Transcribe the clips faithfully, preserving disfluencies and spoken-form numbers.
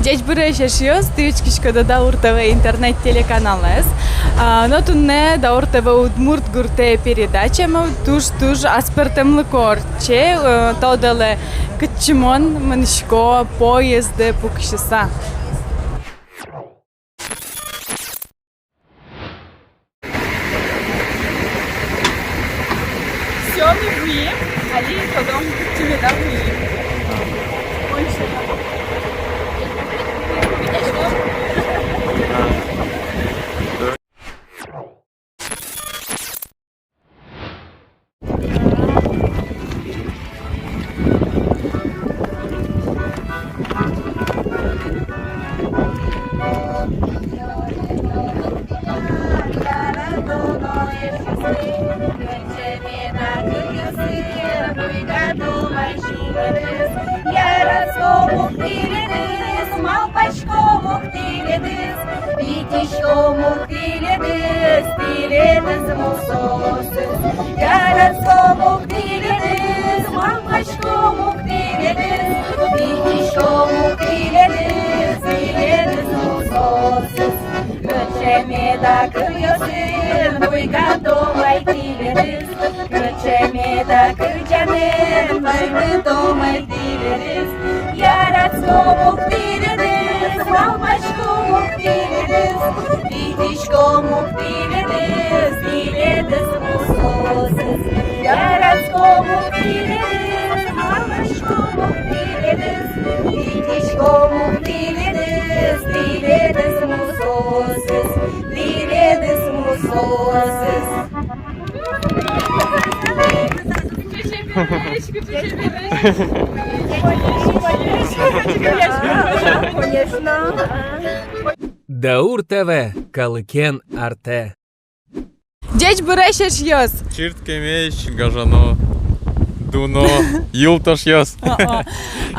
Ӟечбуресь, эшъёс, тӥ учкиськоды Даур ТВ интернет-телеканалэз. А, но туннэ Даур ТВ «Удмурт гуртэ» передачамы туж-туж аспӧртэмлыко ортче, э, тодэлэ, кытчы мон мынӥсько поездэ пуксьыса. Всё, ми вуим, али тодом, кытчы меда вуим. Яратӥськом ук тӥледыз, малпаськом ук тӥледыз, витиськом ук тӥледыз, тӥледыз мусоосыз. Яратӥськом ук тӥледыз, малпаськом ук тӥледыз, витиськом ук тӥледыз, тӥледыз мусоосыз. Кыӵе меда кылъёсын буйгатом ай тӥледыз, кыӵе меда кырӟанэн вайытом ай тӥледыз. Яратӥськом ук тӥледыз, малпаськом ук тӥледыз, витиськом ук тӥледыз, тӥледыз мусоосыз. Яратӥськом ук тӥледыз, малпаськом ук тӥледыз, витиськом ук тӥледыз, тӥледыз мусоосыз, тӥледыз мусоосыз. Даур ТВ, калыкен артэ. Ӟечбуресь, эшъёс! Чырткемесь, гажано, дуно, юлтошъёс. О-о.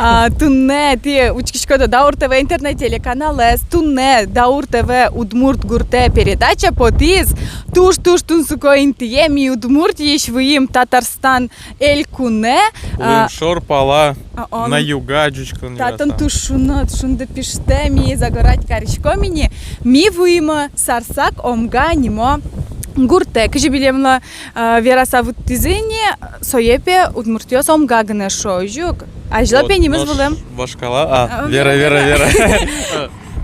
А, туннэ тӥ учкиськоды Даур ТВ интернет-телеканалэз. Туннэ Даур ТВ «Удмурт гуртэ» передача потӥз туж-туж тунсыко интые. Ми Удмуртиысь вуим Татарстан элькунэ. Вуим, а, шор пала, а, он на юга ӟуч кылын. Татын вераса туж шуныт, шунды пиштэ, ми загорать кариськом ини. Ми вуимы Сарсак-Омга нимо гуртэ. Кызьы милемлы, а, вераса вуттӥзы ини, сое пе удмуртъёс Омга гинэ шуо, озьы ук? Азьло пе нимыз вылэм. Вашкала, а, а, вера, вера, вера.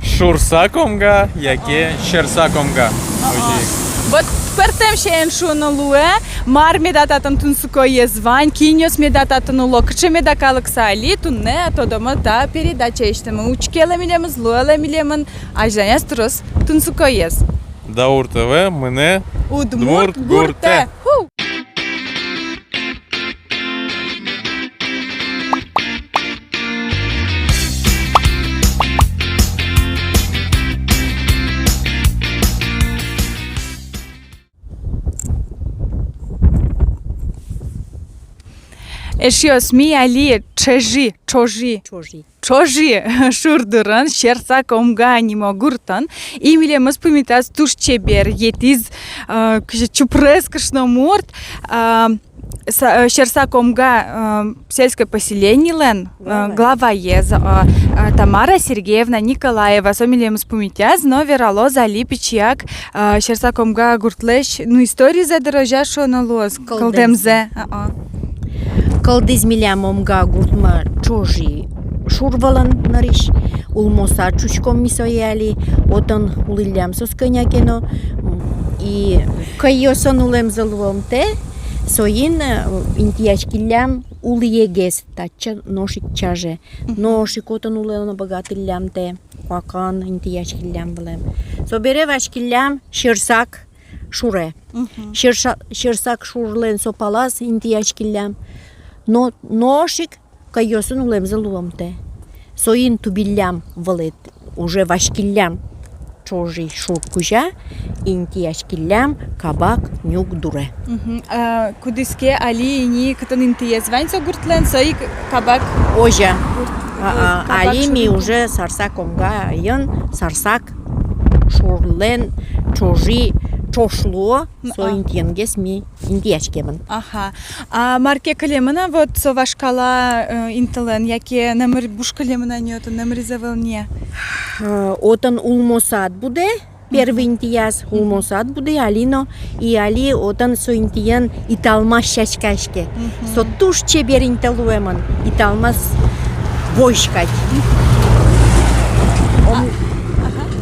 Шурсак-Омга яке, а, Сьӧрсак-Омга. А, а. Озьы. Вот пӧртэм сямен шуыны луэ, мар меда татын тунсыкоез вань, кинъёс меда татын уло, кыӵе меда калыксы али, туннэ тодомы та передачаысьтымы. Учкелэ милемыз, луэлэ милемын азьланяз трос тунсыкоез. Даур ТВ мынэ Удмурт гуртэ. Ху! Эшъёс, ми али Чожи, Чожи. Чожи. Чожи шур дурын, Сьӧрсак-Омга нимо гуртын. И милемыз пумитаз туж чебер, етӥз, э, кызьы чупрес кышномурт, э, са-, э, Сьӧрсак-Омга, э, сельской поселенилэн, э, главаез, э, э, Тамара Сергеевна Николаева. Со милемыз пумитаз но вералоз али пичияк, э, Сьӧрсак-Омга гуртлэсь, ну, историзэ дыр, озьы шуыны луоз, кылдэмзэ. Кылдэмзэ. А-а. Кылдӥз милям Омга гуртмы Чожи шур вылын нырысь, улмоса ӵучком ми сое али, отын улӥллям соос кӧня ке но, м, и кӧйёсын улэмзы луымтэ, соин, э, интыяськиллям улӥегес татчы, нош ик чаже. Мгм. Нош ик отын улыны быгатӥллямтэ, куакын интыяськиллям вылэм. Собере васькиллям Сьӧрсак шуре. Мгм. Сьӧрса-, Сьӧрсак шурлэн со палаз интыяськиллям. Но, нош ик кӧйёсын улэмзы луымтэ. Соин тубиллям вылэ, уже васькиллям Чожи шур кузя, интыяськиллям Кабак нюк дуре. Мгм. А кудӥз ке али ини, кытын интыез вань со гуртлэн, со ик Кабак. Озьы. Гурт, а, э, а, Кабак али шур ми ик уже Сарсак-Омгаын, Сарсак шурлэн Чожи, ӵош луо, но, со, а, интыенгес ми интыяськемын. Аха. А мар ке кылемын-а вот со вашкала, э, интылэн, яке номыр буш кылемын-а ни отын, номырыз ӧвӧл ни-а? Э, отын улмо сад будэ, первый интыяз, улмо сад будэ али но, и али отын со интыын италмас сяськаське. Мгм. Со туж чебер инты луэмын, италмас возь кадь. Ом-,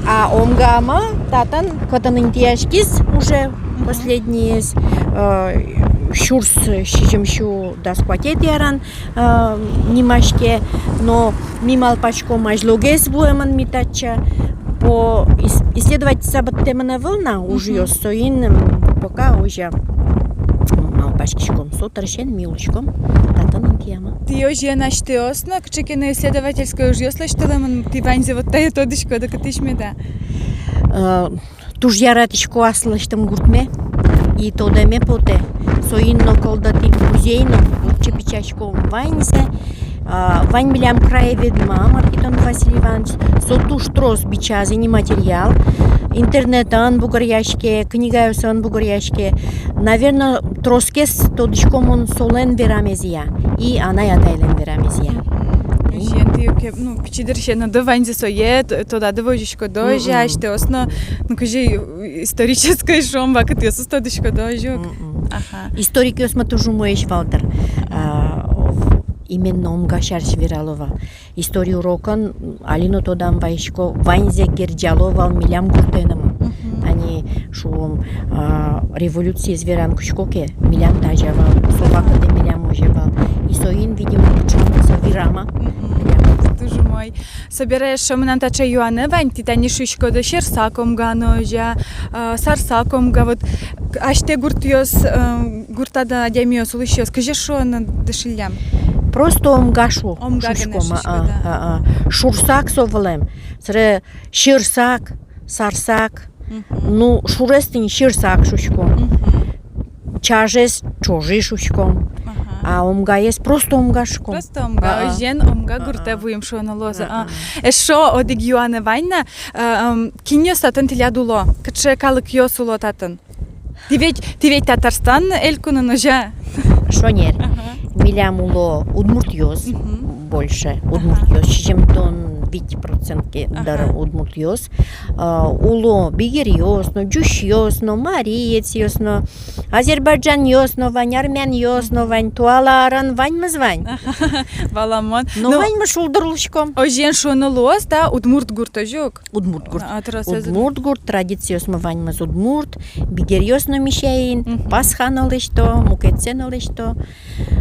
а Омгаамы татын, кытын интыяськиз уже последнийез, э, сюрс сизьым сю дас куатетӥ арын, э, нимаське, но ми малпаськом, азьлогес вуэмын ми татчы, по ис-, исследовать сабыттэмын ӧвӧл на ужъёс, соин, м, пока озьы малпаськиськом, со дырысен ми улӥськом татын интыямы. Тӥ озьыен асьтэос но кыӵе ке но исследовательской ужъёс лэсьтылэмын, тӥ ваньзэ вот тае тодӥськоды, кытысь меда? Э, Туж яратӥсько аслэсьтым гуртме, и тодэме потэ. Соин но кылдытӥм музей но, лыдӟе, бичаськом ваньзэ. А, вань милям краеведма Маркитон Василий Иванович, со туж трос бичаз ини материал. Интернетын бугыръяське, книгаосын бугыръяське. Наверно, тросгес тодӥсько мон солэн верамезъя и анай-атайлэн верамезъя. Мгм. Озьыен, тӥ ке, ну, пичи дырысеныды ваньзэ сое т-, тодады возиськоды, озьы, асьтэос но, ну, кызьы, э, исторической, шуом, вакытъёсыз тодӥськоды, озьы ук. Мгм. Аха. Историкъёсмы туж умоесь вал дыр. А, именно Омга сярысь верало вал. История урокын али но тодам вайисько, ваньзэ герӟало вал милям гуртэнымы. Мгм. Тани, шуом, а, революциез вераны кутско ке, милям тазьы вал, со вакытэ милям озьы вал. И соин, видимо, кыӵе ке со верама. Мгм. Милям. Туж умой. Собере эшшо мынам таӵе юанэ вань, тӥ тани шуиськоды, Сьӧрсак Омга но озьы, а, Сарсак Омга, вот, к-, асьтэ гуртъёс, э, гуртады адямиос, улӥсьёс, кызьы шуоно дышиллям? Просто Омга шуо. Омга гинэ шуиськоды, а, а, а. Шурсак со вылэм, собере Сьӧрсак, Сарсак. Мгм. Ну, шурез тӥни Сьӧрсак шуиськом. Мгм. Чажез Чожи шуиськом. Аха. А Омгаез просто Омга шуиськом. Просто Омга, а, а, озьыен, Омга гуртэ вуим шуыны луоз. А, а. Эшшо одӥг юанэ вань на, э, эм, кинъёс татын тӥляд уло, кыӵе калыкъёс уло татын? Тӥ ведь, тӥ ведь Татарстан элькунын, озьы-а? Шонер. Ага. Милям уло удмуртъёс, мгм, больше. Ага. Удмуртъёс, сизьымдон вить процент ке, ага, дыр удмуртъёс. А, уло бигеръёс но, ӟучъёс но, мариецъёс но, азербайджанъёс но вань, армянъёс но вань, туала арын ваньмыз вань. Ага. Валамон. Но, ну, ваньмы шулдыр улӥськом. Озьыен шуыны луоз, та удмурт гурт, озьы ук? Удмурт гурт. А, тросэз удмурт. Удмурт гурт, традициосмы ваньмыз удмурт, бигеръёс но ми сямен, мгм, Пасха но лэсьто, мукетсэ но лэсьто.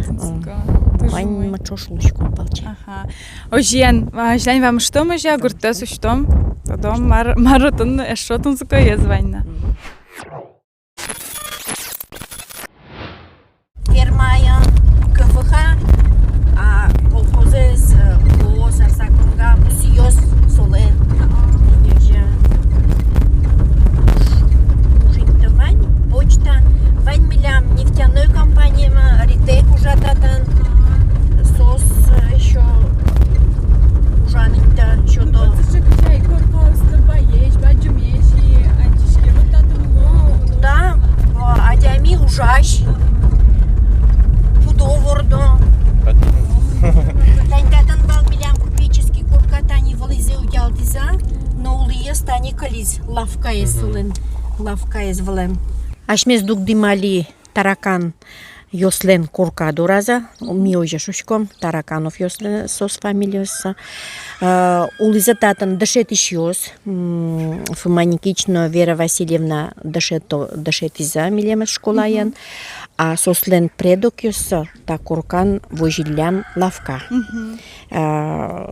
Тунсыко. Э, туж умой. Ваньмы ӵош улӥськом валче. Аха. Озьыен, азьлань вамыштом, озьы-а, гурттэс усьтом. Тодом, мар, мар отын эшшо тунсыкоез вань на. Мгм. Фермаын КФХ, а колхозэз, э, ООО «Сарсак Омга», бусыос солэн. Озьы. Уж инты вань, почта. Вань милям нефтяной компаниямы, РИТЭК ужа татын. Соос, э, ещё ужан инты сёто. Ну, вот сыӵе кыӵе ай коркаосты баесь, бадӟымесь и адӟиське, вот татын уло. Да, а, адями ужась, пудо вордо. Тани татын вал милям купеческий корка, тани вылӥзэ утялтӥзы, но улӥез тани кылиз, лавкаез, мгм, вылэм, лавкаез вылэм. Асьмеос дугдӥм али Тараканъёслэн корка доразы, ми озьы шуиськом, Таракановъёслэн соос фамилиоссы. Э, улӥзы татын дышетӥсьёс, м, Фома Никитич но Вера Васильевна дышето-, дышетӥзы милемыз школаын. Мгм. А соослэн предокъёссы та коркан возиллям лавка. Мгм. Э,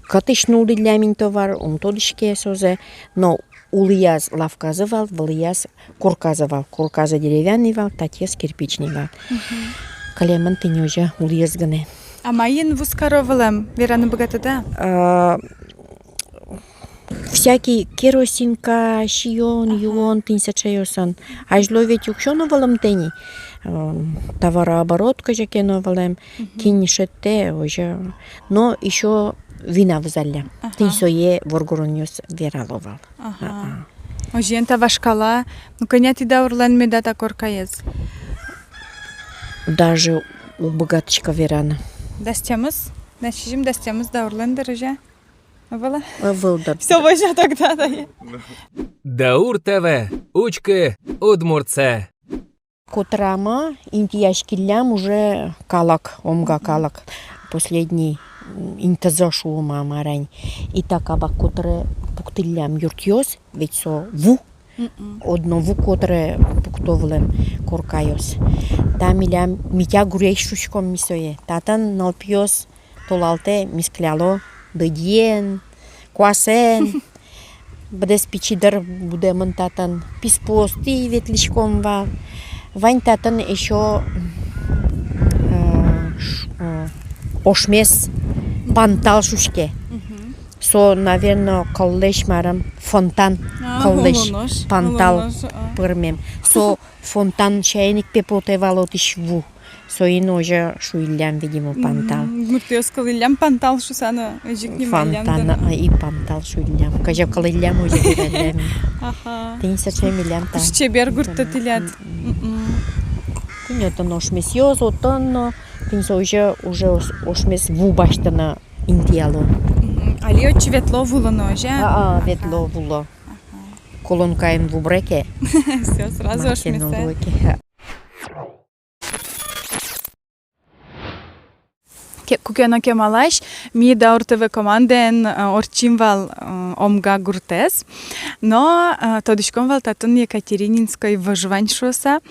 кытысь нуллӥллям ини товар, ум тодӥське созэ, но улӥяз лавказы вал, вылӥяз корказы вал. Корказы деревянный вал, татӥяз кирпичный вал. Мгм. Кылемын тӥни озьы улӥез гинэ. А маин вузкаро вылэм, вераны быгатоды-а? А, всякий керосинка, сиён, ага, юон, тӥни сыӵеосын. Азьло ведь уксё но вылэм тӥни, м, товарооборот кызьы ке но вылэм, мгм, кин шедьтэ, озьы. Но ещё вина вузаллям. Ага. Тӥни сое воргоронъёс верало вал. Ага. А-а. Озьыен, та вашкала, ну, кӧня тӥ даурлэн меда та коркаез? даже уг быгатӥськы вераны. Дас тямыс, дас сизьым, дас тямыс даурлэн дыр, озьы-а? Ӧвӧл-а? Ӧвӧл дыр. Всё, возьо тогда, да. Даур ТВ, учкы удмуртсэ. Котырамы интыяськиллям уже калык, Омга калык. Последний, м, интызы шуом-а, мар-а ни. И та кабак котыре пуктӥллям юртъёс, ведь со ву. Мгм. Одно ву котыре пукто вылэм коркаос. Та милям Митя гурезь шуиськом ми сое. Татын нылпиос толалтэ мискыляло дыдьыен, куасэн. Быдэс пичи дыр будэмын татын. Писпуостӥ ветлӥськом вал. Вань татын ещё, э, ш-, э, ошмес пантал шуиське. Мгм. Со, наверно, кыллэсь, марым, фонтан. А, кыллэсь улонош, пантал улонош, а. Пӧрмем. Со фонтан сямен ик, пе, потэ вал отысь ву. Соин озьы шуиллям, видимо, пантал. Мгм. Удмуртъёс кылӥллям пантал шуса но, озьы ик нималлям дыр. Фонтан, а, и пантал шуиллям. Кызьы кылӥллям, озьы вераллям. Ага. Тӥни сыӵе милям та. Туж чебер гуртты тӥляд. Мгм. Мгм. Тӥни отын ошмесъёс, отын но, тӥни со уже, уже ос-, ошмес ву басьтыны интыяло. Мгм. Али отчы ветло вулы но, озьы-а? А, а, ага, ветло вулы. Ага. Колонкаен ву быре ке. Всё, сразу ошмесэ. Ма ке но луэ ке. Ке-, куке но кемалась, ми Даур ТВ командаен, э, ортчим вал, э, Омга гуртэз. Но, э, тодӥськом вал, татын Екатерининской выж вань шуса.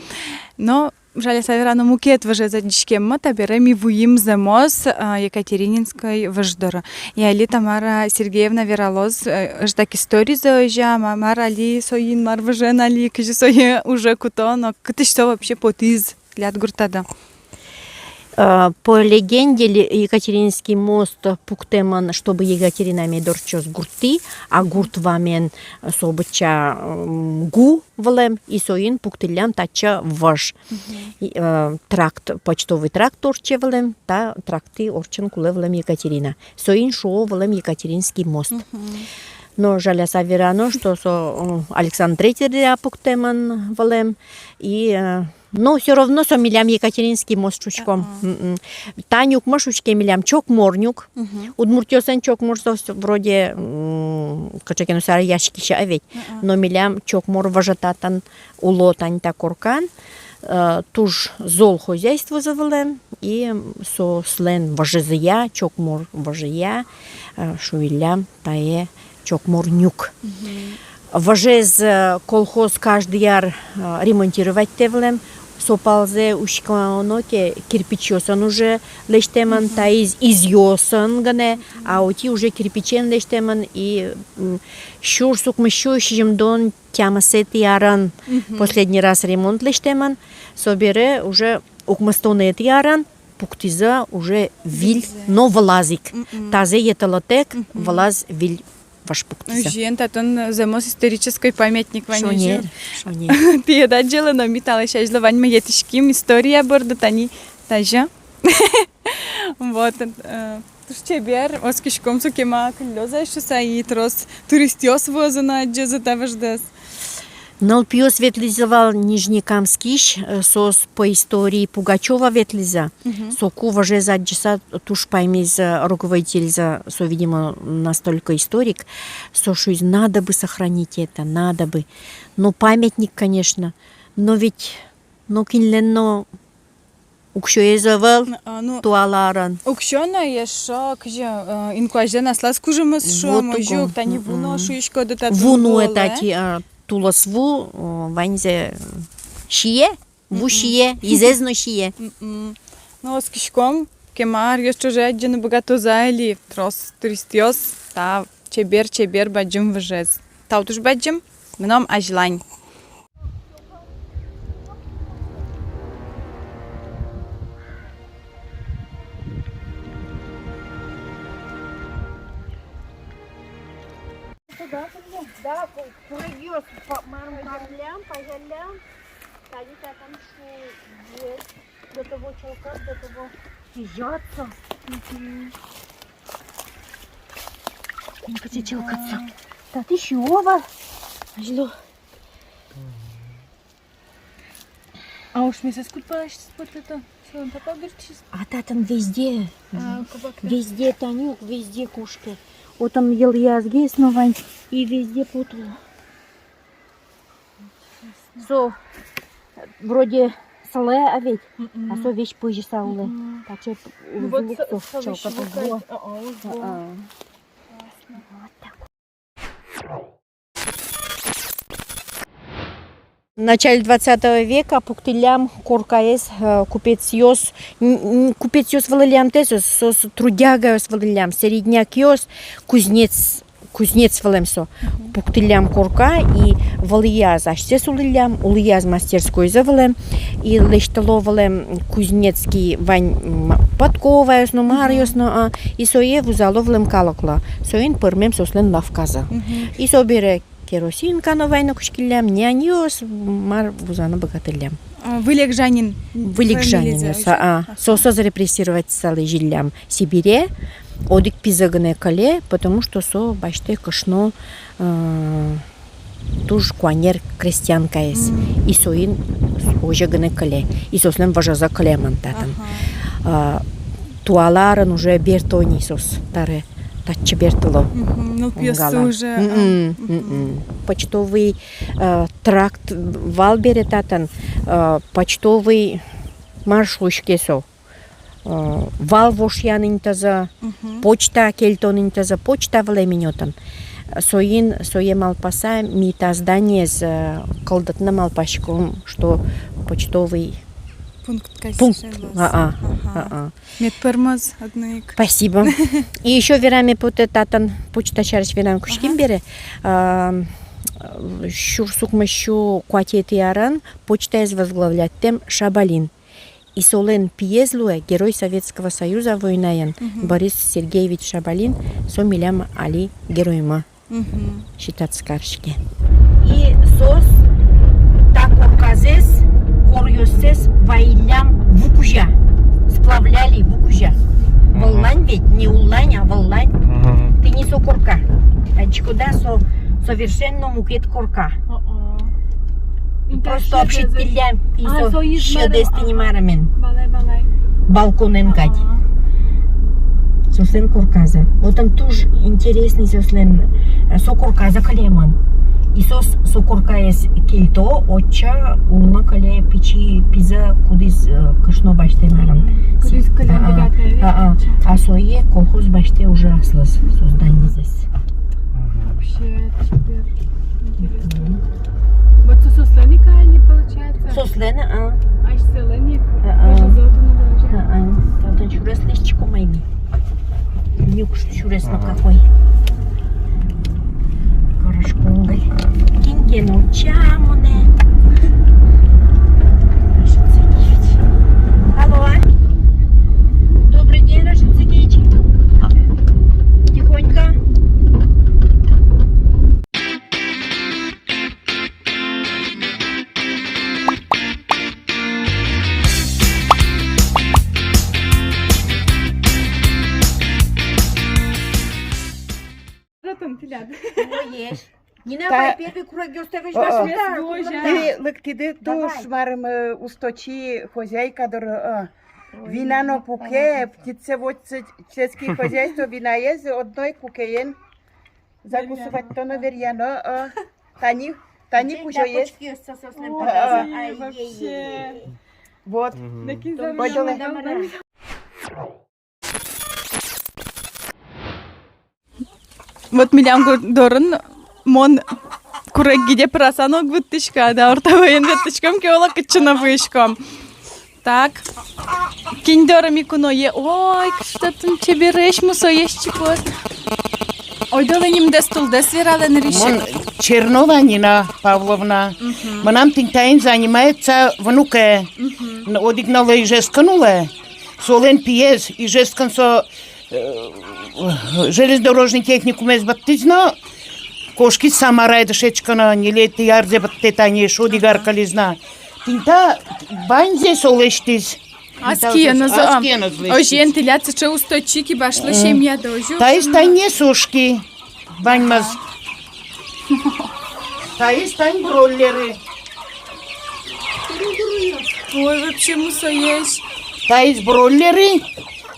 Но жаляса верано, мукет выжез адӟиськеммы, табере ми вуим зэмос, а, Екатерининской выж доры. И али Тамара Сергеевна вералоз, э, ыждак историзэ, озьы-а, ма-, мар али соин, мар выжен али, кызьы сое уже куто, но кытысь со вообще потӥз тӥляд гуртады? Э, по легенде, ле-, Екатерининский мост пуктэмын, чтобы Екатерина мед ортчоз гурттӥ, а гурт вамен со быдӟа, м, гу вылэм, и соин пуктӥллям татчы выж. Мгм. И, э, тракт, почтовый тракт ортче вылэм, та тракттӥ ортчыны кулэ вылэм Екатерина. Соин шуо вылэм Екатеринский мост. Мгм. Но жаляса верано, что со, э, Александр Третий дыръя пуктэмын вылэм, и, э, но всё равно со милям Екатеринский мост шуиськом. Ага. М-м. Та нюкмы шуиське милям Чокмор нюк. Мгм. Удмуртъёслэн Чокморзы вроде, м, кыӵе ке но сараяськись, а ведь. Ага. Но милям Чокмор выжы татын уло тани та коркан, э, туж зол хозяйствозы вылэм, и соослэн выжызыя, Чокмор выжыя, э, шуиллям тае Чокмор нюк. Мгм. Выжез, э, колхоз каждый ар, э, ремонтироватьтэ вылэм. Со палзэ учконо ке, кирпичъёсын уже лэсьтэмын, мгм, таиз изъёсын гинэ, а отӥ уже кирпичен лэсьтэмын, и, м, сюрс укмыссю сизьымдон тямысэтӥ арын, мгм, последний раз ремонт лэсьтэмын, собере уже укмыстонэтӥ арын пуктӥзы уже виль, вильзэ, но вылаз ик. Мгм. Тазэ йӧтылытэк, мгм, вылаз виль выж пуктӥзы. Озьыен, татын зэмос исторической памятник вань. Шонер, озьы. Шонер. Тӥ ӧд адӟылэ, но ми талэсь азьло ваньмы йӧтӥським история борды, тани тазьы. Вот, э, туж чебер, оскиськом, со кема кыллёз-а шуса, и трос туристъёс вуозы но адӟозы та выждэс. Нылпиос ветлӥзы вал Нижнекамскысь, э, соос по истории Пугачёва ветлӥзы. Мгм. Соку выжез адӟыса туж паймиз, э, руководительзы, со, видимо, настолько историк, со шуиз: «Надо бы сохранить это, надо бы». Но памятник, конечно, но ведь, но кинлэн но уксёез ӧвӧл, а, ну, туала арын. Уксё но ещё, кызьы, э, инкуазьлэн аслаз кужымыз шуом, вот озьы ук, тани ву но, мгм, шуиськоды, татын ву но вуэ, э, тати, а, тулыс ву, э, ваньзэ, э, сие, ву, мгм, сие, изэз но сие. Мгм. Ну, оскиськом, кема аръёс ӵоже адӟыны быгатозы али, трос туристъёс та чебер-чебер бадӟым выжез. Тау туж бадӟым, мыном азьлань. Да, ку-, курегъёс, па-, марым, паллям, пазяллям. Тани татам шу, до того чалкат, до того кизятся. Мгм. Кыӵе чылкытса. Татысь юова. Азьло. А ошмесэз куд палась потэ-то? Солэн та палгерчиз. А татын везде. А, кубак, да. Везде, Танюк, везде кошке. Отын йылъязгес но вань, и везде потэ. Со вроде сылэ, а ведь, а со весь пызьыса улэ. Мгм. Таӵе. Ну вот, узлук со, со, со чалката весь вуэ. А, а, узлук. А, а. Классно. Вот так. В начале двадцатого века пуктӥллям коркаез, э, купецъёс, н-, н-, купецъёс вылӥллям, тэ со, со, со трудягаос вылӥллям, середнякъёс, кузнец, кузнец вылэм со. Мгм. Пуктӥллям корка и вылӥяз асьсэос улӥллям, улӥяз мастерскойзы вылэм, и лэсьтыло вылэм кузнецкий вань, м, подковаос но, маръёс но, а, и сое вузало вылэм калыклы. Соин пӧрмем соослэн лавказы. Мгм. И собере керосинка но вань но кутскиллям, няньёс мар вузаны быгатӥллям. А, Вылегжанин. Вылегжанин, фамилизэ, со, а, ага. Соосыз репрессировать сялӥзиллям Сибире, одӥг пизы гинэ кыле, потому что со басьтэ кышно, э, туж куанер крестьянкаез. Мгм. И соин озьы гинэ кыле. И соослэн выжызы кылемын татын. Ага. А, туала арын уже бертоно ни соос, табере татчы бертыло. Мгм. Ну, пьесо уже, а, мгм, мгм. Почтовый, э, тракт вал бере татын, э, почтовый, мар шуиське со, э, вал вошъян интызы, мгм, почта кельтон интызы, почта вылэм ини отын. Соин, сое малпаса, ми та зданиез, э, кылдытыны малпаськом, что почтовый пункт, пункт. А, а, ага, а, а. Мед пӧрмоз одно ик. Спасибо. И ещё вераме потэ татын, почта сярысь верам кутским бере. Ага. А, сюрс укмыссю куатетӥ арын почтаез возглавляттэм Шабалин. И солэн пиез луэ Герой Советского Союза войнаын, мгм, Борис Сергеевич Шабалин, со милям али героймы. Мгм. Считаться кариське. И соос та корказэс, коръёссэс вайиллям ву кузя, сплавляли ву кузя. Мгм. Выллань ведь, не уллань, а выллань. Мгм. Тӥни со корка. Адӟиськоды-а, со совершенно мукет корка. О-о. Просто обшить тӥллям, и со сьӧдэз тӥни марымен. Валай, валай. Балконэн кадь. Ага. Соослэн корказы. Отын туж интересный соослэн, э, со корказы кылемын. И соос со коркаез кельто, отчы улыны кыле пичи пизы, кудӥз, э, кышно басьтэ марым. Мгм. Кудӥз кылем быгатэ, а, а, а сое колхоз басьтэ уже аслыз, со зданизэс. Мгм. Вообще чебер. Интересно. Мгм. Вот со соослэн ик али, получается? Соослэн, а. Асьсэлэн ик. А, а. Даже золото надо уже. А, а. Там, там сюрес лэсьтӥськом ай ми. Нюкш сюрес но какой. Карышкон гай. Кин ке но утча монэ. Алло. Добрый день, Рашид Сергеевич. Тихонько. Ротон пиляд. Ой, еш. Нина, та-, пай, первый курегъёстэ возьма. О, о. Сюда, сюда. Тӥ лыктӥды туж, марым, э, усточи хозяйка доры, э. Ой, вина но пуке, птицеводче-, птицеводческий хозяйство, винаез одно ик кукеен. Закусывать-то но веръяно, э. Тани, тани кузёез. Ой, вообще. Вот. Мгм. Пойдём. Вот милям гу-, дорын мон курег гиде пыраса но уг вуттӥськы, а да, орта вӧен вуттӥськом ке, оло кытчы но вуиськом. Так. Кин доры ми куное? Ой, кыӵе татын чебересь, мусоесь чик вот. Ойдолэ нимдэс-тулдэс вералэ нырысь ик. Мон Чернова Нина Павловна. Мгм. Мынам тӥни таин занимается внукэ. Мгм. Н-, одӥг нылы Ижевскын улэ. Солэн пиез Ижевскын со э, железнодорожный техникумез быдтӥз но, кошкиз Самарае дышетскыны, ньылетӥ арзэ быдтэ тани, эшшо одӥг ар кылиз на. Тӥни та баньзэ со лэсьтӥз. Ас киыныз, а, ас киыныз лэсьтӥз. Озьыен, тӥляд сыӵе усточи кибашлы семьяды, озьы. Таиз тани сушки, баньмыз. Таиз тани бройлеры. Ой, вообще мусоесь. Таиз бройлеры,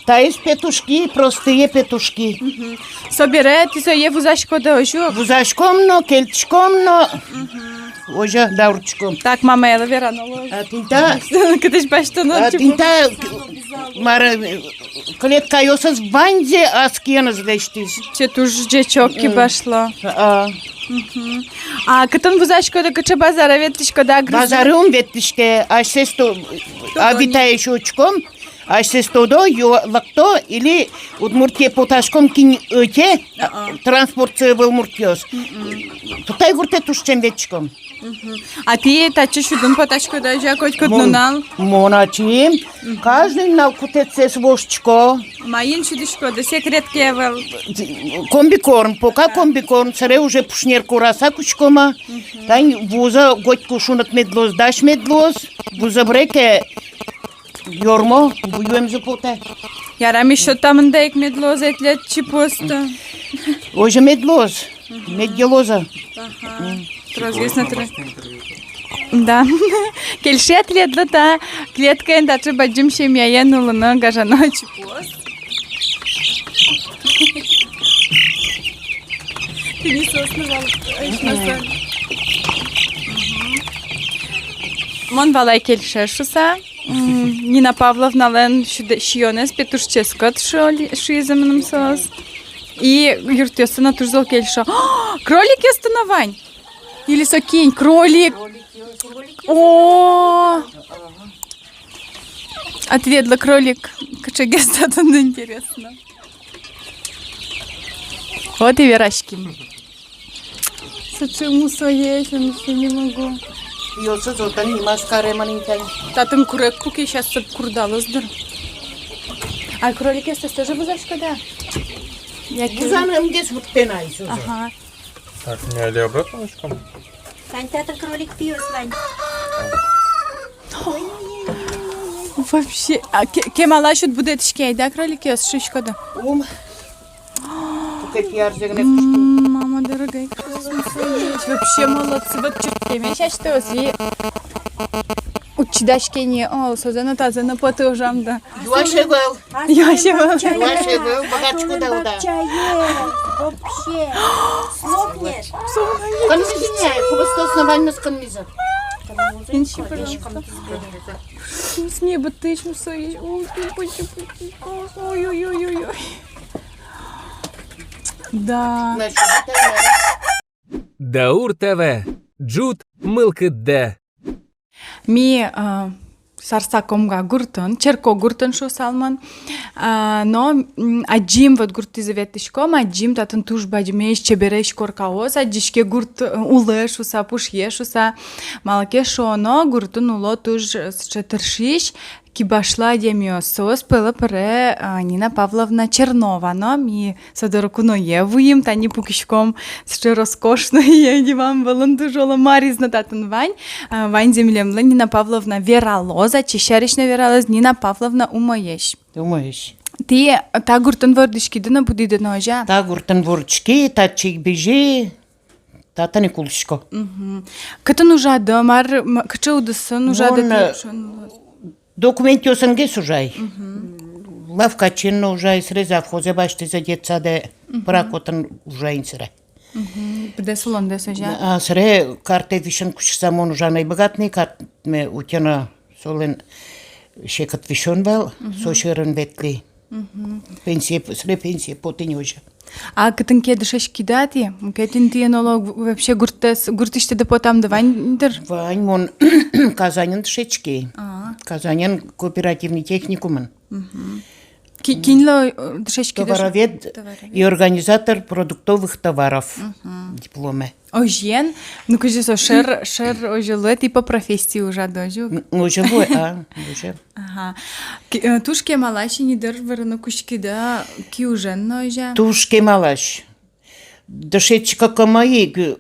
таиз петушки, простые петушки. Мгм. Собере тӥ сое вузаськоды, озьы-а? Вузаськом но, кельтӥськом но. Мгм. Озьы дауртӥськом. Так, мамаелы верано луоз. А тӥни та, кытысь басьтоно, а тӥни та, мар-а, клеткаосыз ваньзэ ас киыныз лэсьтӥз. Че туж ӟечок кибашло. А. Мгм. А кытын вузаськоды, кыӵе базаре ветлӥськоды, а грызы? Базаре ум ветлӥське, асьсэос то, а витае ещё учком, асьсэос тодо, ю-, лыкто, или Удмуртие потаськом, кин ӧте, а, транспортсэ ӧвӧл муртъёс. Мгм. Тутай гуртэ туж ӵем ветлӥськом. Мгм. А тӥ татчы сюдын потаськоды, озьы-а, котькуд нунал? Мон ачим. Мгм. Каждый нунал кутэзэс воштӥсько. Маин сюдӥськоды, секрет ке ӧвӧл? Комбикорм, пока комбикорм, сэре уже пушнер кораса кутском-а. Мгм. Тани вузы, котьку шуныт мед луоз, дась мед луоз, вузы быре ке, ёрмо, ву юэмзы потэ. Ярам, ещё та мында ик мед луоз, ӧтлет чипуосты. Озьы мед луоз, мгм, мед йылозы. Ага. М. Тросгес но тыр-. Да. Кельше-а тӥледлы та клеткаен таӵе бадӟым семьяен улыны, гажано чипуос? Тӥни соос но вал, ӧй шуыса. Мгм. Мон валай, кельше шуыса. М, Нина Павловналэн сюдэ-, сиёнэз петушческот шуо ли-, шуизы мыным соос. И юртъёсы но туж зол кельшо. Кроликъёсты но вань. Или со кин, кролик. О! А тӥледлы кролик кыӵегес татын, интересно? Вот и вераським. Сыӵе мусоесь, я вообще не могу. Пиосыз отын нимаз каремын ини тань. Татын курегпу ке, сейчас со курдалоз дыр. А кроликъёстэс тоже вузаськоды-а? Яке вузаны ӧм гес вуттэ на ай соос. Ага. Так, милям обратно учком. Тань татын кролик пиос вань. Вообще, а ке-, кемалась уд будэтӥське ай, да, кроликъёс, шуиськоды? Ум. Пукет ярзэ гинэ кышкы. М, мама дорогая, вообще молодцы, вот чырткемесь асьтэос, и учкиське ини, о, созэ но, тазэ но потэ ужам, да. Юась ӧвӧл. Юась ӧвӧл. Юась ӧвӧл, быгатӥськоды-а, уд-а? Вообще. Слопнет. Кынмиз ини, кубистос но ваньмыз кынмизы. Инчи, пожалуйста. Сме быттысь мусоесь. Ой, ой, ой, ой, ой. Да. Даур ТВ. Ӝут мылкыддэ. Ми, а, Сарсакомга гуртын, Черкогуртын шуысал мон. А, но, м, адӟим, вот гуртысь ветлӥськом, адӟим, татын туж бадӟымесь, чебересь коркаос, адӟиське, гурт, э, улэ шуыса, пушъе шуыса. Малы ке шуоно, гуртын уло туж, э, сыӵе тыршись, кибашлы адямиос. Соос пӧлы пыре, а, Нина Павловна Чернова но. Ми со доры куное вуим, тани пукиськом, сыӵе роскошной диван вылын, туж оло, мариз но татын вань. А, ваньзэ милемлы Нина Павловна вералоз, ачиз сярысь но вералоз. Нина Павловна умоесь. Умоесь. Тӥ та гуртын вордӥськиды но, будӥды но, озьы-а? Та гуртын вордӥськи, татчы ик бызи, татын ик улӥсько. Мгм. Кытын ужады, мар, м, кыӵе удысын ужады? Мон, тӥ, э, шуоно, документъёсынгес ужай. Мгм. Лавкачин но ужай, сыре завхозэ басьтӥзы, детсадэ. Мгм. Пырак отын ужай ини сыре. Мгм. Быдэс улондэс, озьы-а? А, сыре картэ висьыны кутскыса мон ужаны ӧй быгаты ни, картме утьыны, солэн секыт висён вал, мгм, со сьӧрын ветлӥ. Мгм. Пенсие, сыре пенсие потӥ ни озьы. А кытын ке дышетскиды-а тӥ? Мукет интыын, оло, вообще гуртэз, гуртысьтыды потэмды вань дыр? Вань, мон Казаньын дышетски. А. Казаньын кооперативный техникумын. Мгм. Ки-, кинлы, э, дышетскиды? Товаровед. Товаровед и организатор продуктовых товаров. Мгм. Дипломе. Озьыен, ну, кызьы со шер, шер озьы луэ, тӥ по профессии ужады, озьы-а? М, озьы луэ, а, озьы. Ага. Ки-, э, туж кемалась ини дыр вырыны кутскиды киужен но, озьы-а? Туж кемалась. Дышетскыкумы ик,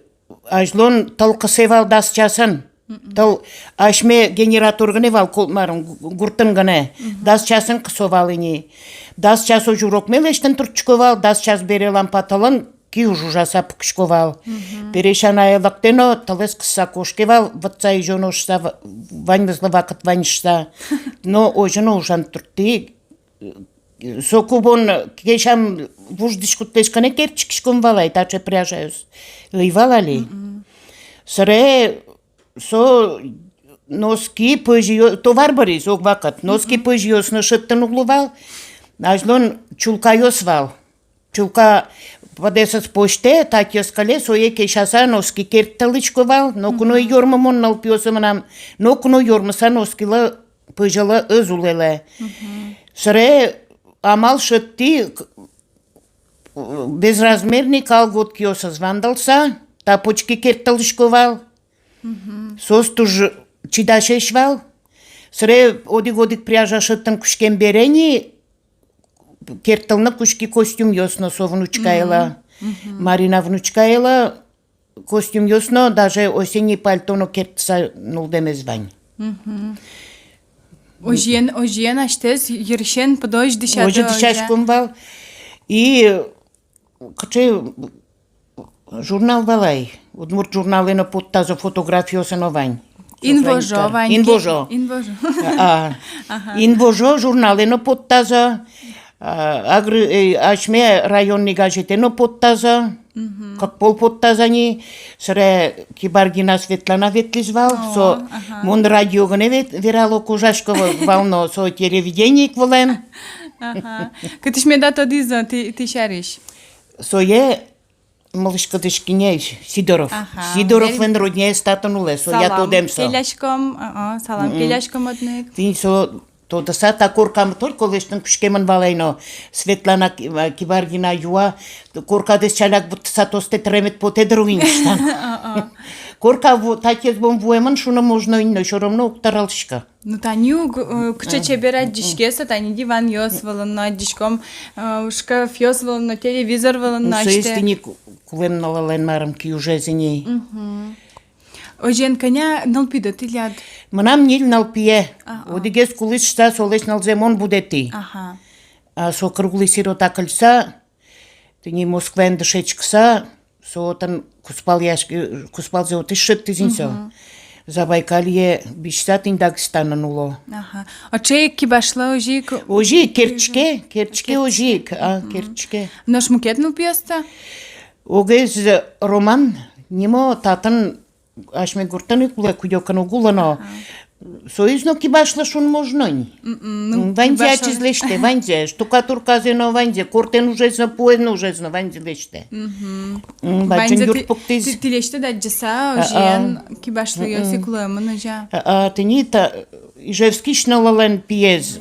азьлон тӧл кысэ вал дас часын. Мгм. Тӧл асьме генератор гинэ вал, кол-, мар, гу-, гуртын гинэ. Мгм. Дас часын кысо вал ини. Дас час озьы урокме лэсьтыны турттӥсько вал, дас час бере лампа тылын киуж ужаса пукисько вал. Мгм. Пересяна лыктэ но, тӧлэз кысса кошке вал, вӧтса изёно шуса, ва-, ваньмызлы вакыт вань шуса. Но озьы но ужан турттӥ. Соку бон кесям вуж дӥськутлэсь гинэ керттӥськом вал ай, таӵе пряжаос ӧй вал али. Мгм. Собере со носки, пӧзьыё-, товар быриз ог вакыт. Носки, мгм, пӧзьыос но шедьтыны уг луы вал. Азьлон чулкаос вал. Чулка пыдэсэз пӧзьтэ, татьёс кыле, сое кесяса носки керттылӥсько вал. Ноку но, мгм, ёрмымон нылпиосы мынам. Ноку но ёрмыса носкилы, пӧзьылы ӧз улэлэ. Мгм. Собере амал шедьтӥ, к-, безразмерный колготкиосыз вандылса, тапочки керттылӥсько вал. Мгм. Соос туж чидасесь вал. Собере одӥг-одӥг пряжа шедьтыны кутскем бере ни керттылыны кутски костюмъёс но со внучкаелы. Мгм. Мгм. Марина внучкаелы костюмъёс но, даже осеннее пальто но керттыса нуллэмез вань. Мгм. Озьыен, озьыен асьтэос йырсен пыдозь дӥсяды. Озьы дӥсяськом вал. И кыӵе журнал вал ай, удмурт журналэ но поттазы, фотографиосы но вань. «Инвожо» вань ке. «Инвожо». «Инвожо». А, а. Ага. «Инвожо» журналэ но поттазы, а, агры-, э, асьме районный газетэ но поттазы. Мгм. Кык пол поттазы ни. Собере Кибаргина Светлана ветлӥз вал. О, со, ага, мон радио гинэ вет-, верало, ужасько вал но, со телевидение ик вылэм. Ага. Кытысь меда тодӥзы тӥ, тӥ сярысь? Сое мылысь-кыдысь кинэ, Сидоров. Ага. Сидоровлэн родняез татын улэ, соя тодэм со. Салам келяськом, а, а, салам келяськом одно ик. Тӥни со тодыса, та коркамы только лэсьтыны кутскемын вал ай но, Светлана Ки-, а, Кибаргина юа, коркадэс ӵаляк вуттыса тостэ, тыремед потэ дыр ук ини шуса. А, а. Корка ву-, татез бон вуэмын шуыны можно ини, но всё равно уг тӧралскы. Ну, тани ук, э, кыӵе чебер адӟиське со, тани диванъёс вылын но адӟиськом, э, шкафъёс вылын но, телевизор вылын но. Ну, соиз асьтэ. Тӥни ку-, кулэм нылылэн марым киужез ини. Мгм. Озьыен, кӧня нылпиды тӥляд? Мынам ньыль нылпие. А, а. Одӥгез кулӥз шуса, солэсь нылзэ мон будэтӥ. Ага. А со круглый сирота кыльыса, тӥни Москваын дышетскыса, со отын кузпалъяськ-, кузпалзэ отысь шедьтӥз ини со. Мгм. Забайкалье бызьыса, тӥни Дагестанын уло. Ага. Отчы ик кибашлы озьы ик? Озьы ик керттӥське, керттӥське озьы ик, а, мгм, керттӥське. Нош мукет нылпиосты? Огез Роман нимо, татын асьме гуртын ик улэ, кыдёкын уг улы но. Ага. Соиз но кибашлы шуыны можно ини. Мгм, ну, ваньзэ кибашлы ачиз лэсьтэ, ваньзэ. Штукатурказэ но ваньзэ, кортэн ужез но, пуэн ужез но, ваньзэ лэсьтэ. Мгм. М, бадӟым юрт пуктӥз. Тӥ, тӥ лэсьтӥды адӟыса, а, а, озьыен кибашлыос ик луэмын озьы. А, а, тӥни та, Ижевскысь нылылэн пиез.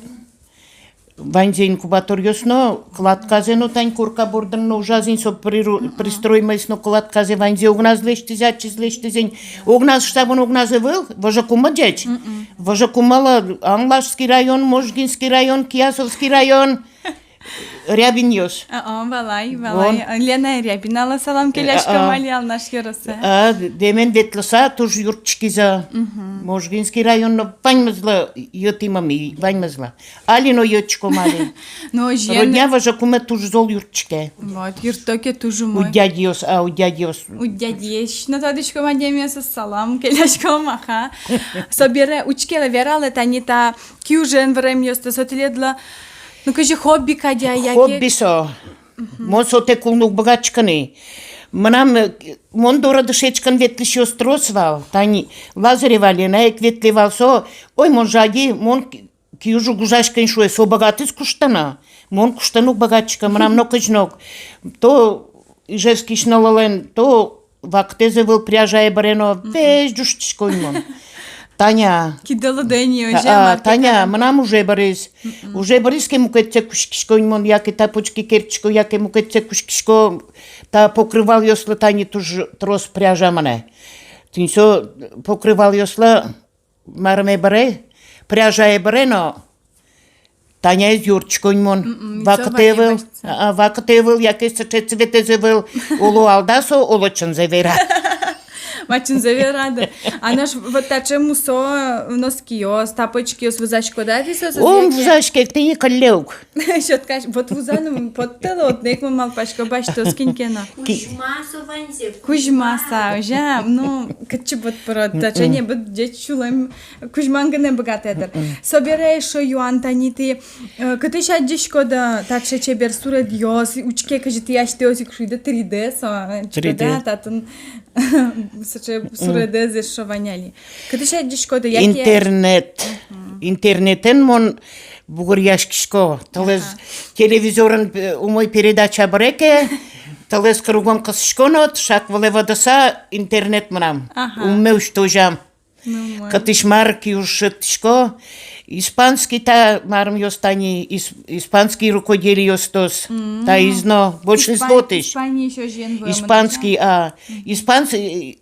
Ваньзэ инкубаторъёс но, кладказэ но, тань корка бордын но ужаз ини со, приру-, мгм, пристроймаез но, кладказэ, ваньзэ огназ лэсьтӥз, ачиз лэсьтӥз ини. Огназ шуса бон огназ ӧвӧл, выжыкумы ӟеч. Мгм. Выжыкумылы Анлашский район, Можгинский район, Киясовский район, Рябинъёс. А, а, валай, валай. Вон. Лена Рябиналы салам келяськом, а, а, али Алнаш ёросэ. А, дэмен ветлыса туж юрттӥськизы. Мгм. Можгинский район но ваньмызлы йӧтӥмы ми, ваньмызлы. Али но йӧтӥськом али. Но озьыен. Родня выжыкумы туж зол юрттӥське. Вот, юртто ке, туж умой. Удядьёс, а, удядьёс. Удядьёс но тодӥськом, адямиосыз салам келяськом, аха. Собере учкелэ, вералэ, тани та киужен выремъёсты, со тӥледлы, ну, кызьы хобби кадь-а, яке? Хобби со. Мгм. Мон сотэк улыны уг быгатӥськы ни. Мынам, э, мон доры дышетскыны ветлӥсьёс трос вал. Тани Лазарева Лена ик ветлэ вал, со, ой, мон жади, мон киуж уг ужаськы ни, шуэ, со быгатӥз куштыны. Мон куштыны уг быгатӥськы, мынам нокызьы но уг. То Ижевскысь нылылэн, то вакытэз ӧвӧл, пряжае быре но, весь ӝужтӥсько ини мон. Таня. Киды лыдэ ни, озьы-а, а, Таня, мынам уже быриз. Мгм. Уже быриз ке, мукетсэ кутскисько ини мон, яке тапочки керттӥсько, яке мукетсэ кутскисько, та покрывалъёслы тани туж трос пряжа мынэ. Тӥни со покрывалъёслы марыме быре, пряжае быре но, Таняез юрттӥсько ини мон. М-м, вакыт ӧвӧл, а, вакыт ӧвӧл, яке сыӵе цветэз ӧвӧл, оло алдаса, оло чынзэ вера. Мачинзэ верады. А нош вот таӵе мусо носкиос, тапочкиос вузаськоды-а тӥ соосыз? Ум вузаське, тӥни кылле ук. Щёткась, вот вузаны поттэлэ, отын ик мон малпасько, басьтоз кин ке но. Кузьма со ваньзэ. Кузьма со, озьы-а? Ну, кытчы вот пырод, таӵе небыт ӟеч сюлэм кузьман гинэ быгатэ дыр. Собере эшшо юан тани тӥ, э, кытысь адӟиськоды таӵе чебер суредъёс, учке, кызьы тӥ асьтэос ик шуиды три дэ со, э, три дэ. Учкоды-а, татын сыӵе суредэз эшшо вань али. Кытысь адӟиськоды, яке... Интернет. Мгм. Интернетэн мон бугыръяськисько. Тылэз... Ага. Телевизорын, э, умой передача быре ке, тылэз кругом кысӥсько но, тышак вылэ вӧдыса, интернет мынам. Ага. Умме усьтозям. Ну, мон. Кытысь мар ке уж шедьтӥсько. Испанский та марымъёс тани, ис-, испанский рукоделиосъёс. М. Таиз но, большинствотысь. Испан-, Испаниысь озьыен вуэмын, да? Испанский, а. Мгм. Испанс-, э,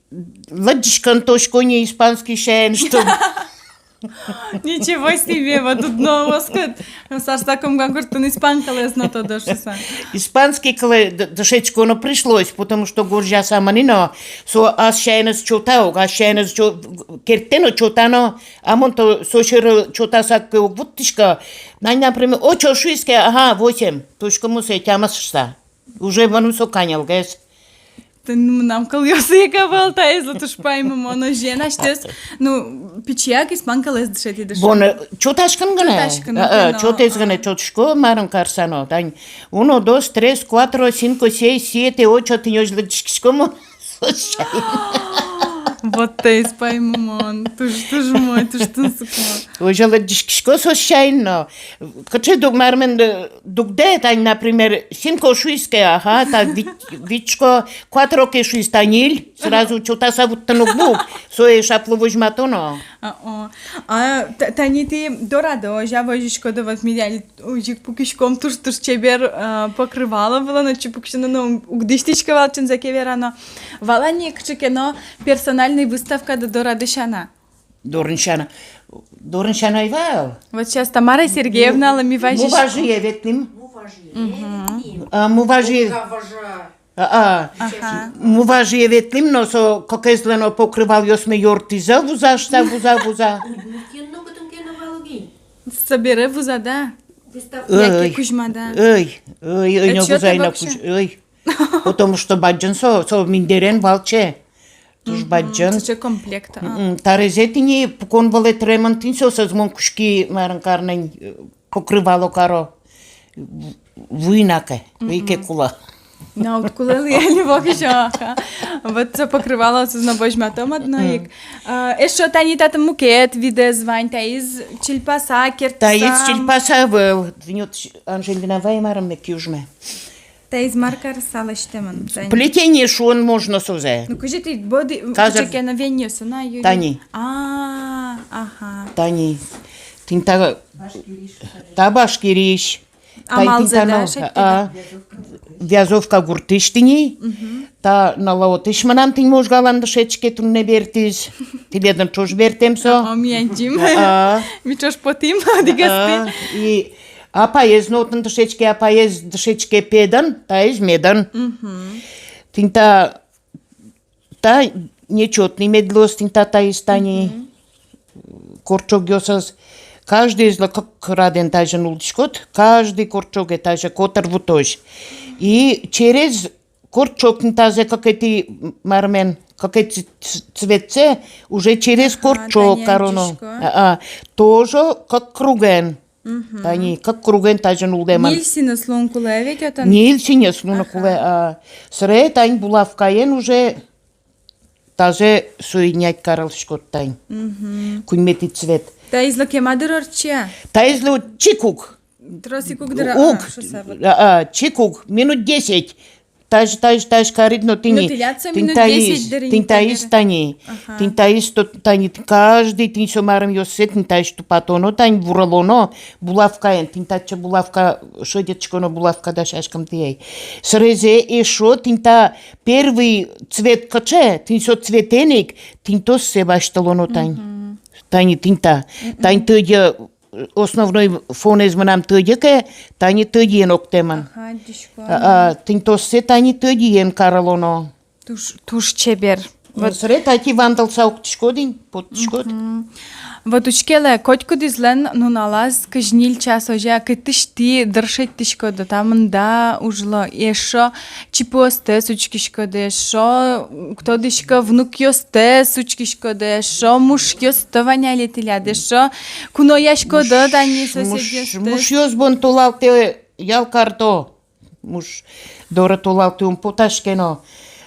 лыдӟиськон тодӥсько ни испанский сямен, что... Ничего себе, вот одно оскыт. Сарсакум гуртын испан кылэз но тодо шуса. Испанский кылэ д-, дышетсконо пришлось, потому что гожъяса мынӥ но, со ас сяеныз чота ук, ас сяеныз чо-, керттэ но, чота но, а мон то со сьӧры чотаса ке уг вуттӥськы. Нань, например, очо шуиз ке, ага, восемь, тодӥсько мон сое тямыс шуса. Уже мыным со каньылгес. Тӥни мынам кылъёсы ик ӧвӧл, таизлы туж паймымон, озьыен асьтэос, ну, пичияк испан кылэз дышетӥды шуса. Бон, э, чотаськын гинэ. Чотаськын гинэ, э, э, но, чотэз гинэ, а. Чотӥсько, марым карса но. Тань, uno, dos, tres, cuatro, cinco, seis, siete, ocho, тӥни озьы лыдӟиськисько мон. Вот таиз паймымон. Туж, туж умой, туж тунсыко. Озьы лыдӟиськисько со сямен но. Кыӵе дук-, мармен, э, дугдэ, тань, например, cinco шуиз ке, ага, та вить-, витько, cuatro ке шуиз, та ньыль, сразу чотаса вуттыны уг луы, сое шаплы возьматоно. А, о. А та-, тани тӥ дорады озьы-а возиськоды, вот ми али озьы ик пукиськом, туж-туж чебер, э, покрывало вылын, отчы пуксьыны но уг дӥсьтӥськы вал, чынзэ ке верано. Вал-а ни кыӵе ке но персональный выставкады дорады сяна? Дорын сяна. Дорын сяна ӧй вал. Вот сейчас Тамара Сергеевналы ми вазиськом. Муважие ветлӥм. Мгм. А, муважие. А, а. Ага. Муважие ветлӥм, но со кыкезлы но покрывалъёсме ёртӥзы, вуза шуса, вуза, вуза. Собере вузады-а? Ӧй. Яке кузьмады-а? Ӧй, ӧй, ӧй, но вузай на кузь-, ӧй. Потому что бадӟым со, со миндэрен валче. Туж бадӟым. Сыӵе комплект, а. Мгм. Тарезэ тӥни пукон вылэ тыремын, тӥни соосыз мон кутски, марым карыны, э, покрывало каро. Вуи на ке, вуи ке кулэ. Но уд кулэ луэ али воксё, аха. Вот со покрывалоосыз но возьматом одно ик. А, эшшо тани татын мукет видэз вань, таиз чильпаса, керттыса. Таиз чильпаса ӧвӧл. Тӥни вот Анжелина вай, марым ме, киужме. Таиз мар карыса лэсьтэмын, тани? Плетение шуон можно созэ. Ну, кызьы тӥ боды, казак кыӵе ке но веньёсын-а, юри? Тани. А, аха. Тани. Тӥни та, та Башкириысь. Амалзэ, да, шедьтӥды? А, Вязовка гуртысь тӥни. Мгм. Та Нылотысь мынам тӥни Можгалан дышетске, туннэ бертӥз. Тӥледын ӵош бертэм со. А, а, ми адӟим. А. Ми ӵош потӥм одӥгзэс. А, и апаез но отын дышетске, апаез дышетске педын, таиз медын. Мгм. Тӥни та, та нечётный мед луоз, тӥни та, таиз тани. Мгм. Корчогъёсыз. Каждыезлы кык радэн тазьы нуллӥськод, каждый корчоге тазьы котыр вутозь. И через корчог тӥни тазэ кыкетӥ, мармен, кыкетӥ ц-, цветсэ уже через корчог кароно. Ага, тани адӟисько. А, а, тоже кык круген. Мгм. Тани кык круген тазьы нуллэмын. Ньыль синыс луыны кулэ ведь отын? Ньыль синыс луыны кулэ, а. Сыре тани булавкаен уже тазэ соединять карылӥськод тани. Мгм. Куиньметӥ цвет. Таизлы кема дыр ортче-а? Таизлы чик ук. Трос ик уг дыр, а, шуса вот. А, а, чик ук, минут десять. Тазьы, тазьы, тазьы карид но тӥни. Ну, тӥляд со минут десять дыр ини, тӥни таиз тани. Ага. Тӥни таиз то, тани каждый тӥни со марымъёссэ тӥни таиз тупатоно, тани вурылоно булавкаен. Тӥни татчы булавка, шедьтӥськоно булавка дасяськом тӥяй. Сырезэ эшшо тӥни та первый цвет кыӵе, тӥни со цветэн ик тӥни тосэ басьтылоно тани. Мгм. Тани тӥни та. Мгм. Тани тӧдьы основной фонэз мынам тӧдьы ке, тани тӧдьыен октэмын. Ага, адӟисько. А, а, тӥни тосэ тани тӧдьыен карылоно. Туж, туж чебер. Вот. Сыре тати вандылса октӥськод ини, поттӥськод. Мгм. Вот учкелэ, котькудӥзлэн нуналаз кызь ньыль час озьы-а, кытысь тӥ дыр шедьтӥськоды, та мында ужлы, эшшо чипыостэс учкиськоды, эшшо, уг тодӥськы, внукъёстэс учкиськоды, эшшо мушъёсты вань али тӥляд, эшшо кунояськоды тани соседъёстэс. Муш-, мушъёс бон толалтэ ял карто. Муш доры толалтэ ум потаське но.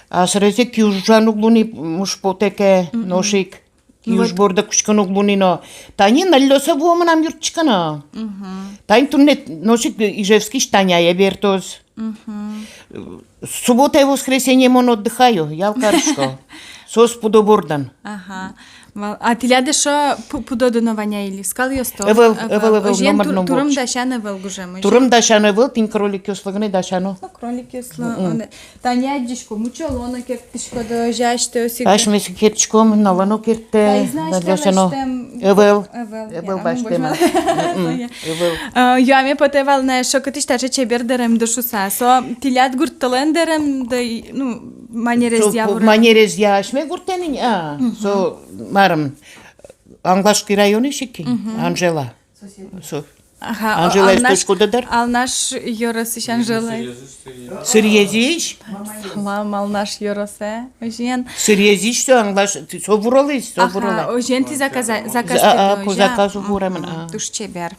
А сырезэ киужан уг луы ни, муш потэ ке, мгм, нош ик. Киуж борды кутскыны уг луы ни но. Тани ныллёсы вуо мынам юрттӥськыны. Мгм. Тани туннэ нош ик Ижевскысь Таняе бертоз. Мгм. Суббота и воскресенье мон отдыхаю, ял карисько. Соос пудо бордын. Ага. Вал-, а тӥляд эшшо пу-, пудоды но вань-а или скалъёсты? Ӧвӧл, ӧвӧл, ӧвӧл, озьыен, номыр тур-, но турым-дасян ӧвӧл гужем, озьыен. Турым-дасян ӧвӧл, тӥни кроликъёслы гинэ дасяно. Ну, кроликъёслы, мгм, аны. Тани адӟисько, мучало но керттӥськоды, озьы асьтэос ик. Асьмеос ик керттӥськом, нылы но керттэ, таиз но дасяно. Ӧвӧл. Ӧвӧл. Ӧвӧл, яра, басьтэмын. Мгм, ӧвӧл. Э, юаме потэ вал на эшшо, кытысь таӵе чебер дэремды шуса. Со тӥляд гуртъёслэн дэремды, ну, манерезъя вура. Манерезъя асьме гуртын ини, а, мгм, со марым, Англашский районысь ик ини, мгм, Анжела. Сосед. Со. Ага, Анжелаез тодӥськоды дыр? Алнаш ёросысь Анжела. Сырьезысь. Салам Алнаш ёросэ, озьыен. Сырьезысь со Англаш, со вурылӥз, со вурылӥз. Ага, озьыен тӥ заказа-, заказ, а, а, тӥ, по заказу вуремын, а. Туж чебер.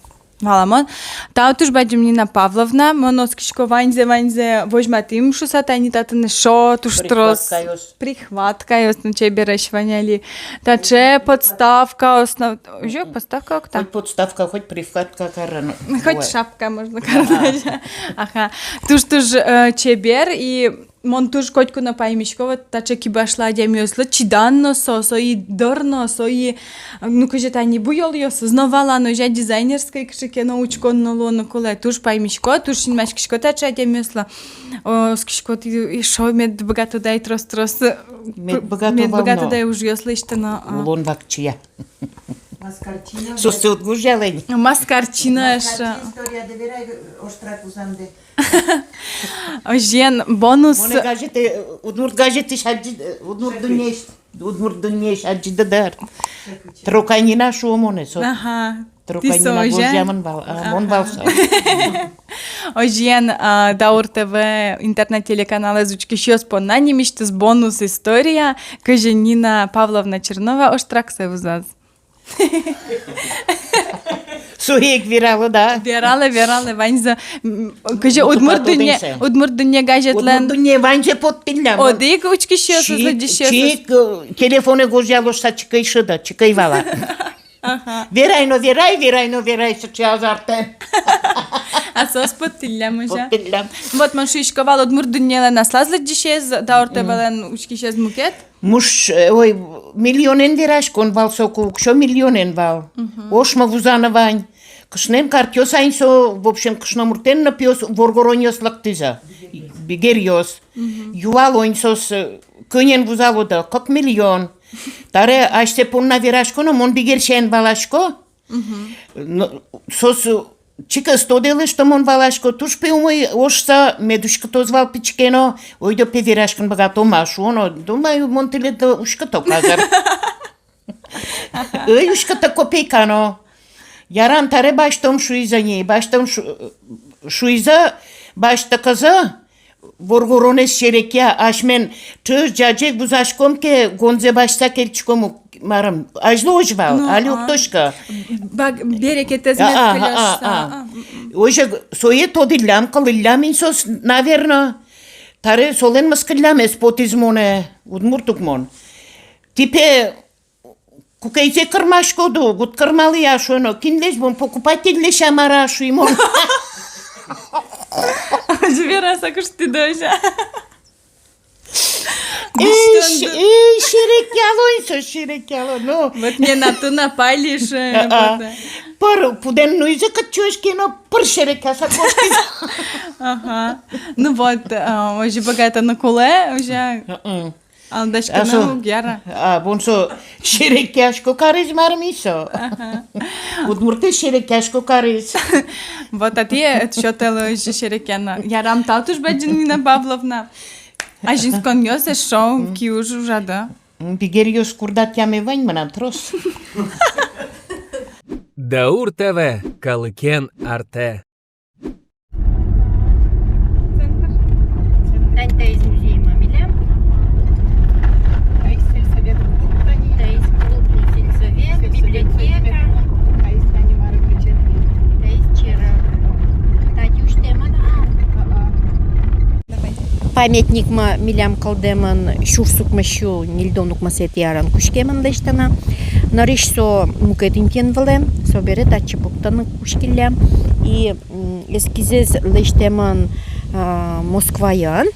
Валамон. Тау туж бадӟым, Нина Павловна, мон оскисько, ваньзэ, ваньзэ возьматӥм шуса, тани татын эшшо туж трос. Прихваткаёс. Прихваткаёс, ну, чебересь вань али. Таӵе подставкаос но, озьы, подставка ик та? Хоть подставка, хоть прихватка карыны. Хоть шапка можно карыны. Ага. Ага. Туж-туж, э, чебер, и мон туж котьку но паймисько, вот таӵе кибашлы адямиослы чидан но со, со и дыр но, со и, ну, кызьы тани буёлъёсыз но валано, озьы дизайнерской кыӵе ке но учкон но луоно кулэ, туж паймисько, туж синмаськисько таӵе адямиослы. О, оскиськод, и, и шо мед быгатоды ай трос-трос, э, мед быгатоды ай ужъёс лэсьтыны, а. Улон вакчия. Маскарчина. Соосты уд гожъялэ ни. Маскарчина эшшо. Маскарчи история да верай, оштрак узамдэ. Озьыен, бонус. Монэ газетэ, э, удмурт газетысь адӟи-, э, удмурт дуннеысь. Удмурт дуннеысь адӟиды дыр. Трокай Нина шуо монэ со. Ага. Трокай Нина гожъямын вал. А, мон вал со. Озьыен, а, Даур ТВ интернет-телеканалэз учкисьёс понна нимысьтыз бонус история, кызьы Нина Павловна Чернова оштраксэ вузаз. Сое ик вералэ, да? Вералэ, вералэ, ваньзэ. М, кызьы «Удмурт дунне», «Удмурт дунне» газетлэн. «Удмурт дунне» ваньзэ поттӥллям. Одӥг учкисьёсыз, лыдӟисьёсыз. Чик, э, телефонэ гожъяло шуса, чик ӧй шӧдо, чик ӧй вала. Ага. Верай но верай, верай но верай, сыӵе азартэн. А соос поттӥллям, озьы-а? Поттӥллям. Вот мон шуисько вал, «Удмурт дуннелэн» аслаз лыдӟисез, «Даур ТВ»-лэн учкисез мукет. Муш, э, ой, миллионэн вераськон вал соку, уксё миллионэн вал. Мгм. Ошмы вузаны вань. Кышноен картъёс ань со, в общем, кышномуртэн но пиос, воргоронъёс лыктӥзы. Бигеръёс. Мгм. Юало ини соос, э, кӧнен вузалоды, кык миллион. Таре асьсэ понна верасько но, мон бигер сямен валасько. Мгм. Но соос, э, чик ӧз тодэлэ, что мон валасько, туж пе умой ошса, мед уськытоз вал пичи ке но, ойдо пе вераськыны быгато, ма шуоно, думаю, мон тӥледлы уськыто казыр. Ӧй уськыты копейка но. Ярам, таре басьтом шуизы ни, басьтом шу-, шуизы, басьтыкузы, воргоронэз серекъя, асьмен ӵыж-ӟаӟег вузаськом ке, гонзэ басьтыса кельтӥськом ук, марым, азьло озьы вал, ну, али уг тодӥськы. Берекетэз мед кылёз шуса. Озьы, сое тодӥллям, кылӥллям ини соос, наверно. Таре солэн мыскыллямез потӥз монэ, удмурт ук мон. Тӥ пе кукейзэ кырмаськоды ук, уд кырмалэ-а, шуоно, кинлэсь бон, покупательлэсь-а, мар-а, шуи мон. Озьы вераса куштӥды, озьы-а? Эй, эй, серекъяло ини со, серекъяло, ну. Вот не на ту напали, шуэ. А, а. Пыр пудэн нуизы кытчы ке но, пыр серекъяса кошкиз. Ага. Ну вот, а, озьы быгатыны кулэ, озьы-а? Мгм. Алдаськыны уг яра. А, бон со серекъясько кариз, марым ини со. Ага. Удмуртэз серекъясько кариз. Вот, а тӥ ӧд сётэлэ озьы серекъяны. Ярам, тау туж бадӟым, Нина Павловна. Азинсконъёс эшшо киужъёс ужады. Бигеръёс курдатъяме вань мынам трос. Даур ТВ, калыкен артэ. Тань таиз музей ма милям. Таиз сельсовет клуб, тани. Таиз клуб, сельсовет, библиотека. Таиз черак. Таиз черак. Таиз усьтэмын, а? А-а. Памятник ма милям кылдэмын сюрс укмыссю ньыльдон укмысэтӥ арын кутскемын лэсьтыны. Нырысь со мукет интыын вылэм, собере татчы пуктыны кутскиллям. И, м, эскизэз лэсьтэмын, а, Москваын,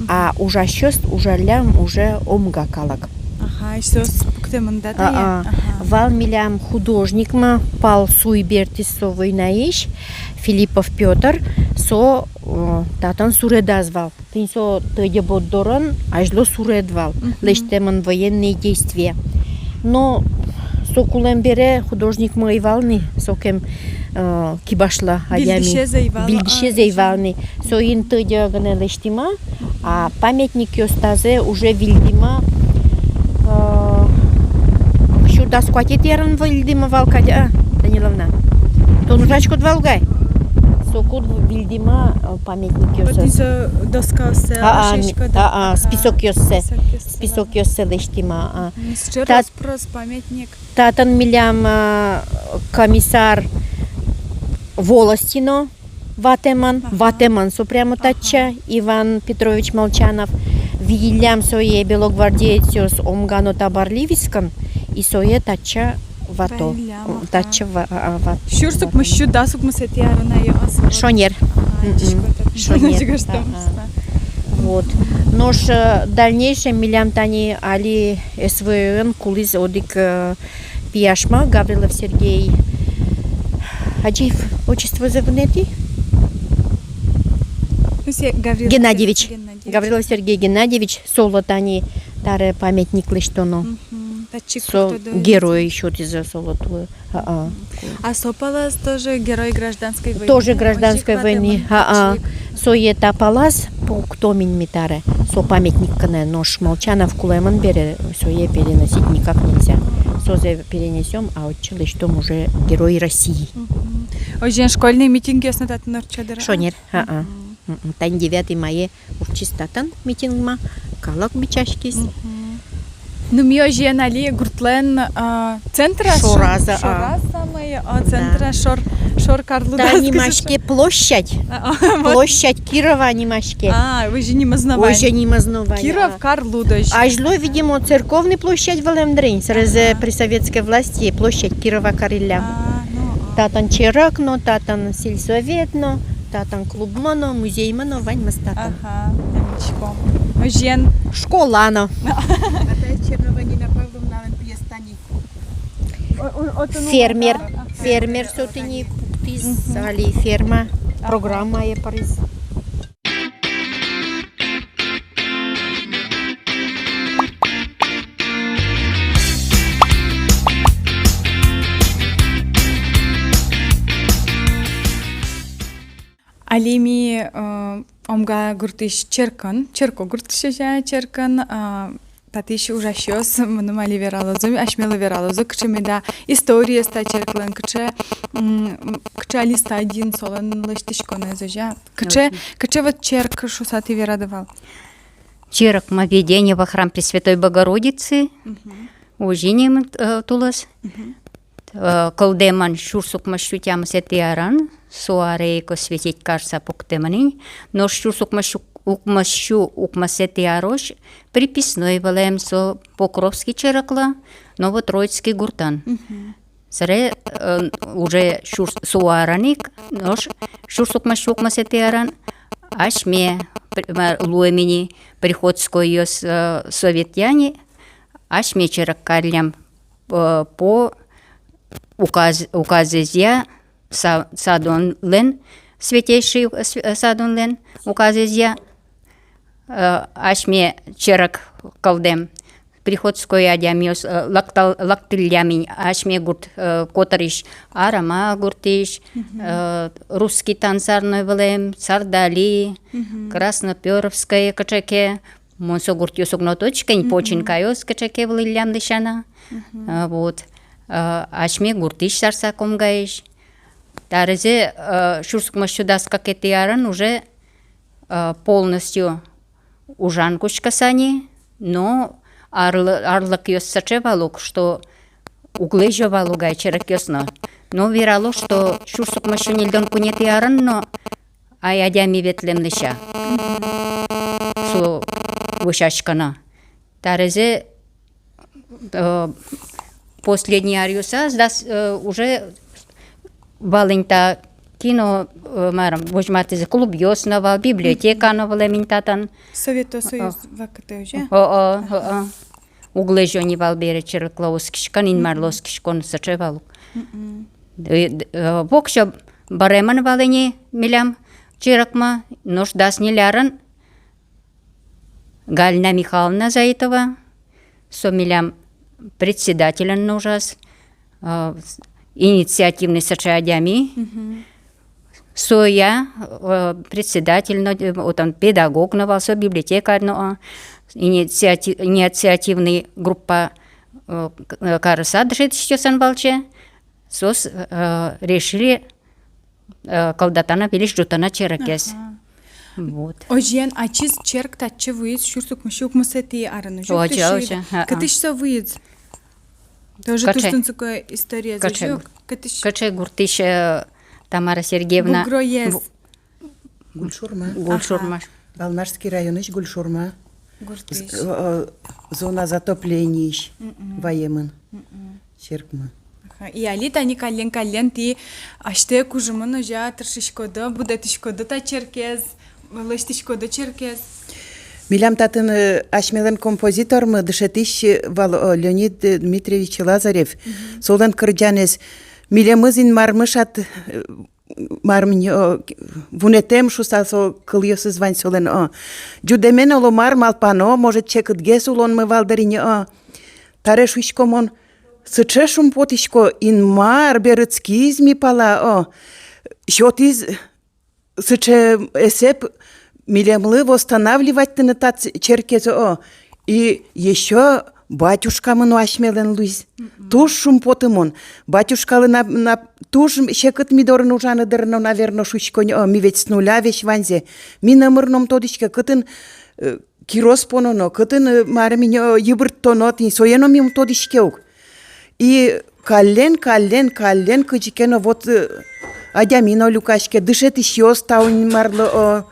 а ужасьёс ужаллям уже Омга калык. Ага, и соос пуктэмын, да, тае? А-а. Ага. Вал милям художник ма, пал суй бертӥз со войнаысь, Филиппов Пётр, со, э, татын суредаз вал. Тӥни со тӧдьы борддорын азьло суред вал, мгм, лэсьтэмын военные действия. Но со кулэм бере художник ма ӧй вал ни, сокем, э, кибашлы адями. Вильдӥсез ӧй вал, вильдӥсез ӧй вал ни. Соин тӧдьы гинэ лэсьтӥмы, а памятникъёс тазэ уже вильдӥмы, э, сюрс дас куатетӥ арын вильдӥмы вал кадь, а, Даниловна? Тон ужаськод вал угай? Соку вильдӥмы, э, памятникъёсыз. Вот со доскаоссэ, а, а, лэсьтӥськод, а, а, списокъёссэ. Списокъёссэ. Списокъёссэ лэсьтӥмы, а. М, сыӵе рос-прос памятник. Татын милям, а, комиссар волости но ватэмын, ага, ватэмын со прямо, ага, татчы, Иван Петрович Молчанов. Вииллям сое белогвардеецъёс Омга но Табарли вискын, и сое татчы вато. Валлям, ага. Татчы ва-, а, а, ват-, сюрс укмыссю дас укмысэтӥ арын ай, а, со вот. Шонер. Ага, мгм. Шонер. Ага. Вот. Нош, э, дальнейшем милям тани али СВО-ын кулӥз одӥг, э, пияш ма, Гаврилов Сергей. Адӟи, отчествозэ вунэтӥ. Ну, се-, Гаврилов Геннадьевич. Сергей Геннадьевич. Гаврилов Сергей Геннадьевич, солы тани таре памятник лэсьтоно. Мгм. Татчы со куртодо герой ведь. Сётӥзы солы тулы. А, а. А со палаз тоже герой гражданской войны. Тоже гражданской войны. А, а. Сое та палаз пуктом ини ми таре. Со памятник гинэ, нош Молчанов кулэмын бере, сое переносить никак нельзя. Созэ перенесём, а отчы лэсьтом уже Герой России. Мгм. Озьыен школьный митингъёс но татын ортчо дыр, а? Шонер. А, а. Мгм. Мгм. Тани девятый мае ортчиз татын митинг ма, калык бичаськиз. Мгм. Ну, ми озьыен али гуртлэн, а, центраз, шоразы, шо-, а. Шораз самой, а, центраз, да. Шор, шор кар лудаз. Та нимаське площадь. А, а, вот. Площадь Кирова нимаське. А, озьы нимыз но вань. Озьы нимыз но вань, Киров, а. Кар лудозь. Азьло, видимо, церковный площадь вылэм дыр ини, сразу, ага, при советской власти площадь Кирова кариллям. А, ну, а. Татын черак но, татын сельсовет но, татын клубмы но, музеймы но, ваньмыз татын. Ага, тани учком. Озьыен. Школа но. А таиз Чернова Нина Павловналэн пиез тани. О, о, отын фермер, ага. Фермер со тӥни пуктӥз, мгм, али ферма, ага, программае пыриз. Али ми, э, Омга гуртысь черкын, Черко гуртысь, озьы-а, черкын, а, татысь ужасьёс мыным али вералозы, асьмелы вералозы, кыӵе меда историез та черклэн, кыӵе, м, кыӵе али стадиын солэн лэсьтӥськонэз, озьы-а. Кыӵе, озьы, кыӵе вот черк шуса тӥ верады вал? Черк ма Веденево, храм Пресвятой Богородицы. Мгм. Озьы ини, э, тулыс. Мгм. Э, кылдэмын сюрс укмыссю тямысэтӥ арын, со аре ик осветить карыса пуктэмын ини, нош сюрс укмыссю, укмыссю укмысэтӥ арозь приписной вылэм со Покровский черклы, Новотроицкий гуртын. Мгм. Собере, э, уже сюрс, со арын ик, нош сюрс укмыссю укмысэтӥ арын асьме, при-, ма, луэм ини приходскойёс, э, советъя ини, асьме черк кариллям, э, по указ, указэзъя, Са-, Садонлэн, Святейший, э, св-, э, Садонлэн указэзъя, э, асьме черк кылдэм приходской адямиос, э, лактал-, лактӥллям ини асьме гурт, э, котырысь Арама гуртысь, мгм, э, Русский тан сарной вылэм, Сардали, мгм, Краснопёровское кыӵе ке, Мон со гуртъёс уг но тодӥськы ни, починкаос кыӵе ке вылӥллям лэсьтоно. А, вот. А, асьме гуртысь, Сарсакомгаысь. Таразэ, а, сюрс укмыссю дас кыкетӥ арын уже, а, полностью ужан кутскыса ни, но арлы-, арлыкъёс сыӵе вал ук, что уг лэзё вал ук ай черекъёс но. Но верало, что сюрс укмыссю ньыльдон куинетӥ арын но ай адями ветлэм лэся. Со вӧсяськоно. Таразэ, э, последний аръёсаз дас, э, уже вал ини та кино, э, марым, возьматӥзы, клубъёс но вал, библиотека но вылэм ини татын. Совето Союз вакытэ уже? О, о, о, о. Уг лэзё ни вал бере череклы оскиськон, Инмарлы оскиськон сыӵе вал ук. Э, д-, э, воксё быремын вал ини милям черекмы, нош дас ньыль арын Галина Михайловна Заитова, со милям председателен но ужаз, э, инициативный сыӵе адями. Соя, э, председатель но, э, отын педагог но вал, со библиотекарь но, а, инициати-, инициативный группа, э, к-, э, карыса дышетӥсьёсын валче, соос, э, решили, э, кылдытоно, выльысь ӝутоно черекез. Ага. Вот. Озьыен, ачиз черк татчы вуиз сюрс укмыссю укмысэтӥ арын, озьы-а? Озьы, озьы, а, а. Кытысь со вуиз? Тоже туж тунсыко история, кыӵе, озьы-а? Кытысь? Кыӵе гуртысь, э, Тамара Сергеевна? Бугроез. Бу-, Гульшурма. Гульшурма. Ага. Алнашский районысь Гульшурма. Гуртысь. З-, э, э, зона затоплениысь ваемын черкмы. Ага. И али тани каллен-каллен тӥ асьтэ кужымын, озьы-а, тыршиськоды, будэтӥськоды та черкез, лэсьтӥськоды черкез. Милям татын, э, асьмелэн композитормы, дышетӥсь, э, вал, о, Леонид, э, Дмитриевич Лазарев. Мгм. Солэн кырӟанэз: «Милемыз Инмармы шат, э, мармы ни, о, вунэтэм», — шуса, со кылъёсыз вань солэн, о. «Ӟудэмен оло мар малпано, может, секытгес улонмы вал дыр ини, о». Таре шуисько мон, сыӵе шумпотӥсько, Инмар берытскиз ми пала, о. Сётӥз сыӵе эсэп милемлы восстанавливатьтыны татчы черкез, о. И ещё батюшкамы но асьмелэн луиз. Мгм. Туж шумпоты мон. Батюшкалы на, на туж секыт ми дорын ужаны дыр но, наверно, шуисько ни, о, ми ведь с нуля весь ваньзэ. Ми номыр но ум тодӥське, кытын, э, кирос пононо, кытын, э, марым ини, э, йыбырттоно, тӥни сое но ми ум тодӥське ук. И каллен, каллен, каллен кызьы ке но вот, э, адями но люкаське, дышетӥсьёс, тау Инмарлы, о,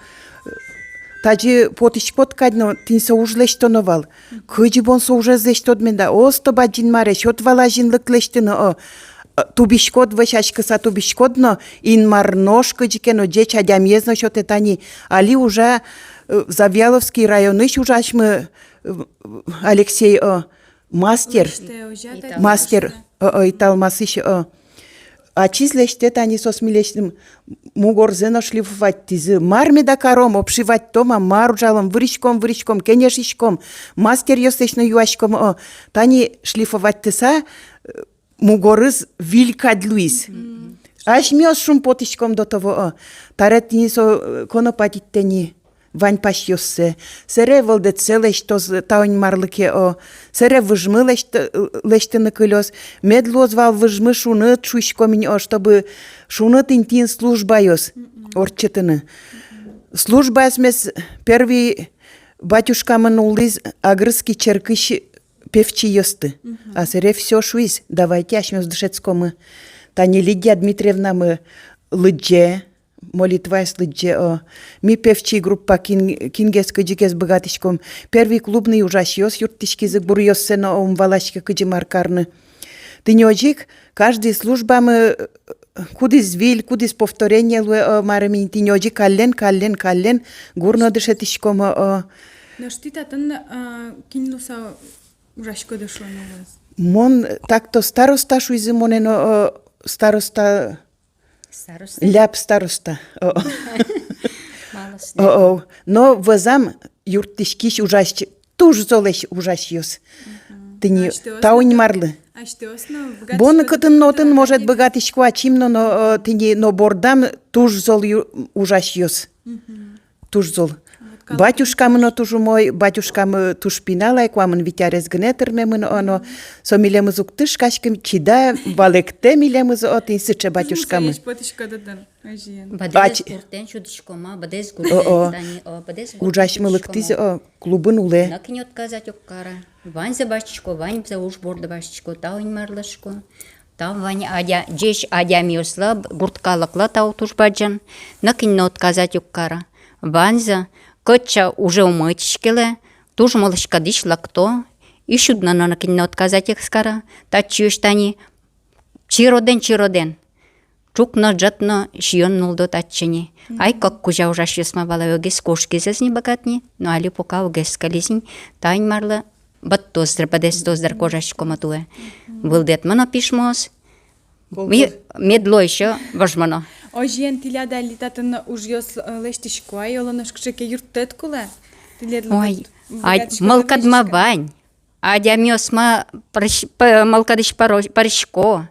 тазьы потӥськод кадь но, тӥни со уж лэсьтоно вал. Кызьы бон со ужез лэсьтод меда, осто бадӟым Инмаре, сёт вал азинлык лэсьтыны, о. Тубиськод, вӧсяськыса тубиськод но, Инмар нош кызьы ке но ӟеч адямиез но сётэ. Тани али ужа, э, Завьяловский районысь ужасьмы, э, Алексей, о, мастер. Лэсьтэ, озьы-а, тани мастер, лэсьтэ. О, о, Италмасысь, о. Ачиз лэсьтэ, тани соос милесьтым мугорзэ но шлифоватьтӥзы. Мар меда каром, обшиватьтом-а, мар ужалом, вырӥськом, вырӥськом, кенешиськом, мастеръёслэсь но юаськом, о. Тани шлифоватьтыса, э, мугорыз виль кадь луиз. Мгм. Асьмеос шумпотӥськом до того, о. Таре тӥни со, э, конопатитэ ни вань пасьёссэ. Сэре вӧлдэтсэ лэсьтоз, тау Инмарлы ке, о. Сэре выжмы лэсьт-, лэсьтыны кылёз. Мед луоз вал выжмы шуныт, шуиськом ини, о, чтобы шуныт интыын службаос ортчытыны. Службаосмес первый батюшкамы нуллӥз Агрызский черкысь певчиосты. Мгм. А сэре всё шуиз: «Давайте асьмеос дышетскомы». Тани Лидия Дмитриевнамы лыдӟе, молитваос лыдӟе, о. Ми певчи группа кин-, кингес, кызьыгес быгатӥськом. Первый клубный ужасьёс юрттӥськизы, гуръёссэ но ум валаськы, кызьы мар карны. Тӥни озьы ик каждый службамы, э, кудӥз виль, кудӥз повторение луэ, о, марым ини, тӥни озьы ик каллен, каллен, каллен гур но дышетӥськом, о, о. Нош тӥ татын, а, кин луыса ужаськоды, шуоно вал? Мон так-то староста шуизы монэ но, о, староста. Староста? Ляб староста. О. Малосьлаб. О, о. Но вӧзам юрттӥськись ужась-, туж золэсь ужасьёс. Мгм. Тӥни, тау Инмарлы. Асьтэос но быгатӥськоды? Бон кытын но отын, может, быгатӥсько ачим но, но, о, тӥни, но бордам туж зол ю-, ужасьёс. Мгм. Туж зол. Вот Батюшкамы но туж умой, батюшкамы туж пинал ай, куамын вить арес гинэ тырмемын, о, но со милемыз уг тышкаськы, чида, валэктэ милемыз, о, тӥни сыӵе батюшкамы. Быдэс гуртэн сюдӥськом-а, быдэс гуртэн, о, о, тани, о, быдэс гуртэн. Ужасьмы лыктӥз, о, клубын улэ. Нокин отказать уг кара. Ваньзэ басьтӥсько, ваньзэ уж борды басьтӥсько, тау Инмарлы, шуисько. Тау вань адя-, ӟеч адямиослы, гурт калыклы тау туж бадӟым. Нокин но отказать уг кара. Ваньзэ, кытчы уже умойтӥське лэ, туж мылысь-кыдысь лыкто, и сюдыны но нокин но отказать ӧз кара. Татчыозь тани чиродэн, чиродэн ӵукно, ӝӧтно сиён нулло татчы ни. Мгм. Ай, кык кузя ужасьёсмы вал, огез кошкиз ӧз ни быгаты ни, но али пока огез кылиз ни, тау Инмарлы, быдтоз дыр, быдэстоз дыр, кожаськомы туэ. Мгм. Вылдытмоно письмоос. Ми-, мед луоз ещё, возьмоно. Озьыен, тӥляд али татын ужъёс, э, лэсьтӥсько ай, оло нош кыӵе ке юрттэт кулэ? Тӥледлы. Ой, вот, ай, быгатӥськоды мылкыдмы вазиськыны? Вань. Адямиосмы пырись-, п-, мылкыдысь пыро-, пырисько.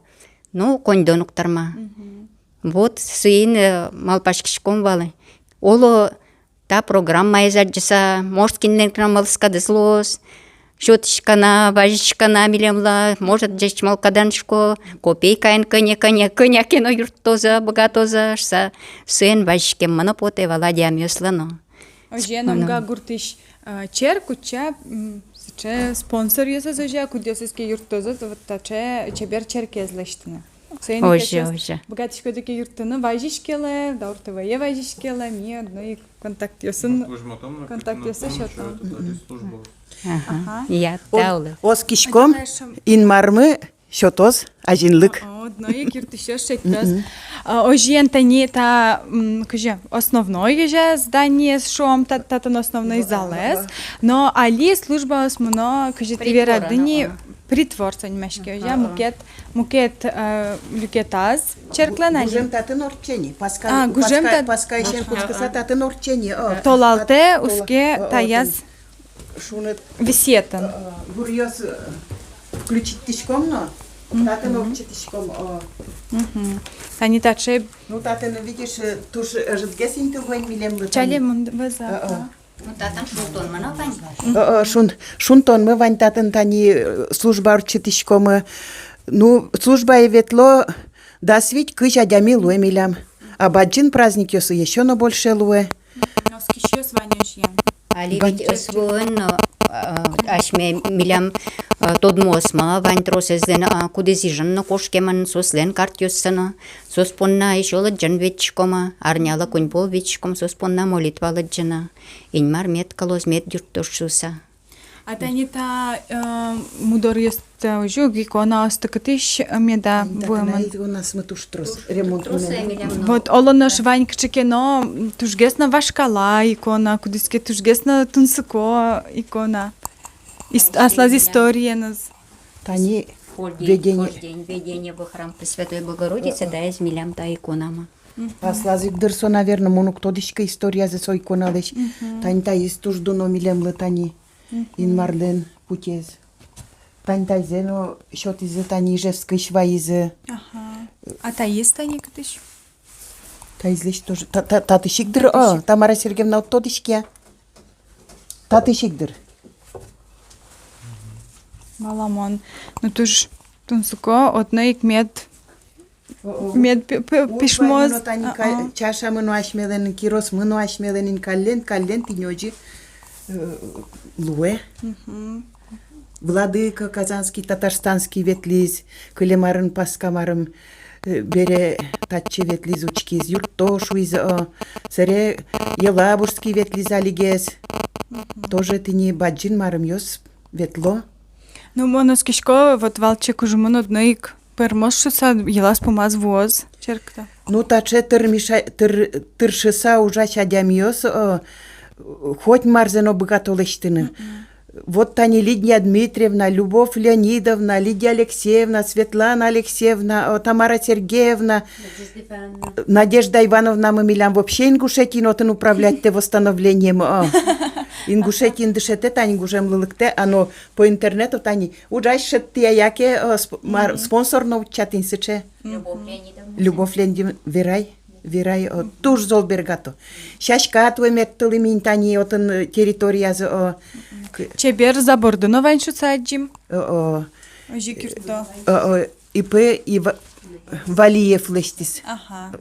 Ну, коньдон уг тырмы. Мгм. Вот соин, э, малпаськиськом вал ай. Оло та программаез адӟыса, может, кинлэн ке но мылысь-кыдыз луоз. Сётӥсько на, вазисько на милемлы, может, ӟеч мылкыдэн, шуисько, копейкаен кӧня, кӧня, кӧня ке но юрттоз-а, быгатоз-а шуыса. Соин вазиськеммы но потэ вал адямиослы но. Озьыен, Омга гуртысь, э, черк утча, м, сыӵе спонсоръёсыз, озьы, кудъёсыз ке юрттозы, вот таӵе чебер черкез лэсьтыны. Соин озьы, озьы. Быгатӥськоды ке юрттыны, вазиськелэ, Даур ТВ-е вазиськелэ, ми одно ик контактъёсын, контактъёсы сётом. Мгм. Ага. Я, вот, тау лэ. Оскиськом, Инмармы сётоз азинлык. О, о, одно ик юрттӥсьёс шедьтоз. Мгм. А, озьыен, тани та, м, кызьы, основной, кызьы, зданиез шуом, та-, татын основной залэз. Ага, ага. Но али службаос мыно, кызьы тӥ верады ни, притвор со нимаське, озьы, ага, мукет, мукет, э, люкетаз черклэн али. Гужем татын ортче ни, Паска, а, гужем Паска, та-, Паскаысен, ага, кутскыса татын ортче ни, о. Толалтэ, о, уске, о, о, таяз. Шуныт. Висъетын. Э, гуръёс, э, включить тӥськом но, мгм, татын ортчытӥськом, о. Мгм. Тани таӵе. Ну, татын, видишь, э, туж ӧжытгес инты вань милемлы тани. Чале мон вӧза, э, э, а. Ну, татын шунтонмы но вань. Э, э, шун-, шунтонмы вань татын, тани, э, служба ортчытӥськомы. Ну, службае ветло дас вить-кызь адями луэ милям. А бадӟым праздникъёсы ещё но больше луэ. Оскисьёс вань озьыен. Али ведь СВО-ын но, а, асьме милям, а, тодмоосмы вань тросэзлэн, а, кудӥз Ижын но кошкемын, соослэн картъёссы но, соос понна ещё лыдӟыны ветлӥськомы, арнялы куинь пол ветлӥськом, соос понна молитва лыдӟыны, Инмар мед кылоз, мед юрттоз шуыса. А тани та, э, мудоръёсты, озьы ук, иконаосты кытысь, э, меда вуэмын? Тани та иконамы туж трос ремонт. Трос мынэ. Вот, оло нош вань кыӵе ке но, м, тужгес но вашкала икона, кудӥз ке тужгес но тунсыко икона. Ис-, аслаз историеныз. Тани введение. Вхождение, вхождение во храм Пресвятой Богородицы, ага, таиз милям та иконамы. Мгм. Аслаз ик дыр со, наверно, мон уг тодӥськы историязэ со иконалэсь. Мгм. Тани таиз туж дуно милемлы, тани. Мгм. Инмарлэн путез. Тани таизэ но сётӥзы, тани Ижевскысь вайизы. Ага. А таиз тани кытысь? Таизлэсь тоже. Та-, та-, татысь ик дыр, о, татысь ик. Тамара Сергеевна, уд тодӥське-а? Татысь ик дыр. Валамон. Ну, туж тунсыко, одно ик мед О-о. Мед пи-, пи-, пишмоз. Удмурт ваньмы но тани ка-, о-о, чашамы но асьмелэн ини, киросмы но асьмелэн ини, каллен, каллен тӥни озьы, э, луэ. Мгм. Владыка Казанский, Татарстанский ветлӥз, кылем арын Паска марым, э, бере татчы ветлӥз, учкиз, юртто шуиз, о, сэре Елабужский ветлӥз алигес. Мгм. Тоже тӥни бадӟым марымъёс ветло. Ну, мон оскисько, вот валче кужымын одно ик пӧрмоз шуыса, йылаз-пумаз вуоз черкта. Ну, таӵе тырмиша-, тыр-, тыршыса ужась адямиос, э, хоть марзэ но быгато лэсьтыны. Мгм. Вот тани Лидия Дмитриевна, Любовь Леонидовна, Лидия Алексеевна, Светлана Алексеевна, э, Тамара Сергеевна, Надежда Ивановна. Надежда Ивановнамы милям вообще Ингушетиын отын управлять каре восстановлениемы, э. Ингушетиын дышетэ, тани гужемлы лыктэ, а но по интернету тани ужась шедьтэ-а, яке, э, сп-, мар-, мгм, спонсор но утчатэ ини сыӵе. Любовь Леонидовна. Любовь Леонидовна, верай. Верай, о, туж зол бергато. Сяська туэ мед тылы мынэ тани отын, э, территориязы, о. К- Чебер заборды но вань шуса адӟим. О, о. Озьы кирто. О, о. И П. И Ва- Валиев лэсьтӥз. Ага.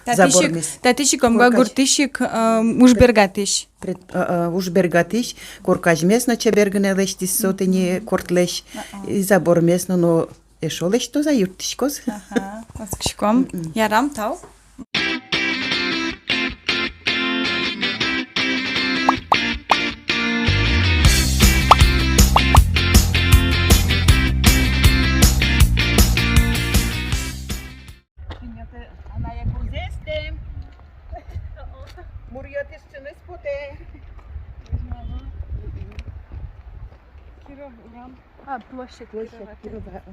Татысь ик, забормес. Татысь ик, Комга гуртысь ик, э, уж бергатӥсь. Пред- э, э, уж бергатӥсь, корказьмес но чебер гинэ лэсьтӥз со тӥни кортлэсь. А-а. И забормес но, но эшшо лэсьтоз-а, юрттӥськоз. Ага, оскиськом. Мгм. Ярам, тау. Анае курзэстэм. Муръётӥз, чыныз потэ. Киров урам. А, площадь. Площадь Кирова. Кирова, а.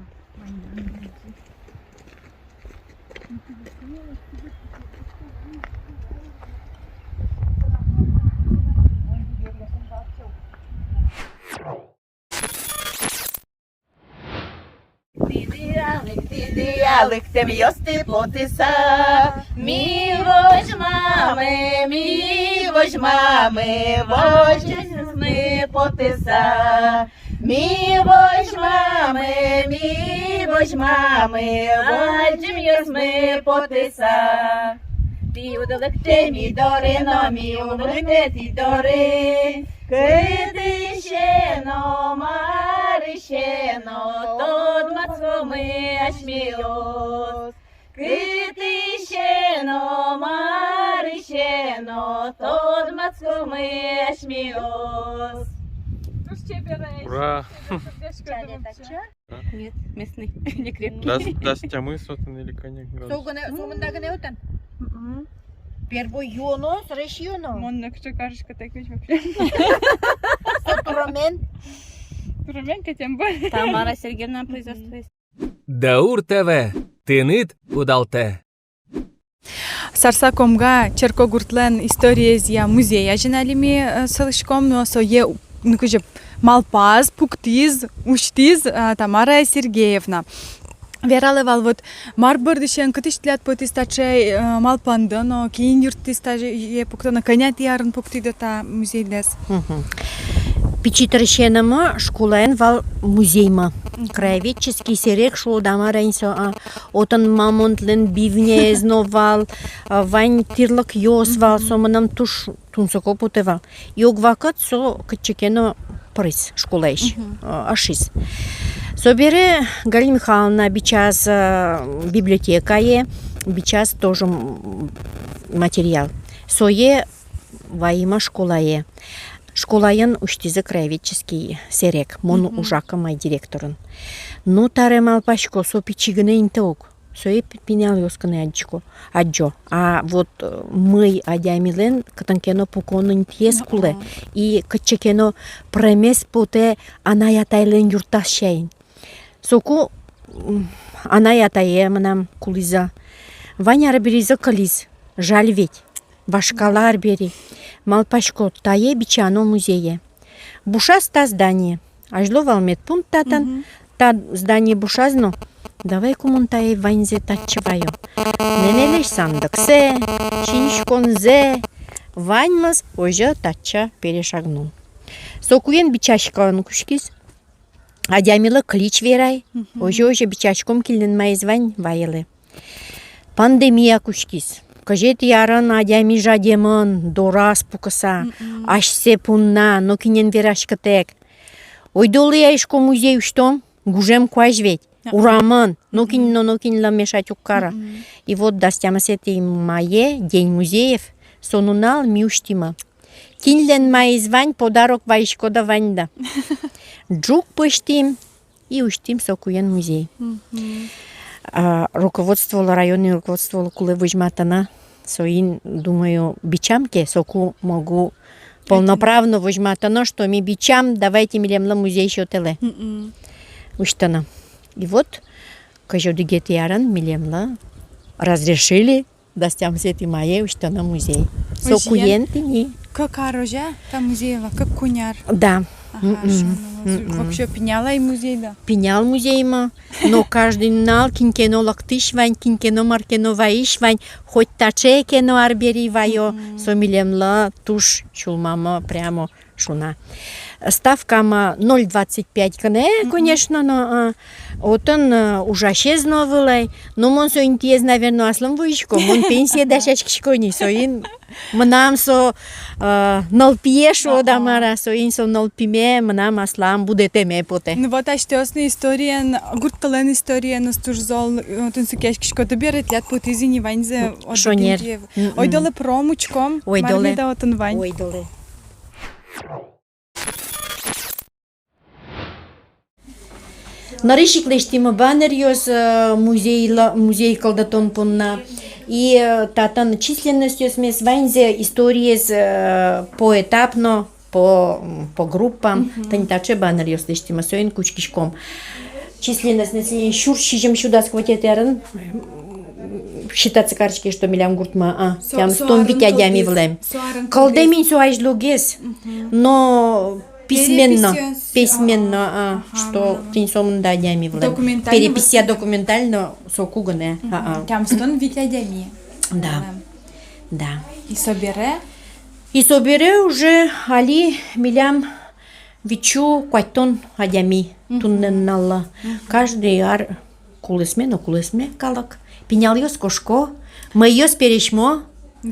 Тӥ дыръя лык, тӥ дыръя лыктэмъёсты потыса, ми возьмамы, ми возьмамы, вазьымъёсмы потыса. Ми возьмамы, ми возьмамы, вазьымъёсмы потыса. Тӥ уд лыктэ ми доры но, ми ум лыктэ тӥ доры. Кытысь ке но, марысь ке но тодматскомы асьмеос. Кытысь ке но, марысь ке но тодматскомы асьмеос. Ура! Нет, местный, не крепкий. Дас, дас тямыс отын или кӧня градус? Со гинэ, сомында гинэ отын. Мгм. Первой юоно, сразу юоно. Мон нокыӵе карыськытэк ведь вообще. Со туромен. Туромен кӧтем бы. Тамара Сергеевна, производство. Даур ТВ, тыныд удалтэ. Сарса-Комга черкогуртлэн историезъя музей азьын али ми, э, сылӥськом, но сое, ну, кызьы малпаз, пуктӥз, усьтӥз, э, Тамара Сергеевна. Вералэ вал, вот, мар бордысен, кытысь тӥляд потӥз таӵе, э, малпанды но, кин юрттӥз таӵе пуктыны, кӧня тӥ арын пуктӥды та музейдэс? Мгм. Пичи дырысенымы школаын вал музеймы. Мгм. Краеведческий серек шуод-а, мар-а ини со, а, отын мамонтлэн бивняез но вал, а, вань тӥрлыкъёс вал, со мыным туж тунсыко потэ вал. И огвакыт со кытчы ке но пыриз школаысь, мгм, а, ышиз. Собере Галина Михайловна бичаз, а, библиотекае, бичаз тоже, м, материал. Сое ваимы школае. Школаын усьтӥзы краеведческий серек, мон, мгм, ужакы май директорын. Ну, табере малпасько, со пичи гинэ инты ук. Сое пи-, пиналъёс гинэ адӟисько, адӟо. А вот, э, мый адямилэн кытын ке но пукон интыез кулэ. Ага. И кытчы ке но пыремез потэ анай-атайлэн юртаз сямен. Соку, м, анай-атае мынам кулӥзы. Вань арберизы кылиз. Жаль ведь. Вашкала арбери. Малпасько, тае бичано музее. Бушаз та здание. Азьло вал медпункт татын. Мгм. Та здание бушаз но, давай-ка мон тае ваньзэ татчы ваё. Нэнэлэсь сандыксэ, синӥськонзэ, ваньмыз озьы татчы перешагнул. Сокуен бичаськон кутскиз. Адямилы клич верай, мгм, озьы-озьы бичаськом, кинлэн маиз вань, вайылэ. Пандемия кутскиз. Кызетӥ арын адями жадемын, дораз пукыса, мгм, асьсэ понна, нокинэн вераськытэк. Ойдолэ ай, шуисько, музей усьтом, гужем куазь ведь, а-а, урамын, нокин, мгм, но нокинлы мешать уг кары. Мгм. И вот дас тямысэтӥ мае, День музеев, со нунал ми усьтӥмы. Кинлэн маиз вань, подарок вайиськоды, вань да. Ӝук пӧзьтӥм и усьтӥм сокуен музей. Мгм. А, руководстволы, районный руководстволы кулэ возьматыны, соин, думаю, бичам ке, соку могу полноправно возьматыны, что ми бичам, давайте милемлы музей сётэлэ. Мгм. Усьтыны. И вот, кызь одӥгетӥ арын милемлы разрешили дас тямысэтӥ мае усьтыны музей. Озьыен. Сокуен тӥни. Кык ар озьы-а та музейлы, кык-куинь ар? Да. Ага, мгм, шуоно. Мгм. Вообще пинал ай музей, да? Пинал музеймы. Но каждый нунал кин ке но лыктӥсь вань, кин ке но мар ке но вайись вань, хоть таӵе ке но арбери ваё, мгм, со милемлы туж сюлмамы прямо шуна. Ставкамы ноль двадцать пять гинэ, мгм, конечно, но, а, отын, а, ужасез но ӧвӧл ай. Но мон со интыез, наверно, аслым вуисько, мон пенсие дасяськисько ни, соин мынам со, а, нылпие шуод-а, мар-а, соин со нылпиме мынам аслам будэтэме потэ. Ну вот, асьтэос но историен, гуртъёслэн историеныз туж зол, э, тунсыкъяськиськоды бере, тӥляд потӥз ини ваньзэ. Шонер. Отын. Мгм. Ойдолэ пыром, учком. Ойдолэ. Мар меда отын вань. Ойдолэ. Нырысь ик лэсьтӥмы баннеръёс, э, музейлы, музей кылдытон понна. И, э, татын численностьёсмес, ваньзэ, историез, э, поэтапно, по, м, по группам. Мгм. Тани таӵе баннеръёс лэсьтӥмы, соин кутскиськом. Численностьмес ини сюрс сизьым сю дас куатетӥ арын, м, считаться кариське, что милям гуртмы, а, со, тямыстон вить адями вылэм. Со арын кылдэм ини со азьлогес. Мгм. Но письменно, переписьёс, письменно, а, а, ага, что, ага, тӥни сомында адями вылэм. Документально. Переписья вот документально соку гинэ. Мгм. А, а. Тямыстон вить адями. Да. Вылэм. Да. И собере? И собере уже али милям витьсю куатьтон адями, мгм, туннэ нуналлы. Мгм. Каждый ар кулэсме но кулэсме калык. Пиналъёс кошко, мӧйыос пересьмо.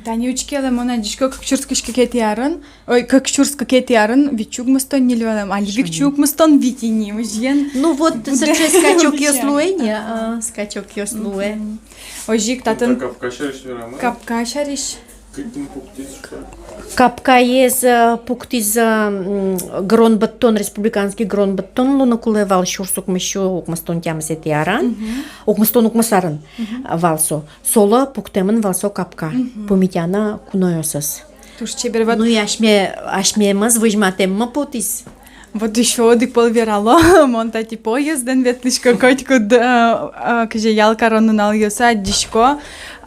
Тани учкелэ, мон адӟисько, кык сюрс кызь кыкетӥ арын, ой, кык сюрс кыкетӥ арын витьсю укмыстон ньыль вылэм, али витьсю укмыстон вить ини, музъен. Ну вот, сыӵе скачокъёс луэ ни, а, скачокъёс луэ. Мгм. Озьы ик татын. Капка сярысь верамы? Капка сярысь. Кытын пуктӥз? Капкаез, э, пуктӥз, э, м, гырон быдтон, республиканский гырон быдтон луыны кулэ вал сюрс укмыссю укмыстон тямысэтӥ арын. Мгм. Укмыстон укмыс арын, мгм, вал со. Солы пуктэмын вал со капка. Мгм. Пумитаны куноосыз. Туж чебер, вот. Ну и асьме, асьмемыз возьматэммы потӥз. Вот ещё одӥг пол верало, мон тати поездэн ветлӥсько котькуд, э, э, кызьы ял карон нуналъёсы адӟисько,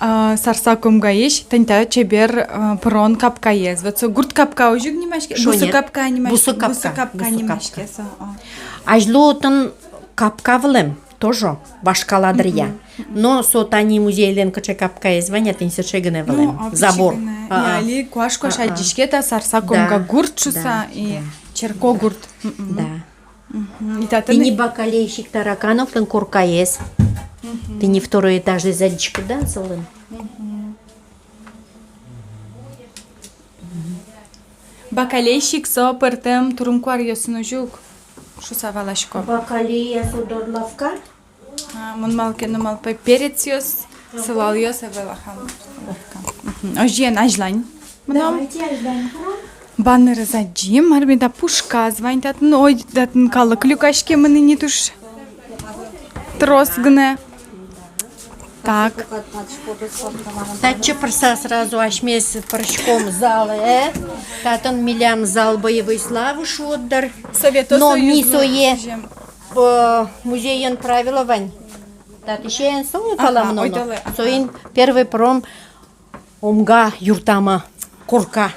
э, Сарсак Омгаысь тани та чебер, э, пырон капкаез. Вот со гурт капка озьы ик нимаське, шонер. Бусы капка нимаське, бусы капка, бусы капка, бусы капка нимаське со, а. Азьло отын капка вылэм, тоже вашкала дыръя. Мгм. Но со тани музейлэн кыӵе капкаез вань, а тӥни сыӵе гинэ вылэм. Ну, а, забор. Пичи гинэ. А, а. И али куаш-куаш, а, а, адӟиське та Сарсак Омга гурт шуса, да, и, да, черкогурт. Мгм. Да. Мгм. И татын. Тӥни бакалейщик Таракановлэн коркаез. Мгм. Тӥни второй этажез адӟиськод-а солэн? Мгм. Бакалейщик со пӧртэм турын-куаръёсын озьы ук шуса валасько. Бакалея со дор лавка. А, мон малы ке но малпай, перецъёс, сылалъёс ӧвӧл, аха. Мгм. Озьыен, азьлань. Мынам. Давайте азьлань. Баннерез адӟим, мар меда пушказ вань татын, ой, татын калык люкаськемын ини туж трос гинэ. Так. Татчы пырса сразу асьмеос пыриськом залэ. Татын милям зал боевой славы шуод дыр. Советской Союзлэн. Но ми сое, э, музейын правило вань. Татысен со, ага, паламно. Ойдолэ, ага. Соин первый пыром Омга юртамы. Корка.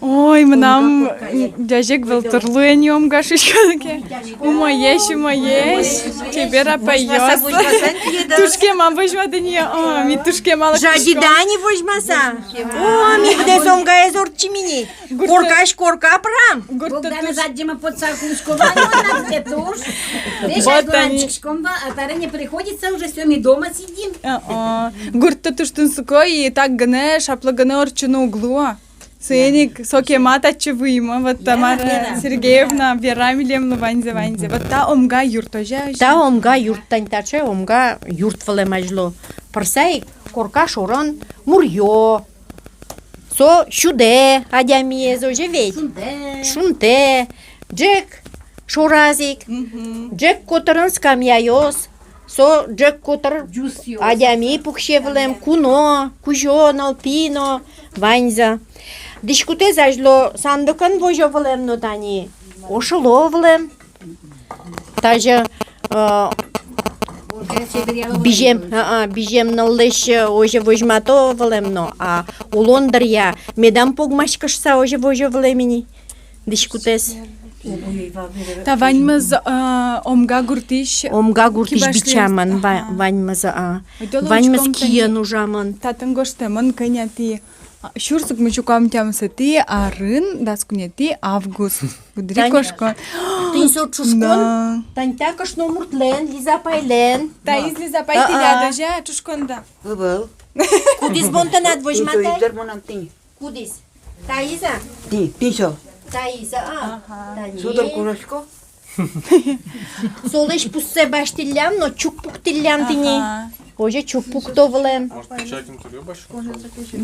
Ой, мынам, м, ӟазег вылтыр луэ ни Омга шуиськод ке. Умоесь, умоесь. Чебер апайёс. Возьмаса, возьмаса, тӥледлы. Туж кема возьматэ ни, о, ми туж кема лыктӥськом. Жадида ни возьмаса. О, ми быдэс Омгаез ортчим ини. Коркась корка пырам. Гуртты. Богданэз адӟемын потса кулӥсько вал, но на те туж. Вот они. Весь ай дуранчик. Шкомба, а таре не приходится уже, всё, ми дома сидим. О-о. Гуртты туж тунсыко, и так гинэ, шаплы гинэ ортчыны уг луы. Соин ик со кема татчы вуимы, вот Тамара Сергеевна вера милемлы ваньзэ, ваньзэ. Вот та Омга юрт, озьы-а? Та Омга юрт, тани таӵе Омга юрт вылэм азьло. Пырса ик корка шорын муръё. Со сюдэ адямиез, озьы ведь? Шунтэ. Шунтэ. Ӝӧк шораз ик. Мгм. Ӝӧк котырын скамьяос. Со ӝӧк котыр адями пуксе вылэм, куно, кузё, нылпи но, ваньзэ. Дӥськутэз азьло сандыкын возё вылэм но, тани ошыло вылэм. Тазьы, э, бизем, а, а, бизем ныллэсь, э, озьы возьмато вылэм но, а улон дыръя медам погмаськы шуса озьы возё вылэм ини дӥськутэз. Та ваньмыз, э, Омга гуртысь. Омга гуртысь кибашлы бичамын, ва-, ага, ваньмыз, а. Ойдолэ ваньмыз учком, киын тани ужамын. Татын гожтэмын, кӧня тӥ, а, сюрс укмыс сю куамын тямысэтӥ арын, дас куинетӥ август. Гудыри кошкон. Тӥни со чушкон. Да. Тани та кышномуртлэн, Лиза апайлэн. Таиз Лиза апай, а-а, тӥляд озьы-а чушкон да? Ӧвӧл. Кудӥз бон тынад возьматэ? Кудӥз? Таиз-а? Тӥ, тӥ со. Таиз-а? А, ага. Тани. Судыр курасько. Солэсь пуссэ басьтӥллям но, чук пуктӥллям тӥни. Ага. Озьы чук пукто вылэм. Может, печатьын тоже басьтом?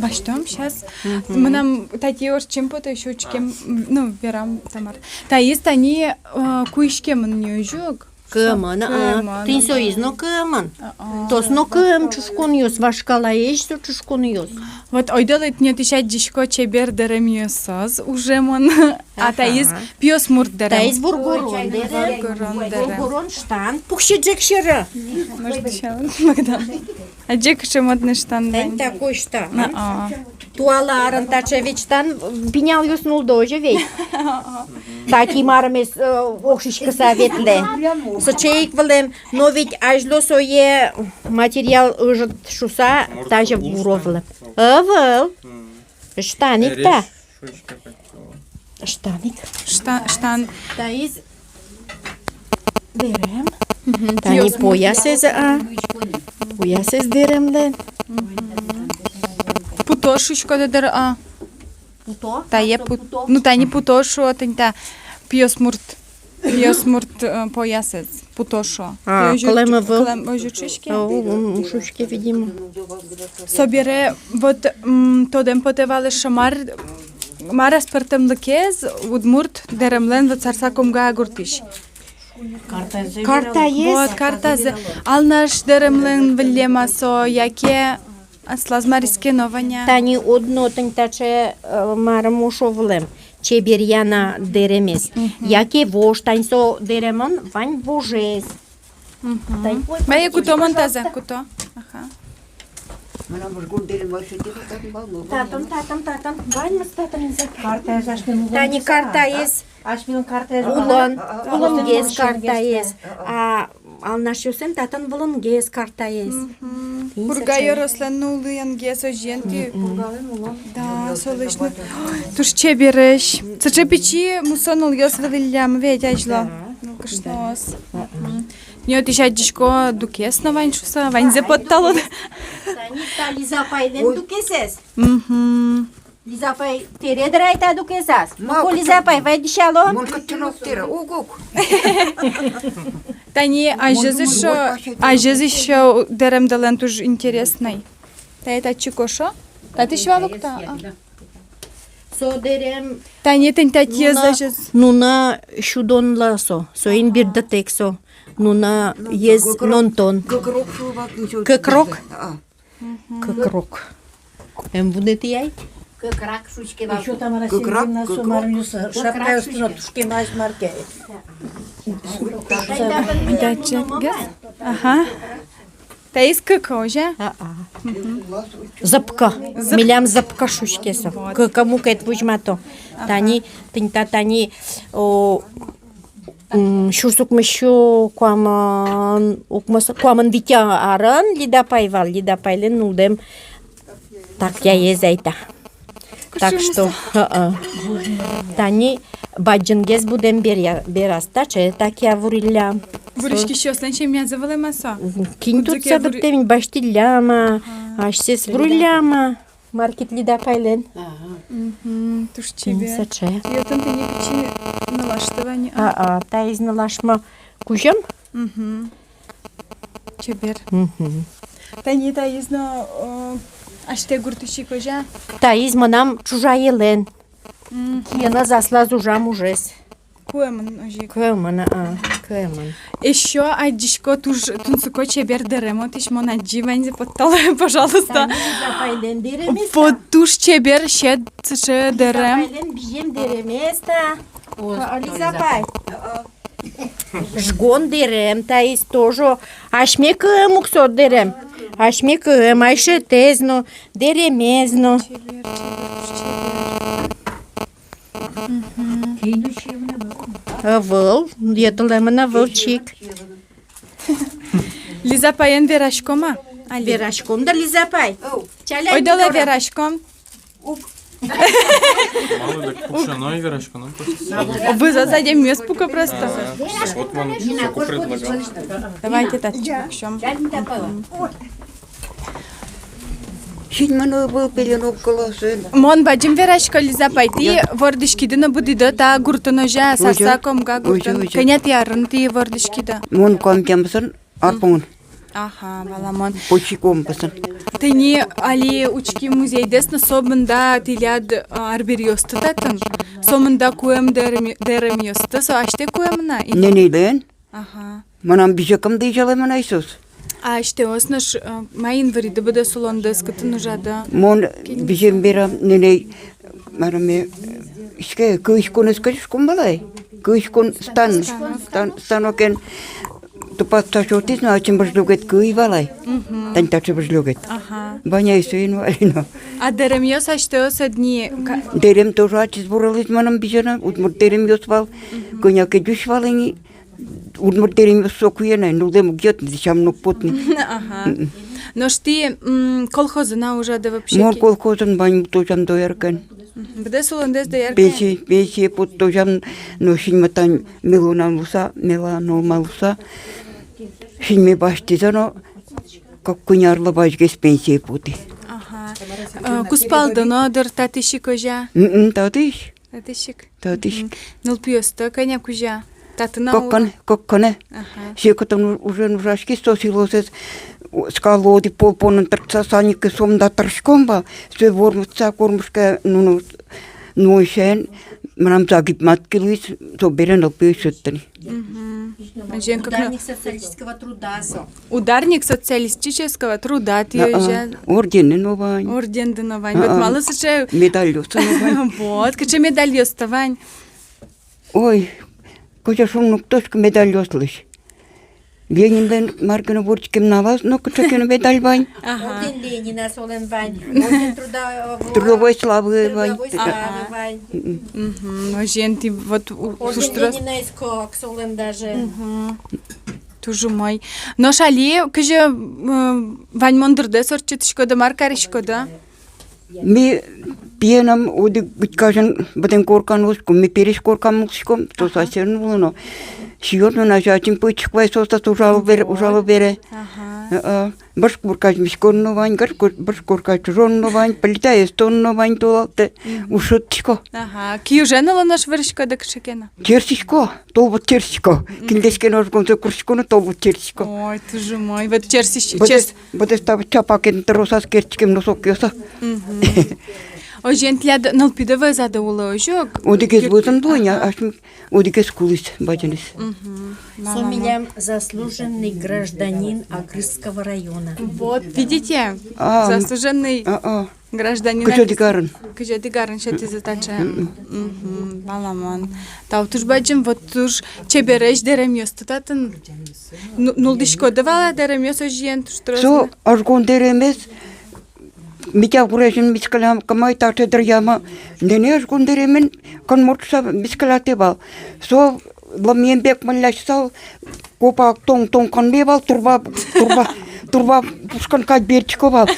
Басьтом, щас. Мгм. Мынам татӥ ортчем потэ, ещё учкем, а, ну, верам, Тамар. Таиз тани, э, куиськемын ни, озьы ук? Кыэмын, а. Кыэмын. Тӥни соиз но кыэмын. А-а. Тос но кыэм чушконъёс, вашкалаесь со чушконъёс. Вот ойдолэ тӥни отысь адӟисько чебер дэремъёсыз ужемын. А, ага, таиз пиосмурт дэрем. Таиз воргорон дэрем. Воргорон дэрем. Воргорон штан. Пуксьы ӝӧк сьӧры. Может, дышалын, Богдан? Адӟе, кыӵе модный штан. Тани вань. Такой штан. А-а. Туала арын таӵе ведь штан пиналъёс нулло озьы ведь. Таӵе мармес, э, ог сиськыса ветлэ. Сыӵе ик вылэм, но ведь азьло сое материал ӧжыт шуса тазьы вуро вылэм. Ӧвӧл. Штан ик та. Штан ик. Шта-, штан. Таиз дэрем. Мгм. Тани поясэз, а. Поясэз дэремлэн. Мгм. Путо шуиськоды дыр, а. Путо? Тае пут-, ну, тани путо шуо, тӥни та пиосмурт. Пиосмурт, э, поясэз, путо шуо. А, кылэм ӧвӧл. Кылэм озьы шуиське? О, ум, ум шуиське, видимо. Собере, вот, м, тодэм потэ вал эшшо, мар, мар аспӧртэмлыкез удмурт дэремлэн вот Сарсак-Омга гуртысь. Картаез. Картаез. Вот, картаез. Алнаш дэремлэн выллем-а со, яке аслаз марысь ке но вань-а? Тани одно тӥни таӵе, э, марым ошо вылэм. Чеберъяна дэремез. Мгм. Яке вож, тани со дэремын вань вожез. Мгм. Тани, ой, мае кутомон тазэ, куто. Ага. Мынам вожгон дэрем вообще тӥни татын вал, но. Татын, татын, татын. Ваньмыз татын инзэ. Картаез асьмелэн. Тани картаез. Асьмелэн картаез. Улон, а, а, улонгес картаез. А, а, а. А Алнашъёслэн татын вылынгес картаез. Мгм. Пурга ёрослэн но улынгес озьыен тӥ. Мгм. Да, солэсь но. Туж чебересь. Сыӵе пичи мусо нылъёс вылӥллям ведь азьло. Да. Нылкышноос. Да. Мгм. Тӥни отысь адӟисько дукес но вань шуса, ваньзэ поттало. Тани та Лиза апайлэн дукесэз. Мгм. Лиза апай, тэре дыр ай та дукесаз. Ма, ну-ко, Лиза апай, вай дӥсяло. Мон кытчы но ӧй тэре, уг-уг. Тани азьыз эшшо, азьыз эшшо дэремдылэн туж интересной. Тае татчы кошо? Татысь вал ук та, а? Со дэрем. Тани тӥни татчы азьыз. Нуна сюдонлы со. Соин бирдытэк со. Нунаез нонтон. Кык рок. Кык рок? А. Мгм. Кык рок. Эн вунэтӥ ай? Кык рак шуиське вал. Ещё Тамара Сергеевна со мармиса шапкаез но тушкемась марке. Ага. Таиз кык, озьы-а? А-а. Мгм. Зыпкы. Зып-. Милям зыпкы шуиське со. Вот. Кык мукет возьмато. Ага. Тани, тӥни та, тани, о, М, сюрс укмыссю куамын, укмыс, куамын витетӥ арын Лида апай вал, Лида апайлэн нуллэм такъяез ай та. Так что, ы-ы. Тани бадӟымгес будэм бере-, бераз таӵе такъя вуриллям. Вуриськисьёслэн семьязы вылэм-а со? Кин тодса быдтэ, мин басьтӥллям-а, асьсэос вуриллям-а. Маркет Лида апайлэн. Ага. Мгм, туж чебер. Сыӵе. Тӥ отын тӥни пичи нылашты вань-а? А-а, таиз нылашмы кузьым. Мгм. Чебер. Мгм. Тани таиз но, о, асьтэ гуртысь ик, озьы-а? Таиз мынам чужаелэн. Мгм. Киыныз аслаз ужам ужез. Куэмын, озьы ик. Куэмын, а, куэмын. Эшшо адӟисько, туж тунсыко чебер дэрем отысь, мон адӟи, ваньзэ поттало, пожалуйста. Тани Лиза апайлэн дэремез та. Вот туж чебер, сьӧд сыӵе дэрем. Лиза апайлэн бызем дэремез та. О, Лиза апай. Жгон дэрем таиз тоже. Асьме кыэм ук со дэрем. Асьме кыэм, айшетэз но, дэремез но. Чебер, чебер, туж чебер. Мгм. Кин учемын, ну. Ӧвӧл, йӧтылэмын ӧвӧл чик. Лиза апаен вераськом-а? Али? Вераськом дыр, Лиза апай. Ойдолэ вераськом. Малы дак пуксёно, вераськоно. Вы за, за дем мест пуко просто. А, вот вам соку предлагал. Давайте так, пуксём. Синь мон ӧвӧл пеленок кылосын. Мон бадӟым верасько, Лиза апай, тӥ вордӥськиды но будӥды та гуртын, озьы-а, Сарса-Комга гуртын. Озьы, озьы. Кӧня тӥ арын тӥ вордӥськиды? Мон куамын тямысын, ар понын. Аха, валамон. Почти куамын тямысын. Тӥни али учки музейдэс но, со мында тӥляд, а, арбериосты татын. Со мында куэм дэрем-, дэремъёсты, со асьтэ куэмын-а? Нэнейлэн. Аха. Мынам бызьыкум дӥсялэ мынай соос. А асьтэос нош, э, маин выриды быдэс улондэс, кытын ужады? Мон бызем берам, нэней, мараме, э, иське, кызь кунэз кадь ужаськом вал ай. Кызь кун стан-, стан-, станокен тупатса сётӥз но, ачим бызьылогет кылӥ вал ай. Мгм. Тани таӵе бызьылогет. Аха. Вань ай соин вал ини. А дэремъёс асьтэос одни ка- Дэрем тоже ачиз вурылӥз мыным бызьыны, удмурт дэремъёс вал. Мгм. Кӧня ке ӟуч вал ини. Удмурт дэремъёс соку ӧй на, нуллэм уг йӧт ни, дӥсям но уг поты ни. Ага. Мгм. Нош тӥ, м, колхозын-а ужады вообще? Мон колхозын ваньмы тозям дояркаен. Мгм. Быдэс улондэс дояркаен? Пенсие, пенсие потӥ тозям, но синьмы тань мелон-а луыса, мелон-а, нормально луыса. Синьме басьтӥзы но, кык-куинь арлы вазьгес пенсие потӥ. Ага. Э, кузпалды но дыр татысь ик, озьы-а? Мгм, татысь. Татысь ик. Татысь ик. Мгм. Нылпиосты кӧня кузя? Татын-а уло? Кыккын, кыккын. Аха. Секытын у-, ужен ужаськиз, со силосэз у-, скалоды пол понын тыртса, саникы сомында тыршком вал, сое вормытса, кормышка, ну, ну, ну, ещё мынам загиб матки луиз, со бере нылпи ӧй шедьты ни. Мгм. Озьыен, как на- Ударник социалистического труда со. Ударник социалистического труда, тӥ озьы-а? Орденды но вань. Орденды но вань. Вот малы сыӵе. Медальёсты но вань. Вот, кыӵе медальёсты вань. Ой, кызьы шуом, ну, кытысь ке медальёслэсь. Ленинлэн мар ке но вордскем налаз но кыӵе ке но медаль вань. Ага. Орден Ленина солэн вань. Орден труда-, Трудовой славы вань. Трудовой славы вань. Мгм. Озьыен, тӥ вот у-, орден Ленина эскак солэн даже. Мгм. Туж умой. Нош али кызьы, м, ваньмон дырдэс ортчытӥськоды, мар кариськоды? Ми пиенам одӥг гычказен быдэн коркан улӥськом, ми пересь коркам улӥськом, со сасерын улоно. Сиён но на ачим пычик вай, соос та ужало бере, ужало бере. Ага. А, а. Бӧрысь коркась миськон но вань, бӧрысь кор-, бӧрысь коркась чужон но вань, плитаез тон но вань, толалтэ, ушъясько. Ага. Киужен улоно нош вырӥськоды кыӵе ке но? Черсӥсько, тол вот черсӥсько. Мгм. Киндэс ке но ожгонзэ куртӥсько но, тол вот черсӥсько. Ой, туж умой. Вот черсӥсь-, быдэс, черс- быдэс та чапакен тросаз керттӥськем носокъёсы. Мгм. Озьыен, тӥляд нылпиды вӧзады улэ, озьы-а? Одӥгез вӧзын луэ, ага, асьме одӥгез кулӥз, бадӟымез. Мгм. Со милям заслуженный гражданин Агрызского района. Вот, видите? А, заслуженный. А, а. Гражданин. Кызь одӥг арын. Кызь одӥг арын сётӥзы таӵе. Мгм. Мгм, валамон. Тау туж бадӟым, вот туж чебересь дэремъёсты татын. Ну, нуллӥськоды вал-а дэремъёс озьыен, туж трос? Со ожгон дэремез, Митя гурезьын мискылям кымай таӵе дыръямы. Нэнэ ожгон дэремын кынмуртса мискылятэ вал. Со лымыен бекмылляськысал, копак тоҥ-тоҥ кынме вал, турба, турба, турба пушкын кадь бертӥсько вал.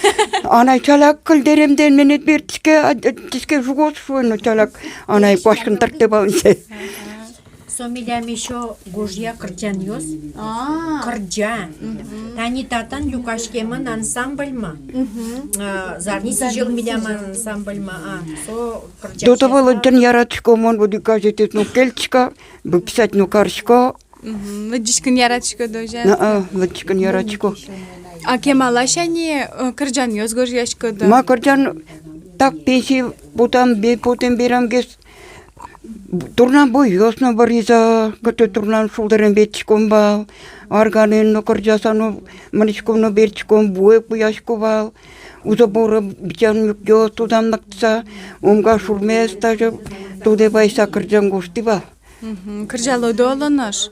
Анай, ӵаляк кыль дэремдэ, менэд бертӥське, а, э, тӥське, жугоз, шуэ но, ӵаляк анай куаськын тыртэ вал. Со милям ещё гожъя кырӟанъёс. А. Кырӟа. Мгм. Тани татын люкаськемын ансамбльмы. Мгм. А, «Зарни сӥзьыл» милям ансамбльмы, а, со кырӟа. Тодо вал, лыдӟыны яратӥсько мон, вот и газетэз но кельтӥсько, выписать но карисько. Мгм. Лыдӟиськыны яратӥськоды, озьы-а? А, лыдӟиськыны яратӥсько. А кемалась-а ни, э, кырӟанъёс гожъяськоды? Ма, кырӟан, так, пенсие потам, бе-, потэм берамгес турнабойёс но быризы, кытӥ турнан шулдырен ветлӥськом вал, арганэн но кырӟаса но мынӥськом но бертӥськом, вуэ куясько вал, узоборы битьян юкъёс тодам лыктыса, «Омга шурмес» тазьы тодэ вайыса кырӟан гожтӥ вал. Мгм. Кырӟалоды оло нош?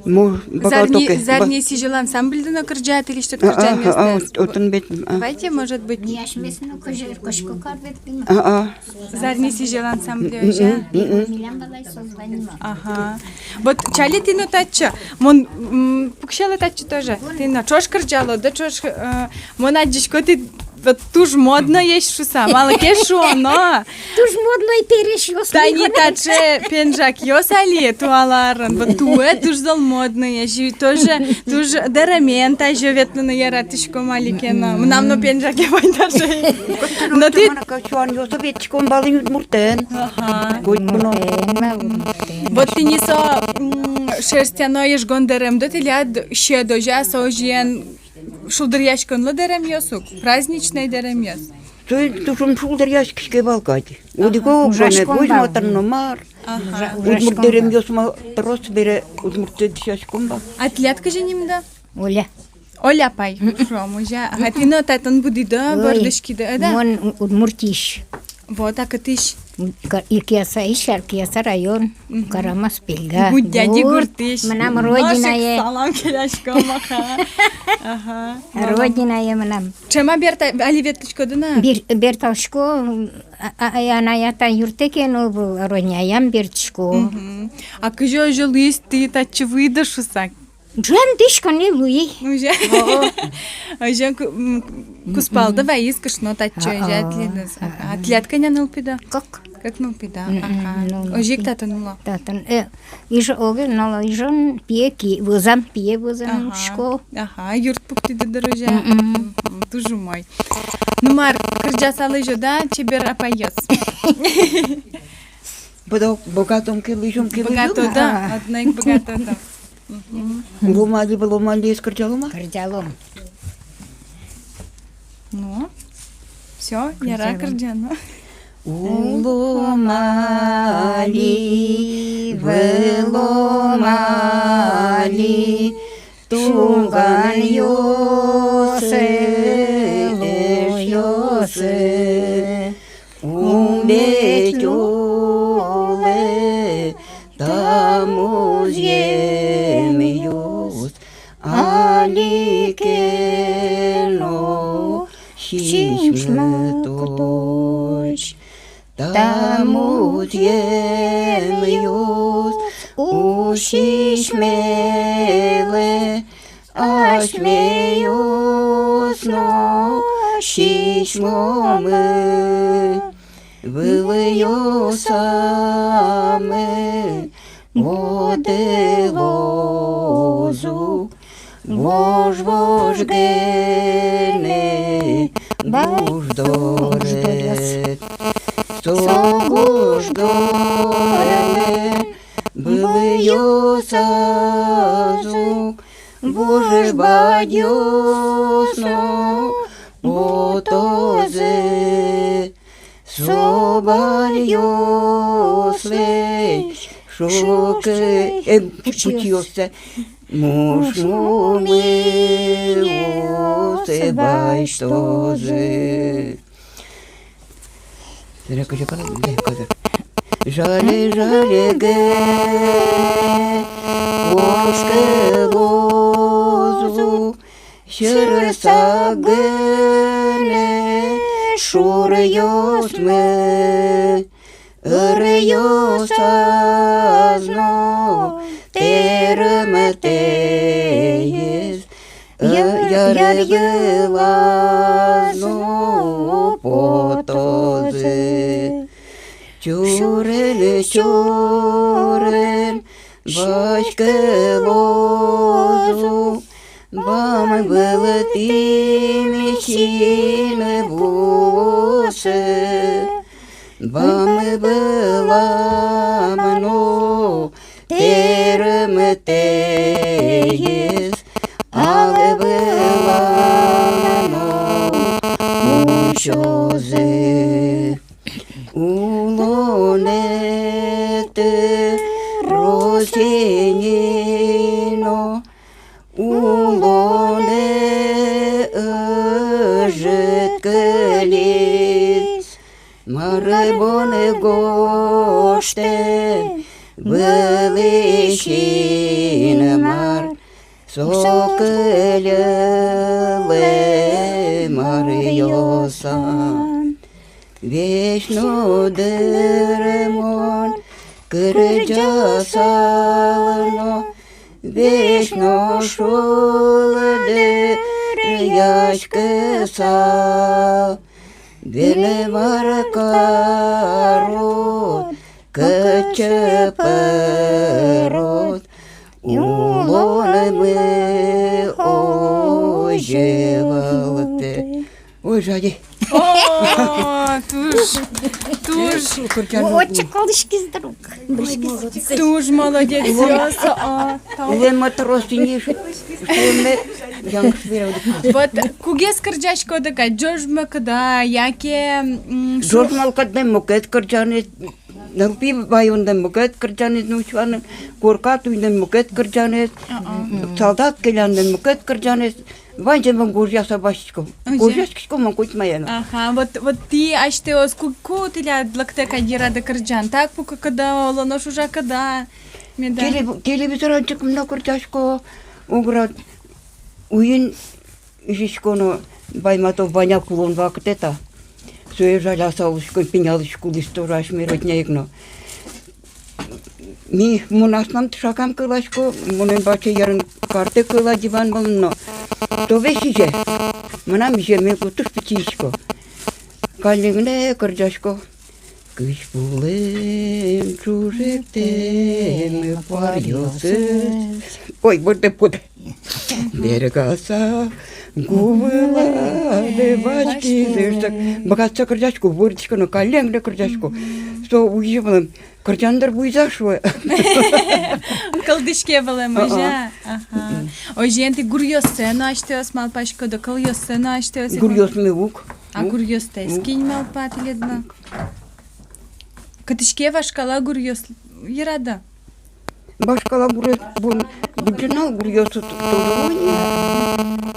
Мо, бакал Зарни, токе. Зарни сӥзьыл ансамбльды но кырӟа, тӥлесьтыд кырӟанъёсты. А, а, а, отын бет, а. Давайте, может быть. Ми асьмеос но кырӟа-, кырӟаськом кадь бет. А, а. Зарни сӥзьыл ансамбль, озьы-а? Мгм, мгм. Милям валай созвонимся. Ага. Вот чали тӥ но татчы. Мон, м, пуксьылӥ татчы тоже. Тӥ но ӵош кырӟалоды, ӵош, э, мон адӟисько, тӥ вот туж модноесь шуса, малы ке шуоно. Туж модной пересьёс. Тани таӵе пенжакъёс али туала арын. Вот туэ туж зол модноесь. И тоже туж дэремен тазьы ветлыны яратӥськом али ке но. Мынам но пенжаке вань таӵе. Но тӥ... Мынам качуанъёсы ветлӥськом вал ини удмуртэн. Ага. Котьку но. Вот тӥни со, м, шерстяной ижгон дэремды тӥляд сьӧд, озьы-а, со озьыен шулдыръяськонлы дэремъёс ук, праздничной дэремъёс. Со туж ум шулдыръяськиське вал кадь. Ага. Одӥг-ог гинэ, ужаськом вал. Возьматон но мар. Ага. Ужа-, ужаськом вал. Удмурт дэремъёс ма трос бере, удмуртэ дӥсяськом вал. А тӥляд кызьы нимды? Оля. Оля апай, шуом, озьы-а. Ага, тӥ но татын будӥды, ой, вордӥськиды, да? Мон У-, Удмуртиысь. Вот, а кытысь? М, Ка-, Киясаысь, Кияса район, мгм, Карамас-Пельга. Гудяди гуртысь. Мынам родинае. Нош ик салам келяськом, ага. Ага. Родинае мынам. Ӵем-а берта-, али ветлӥськоды на? Бер-, бертӥсько, а, а, а, анай-атай юртэ ке но, родняям бертӥсько. Мгм. А кызьы озьы луиз, тӥ татчы вуиды шуса? Ӝем дӥськон ни луи. Озьы. О. Озьы ку-, м, кузпалды ваиз кышно татчы, а, озьы-а, тӥледыз? А, а, тӥляд кӧня нылпиды? Кык. Кык нылпиды, ага. Озьы ик татын уло. Татын, э, Ижо-, огез но, Ижон пие ки-, вӧзам, пие вӧзам, ага, учко. Ага, юрт пуктӥды дыр, озьы-а? Мгм. Мгм, туж умой. Ну, мар, кырӟаса лэзё да, чебер апайёс. Быдо-, богатом ке лэзём, ке лэзём. Богато, да, а, одно ик богато, да. Мгм. Улом али, вылом али, эскерӟалом-а? Кырӟалом. Ну, всё, яра, кырӟано. Улом али, вылом али, туганъёсы, эшъёсы, ум ветлэ та музъемъёс али ке но сисьмы тодӥсь. Та музъемъёс усьтӥсь милем, асьмеос но сисьмомы. Вылӥ ёсамы отын луозы, вож-вож гинэ гуж дорын. Со гуж дорын вылӥ ёсазы, вуж бадьёс но потозы. Собаръёслэсь шуг-, э, пучыоссэ мушмумиос басьтозы. Жаль, жаль гинэ кошкылозы, сьӧрыса гинэ шуръёсмы, ӧръёсаз но тэрымтэез, я-, яр йылаз но потозы. Чурын, чурын васькылозы, бамы вылтӥ мисьмы вуозы, бамы вылам но тэрымтэез, алы вылам но усёзы. Улонэ трос ини но, улонэ ӧжыт кылиз. Мар бон гожтэм Вылӥсь Инмар, со кыльылэ маръёслэн. Весь но дырмон кырӟасал но, весь но шулдыръяськысал. Венемар карод, кытчы пырод, улонмы озьы валтэ. Ой, жади. О, туж, туж. Отчы колӥськиз друг. Туж молодецъёс. О, тау. Улэм трос ини, шуэме, янгыш бере. Вот кугес кырӟаськоды кадь, ӝож мылкыда, яке, м, шу- ӝож мылкыдэн мукет кырӟанэз, нылпи ваёнэн мукет кырӟанэз, ну, ӵуанэн, корка туйнэн мукет кырӟанэз, а-а, солдат келянэн мукет кырӟанэз. Ваньзэ мон гожъяса басьтӥсько. Озьы. Гожъяськисько мон котьмае но. Ага, вот, вот тӥ асьтэос ку-, ку тӥляд лыктэ кадь йырады кырӟан? Тау пукыкыда, оло нош ужакыда, меда? Теле-, телевизорын чик мон но кырӟасько, уг рад. Уин изисько но, Байматов Ваня кулон вакытэ та. Сое жаляса улӥсько, пиналъёс кулӥзы тоже асьме родняе но. Ми, мон асьмеос тышакам кыласько, монэн бадӟым ярын картэ кыла диван вылын но. Со весь изе. Мынам иземе ку туж пичи иське. Каллен гинэ кырӟасько. Кызьпулэн ӵужытэм куаръёсыз. Ой, вот это вот. Бергаса гу вылады васькизы. Быгатыса кырӟасько, вордӥсько но, каллен гинэ кырӟасько. Со уйжи вылэм. Кырӟан дыр вуизы шуэ. Кылзӥське вылэм, а-а, озьы-а? Ага. Озьыен, тӥ гуръёссэ но асьтэос малпаськоды, кылъёссэ но асьтэос? Гуръёсме уг. А гуръёстэс кин малпа тӥледлы? Кытысь ке вашкала гуръёс йырады? Вашкала гуръёс, бон, быдӟынал гуръёсыз тоже ини.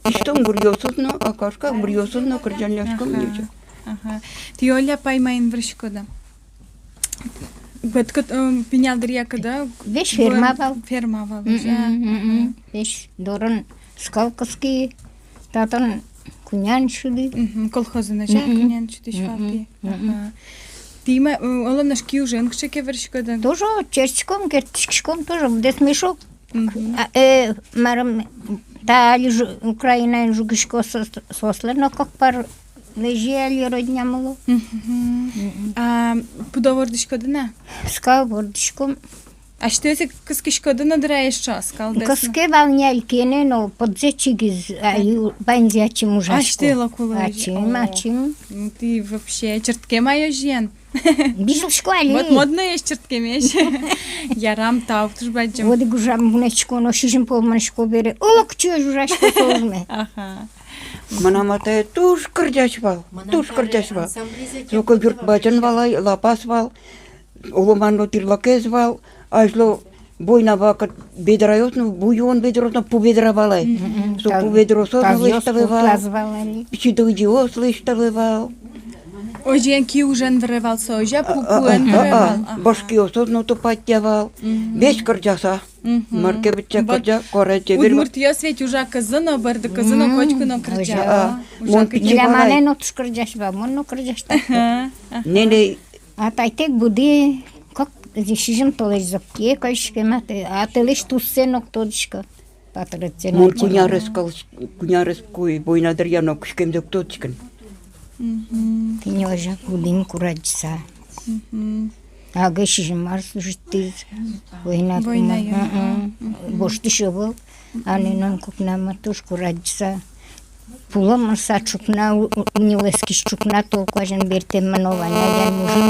Кисьтон гуръёсыз но, а кашка гуръёсыз но кырӟанъяськом. Ага. Ага. Тӥ, Оля, паймаын выриськоды? Быдӟым, э, пинал дыръя кадь, да? Весь ферма вал. Ферма вал, да. Мгм, мгм. Весь дорын скал кыски, татын кунян сюды. Мгм, колхозын озьы-а? Мгм. Кунян сюдӥсь вал тӥ. Мгм. Ага. Тӥ ма, э, оло нош киужен кыӵе ке выриськоды? Тоже чертӥськом, керттӥськом тоже, быдэс мешок. Мгм. А, э, марым, та али жу-, Украинаын жугисько со-, соослы но кык пар лэзи али роднямылы. Мгм. Мгм. А пудо вордӥськоды на? Скал вордӥськом. Асьтэос ик кыскиськоды но дыр-а эшшо скалдэс но? Кыске вал ни, али ке но, но пыдзэ чигиз, али ваньзэ ачим ужасько. Асьтэлы кулэ. Ачим, о, ачим. Ну, тӥ вообще чырткем ай озьыен. Бызьылӥсько али. Вот модноесь чырткемесь. Ярам, тау туж бадӟым. Одӥг ужам вунэтӥсько но, сизьым пол мынӥсько бере, олокытчы ужасько со ужме. Ага. Мынам атае туж кырӟась вал, туж кырӟась вал. Соку юрт бадӟым вал ай, лапас вал. Оло мар но тӥрлыкез вал, азьло война вакыт ведраос но, ву юон ведраос но, пу ведра вал ай. Мгм. Со пу ведраос но лэсьтылэ вал. Пичи дылӟиос лэсьтылэ вал. Озьыен, киужен выре вал со, озьы-а, пу-, пуэн выре вал. А, а, а, а. Ага. Башкиосыз но тупатъя вал. Мгм. Весь кырӟаса. Мгм. Мар ке быдӟа кырӟа, куара чебер. Удмуртъёс ведь ужакузы но, бӧрдыкузы но, котьку но кырӟа. Озьы-а? А, мон пичи вал ай. Милям анай но туж кырӟась вал, мон но кырӟась. Ага, ага. Нэнэй. Атайтэк будӥ, кык, сизьым толэзь зӧкте кольскем, атэ-, атэлэсь туссэ но уг тодӥськы. Патырыт сен. Мон куинь арес калысь-, куинь арес куи война дыръя но кутскемзэ уг тодӥськы ни. Мгм. Тӥни озьы будӥм курадӟыса. Мгм. Агай сизьым ар служитьтӥз война. Война, я. Мгм. Мгм. Воштӥсь ӧвӧл. Анинон кукнамы туж курадӟыса. Пулы мыса ӵукна, у-, у-, нюлэскись ӵукна тол куазен бертэмын но, вань адями мужик но,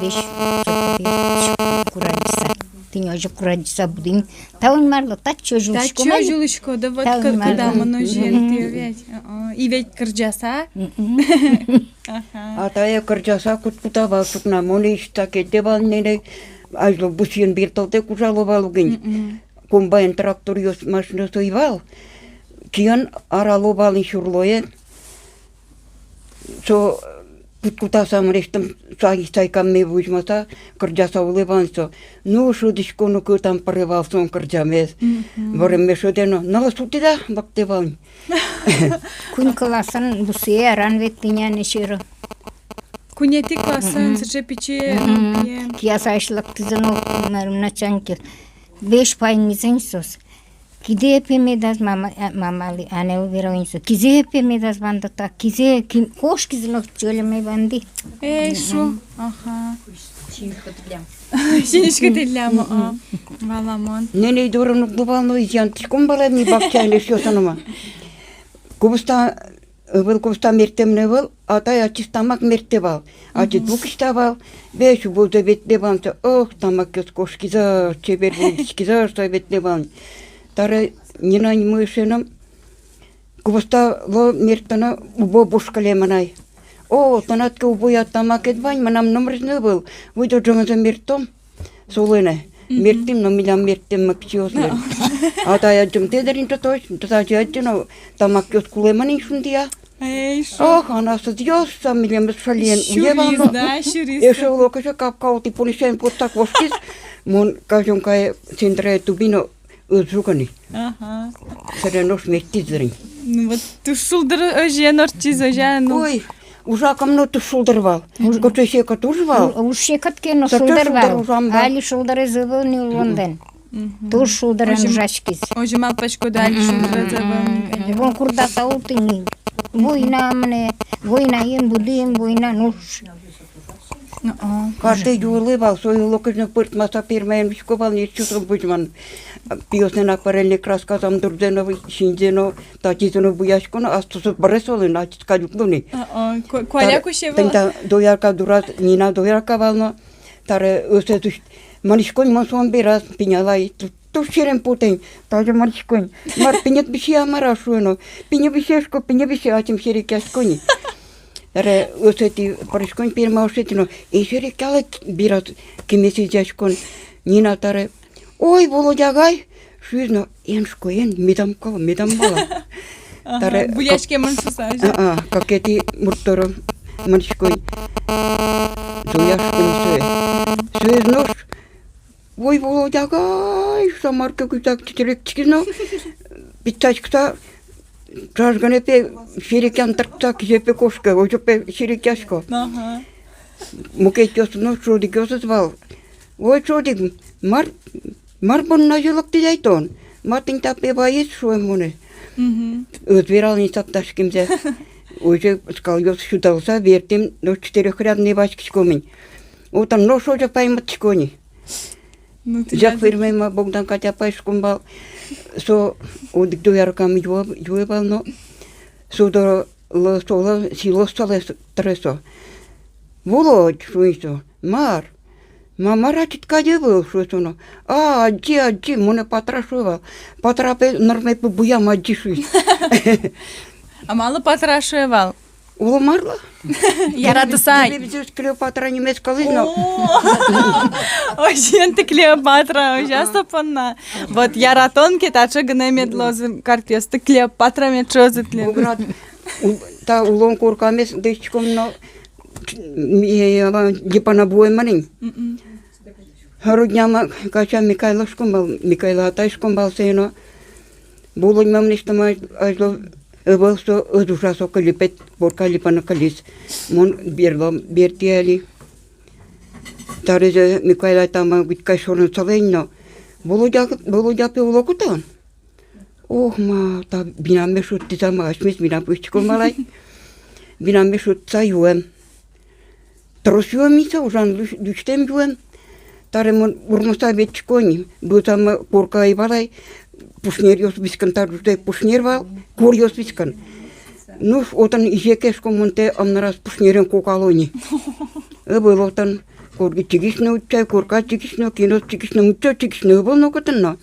весь соку бертӥсь курадӟыса. Тӥни озьы курадӟыса будӥм. Тау Инмарлы, татчы озьы улӥськом. Татчы озьы улӥськоды, да, вот. Тау Инмарлы. Кыдамын озьыен, мгм, тӥ ведь. О, о. И ведь кырӟаса. Мгм. Ага. Атае кырӟаса кутскыта вал ӵукна, монэ ишта кельтэ вал нэнэй, азьло бусыен бертылтэк ужало вал ук ини. Мгм. Комбайн, тракторъёс, машинаос ӧй вал, киын арало вал ини сюрлоен. Со кутаса мынэсьтым сай-, сайкамме возьмаса, кырӟаса улэ вал ни со. Ну, шӧдӥсько но, кытын пыре вал со кырӟамез. Мгм. Вормиз шӧдэ но, нылыз утӥз-а, лыктэ вал ни. Куинь классын бусые аран ветлӥ ни ини сьӧры. Куинетӥ классын, мгм, сыӵе пичи, мгм, нылпие. Киясаысь лыктӥзы но, мар, начальник. Весь паймизы ини соос. Кизэ пе медаз, мама, а, мамалы, анайлы верало ини со. Кизэ пе медаз вандыта, кизэ, ки-, кошкизы но ӵолеме вандӥ. Эй, шу. Мгм. Аха. Синичка тӥллям. Синичка тӥллям, а. Валамон. Нэнэй дорын уг луы вал но, изъянтӥськом вал ай ми бакчаын эшъёсын но ма. Кубиста, ӧвӧл, кубиста мертэм но ӧвӧл, атай ачиз тамак мерттэ вал. Ачиз, мгм, ву кисьта вал, весь вузэ ветлэ вал ни со, ох, тамакъёс кошкизы, чебер ву киськизы, со ветлэ вал ни. Таре Нина нимо эшеным, кубистало мерттоно, убо буш кылемын ай. О, тынад ке убояд тамакед вань, мынам номырыз но ӧвӧл, вуид ӝогынзэ мерттом. Солы но. Мгм. Мерттӥм но, милям мерттэммы пичиослэн. Но. Атай адӟымтэ дыр ини тотозь, тотозь адӟи но, тамакъёс кулэмын ини шундыя. Эй, шо. Ох, анасьёс, со милемыз шалиен уе вал но. Сюриз, да, сюриз. Эшшо уло кыӵе капка ултӥ пунысен поттак вошкиз. Мон казёнкае сендырае тубӥ но, ӧз жуг ини. Ага. Собере нош мерттӥз дыр ини. Ну вот, туж шулдыр озьыен ортчиз, озьы-а, ну. Ой, ужакам но туж шулдыр вал. Уж-, кыӵе секыт уж вал. У-, уж секыт ке но, сыӵе шулдыр вал. Шулдыр ужам вал. Али шулдырез ӧвӧл ни улонлэн. Мгм. Туж шулдырен ужаськиз. Озьы малпаськод-а, али шулдырез ӧвӧл ни, конечно. Вон курдаса ултӥм ни. Война мынэ, войнаен будӥм, война, ну, ш-, О, картэ юылэ вал, со уло кызьы но пыртмаса пермаен висько вал ни, эшшо со возьман. Пиослэн акварельной краскаосам дурзэ но, синзэ но, татчызэ но буясько но, астосо быре солы, ачиз кадь уг луы ни. О, о, ку-, куаля кусе вал. Тӥни та доярка дураз, Нина доярка вал но, таре ӧсэз усь-, мынӥсько ни мон солэн бераз, пинялай, ту-, туж серем потэ ини, тазьы мынӥсько ини. Мар, пиньыд висе-а, мар-а, шуэ но. Пиньы висе, шуисько, пиньы висе, ачим серекъясько ни. Таре ӧсэтӥ пырисько ни, перма ӧсэтӥ но, эн серекъялэ бераз, кимес изъясько ни. Нина таре: «Ой, Володя агай», — шуиз но, эн, шуисько, эн, медам кала, медам вала. Ага, таре буяськемын шуса, а, а, кыкетӥ мурт доры мынӥсько ни. Зоя шуисько ни сое. Соиз нош: «Ой, Володя агай», — шуса, мар ке куштак чечеректӥськиз но, пичаськыса, ӵаш гинэ пе серекъян тыртса, кизэ пе кошке, озьы пе серекъясько. Ага. Мукетъёсыз но, ӵодигъёсыз вал. «Ой, ӵодиг, мар, мар понна озьы лыктӥд ай тон? Ма тӥни та пе ваиз?» — шуэ монэ. Мгм. Ӧз вералэ ни саптаськемзэ. Озьы скалъёс сюдалса вертӥм но, четырёхрядный васькиськом ини. Отын нош озьы паймытӥсько ни. Ну, зяк фермаын ма Богдан Катя пыриськом вал, со одӥг дояркамы юэ, юэ вал но, со доры, солы, силос солы тыре со. «Володь, — шуэ со, — мар?» «Ма, мар ачид кадь ӧвӧл?» — шуэ со но. «А, адӟи, адӟи, монэ патра шуэ вал. Патра пе нырме пе буям, адӟи», — шуэ. А малы патра шуэ вал? Оло марлы. Яратыса. Озьыен, тӥ Клеопатра, озьы-а со понна? Вот яратон ке, таӵе гинэ мед луоз, картъёсты Клеопатра мед шуозы тӥледлы. Та улон коркамес дӥсьтӥськом но, липана вуэмын ини. Мгм. Рудня ма, кача Микайлы шуиськом вал, Микайлы атай шуиськом вал сое но. Володя ма мынэсьтым азьло ӧвӧл, со ӧз ужа, со кылипет, корка липаны кылиз. Мон берло бертӥ али. Таре Микайлы атай ма витькась шорын сылэ ини но: «Володя, Володя пе уло-а тон?» «Ох, ма, та винамме шудӥз-а, ма, асьмеос вина пӧзьтӥськом вал ай. Винамме шудыса юэм. Трос юэм ини со, ужан лю-, люсьтэм юэм. Таре мон вормыса ветлӥсько ини, быдӟа ма корка ӧй вал ай, пушнеръёс вискын, та ӝутэк пушнер вал, коръёс вискын. Ну, отын изе ке, шуисько, мон тае ымныраз пушнерен кокало ини». Ӧвӧл отын. Корка чигысь но, утчай, корка чигысь но, киноос чигысь но, муччо чигысь но, ӧвӧл нокытын но.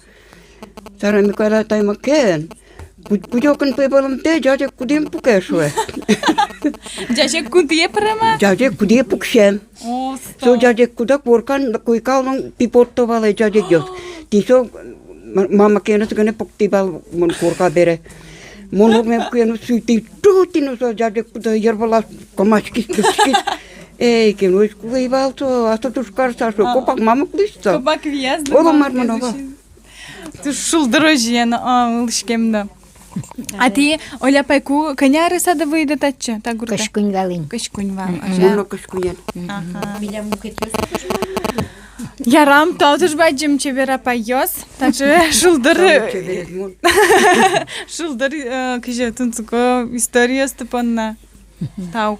Таре Микайлы атай ма: «Кен, кудёкын пе вӧлмытэ, ӟазег кудыен пуке», — шуэ. Ӟазег кудые пыре ма? Ӟазег кудые пуксе. О, со ӟазег кудэ коркан, койка улын пи потто вал ай ӟазегъёс. Тӥни со ма-, мамыкеныз гинэ пуктӥ вал мон корка бере. Мон ог мем куяно сюйти, тути но со дядя куда йырвылаз комаськись, кыскись. Эй, киноез кулэ ӧй вал со, а со туж карыса, со копак мамык луиз со. Копак вияз да. Оло мар мон ӧвӧл. Туж шулдыр озьыен, а, улӥськем но. А тӥ, Оля апай, ку, кӧня арын садэ вуиды татчы, та гуртэ? Кызь куинь вал ини. Кызь куинь вал. Мгм. Мон но кызь куинь. Ага. Милям мукетъёс. Ярам, тау туж бадӟым, чебер апайёс. Таӵе шулдыр, шулдыр, э, кызьы тунсыко историосты понна. Тау.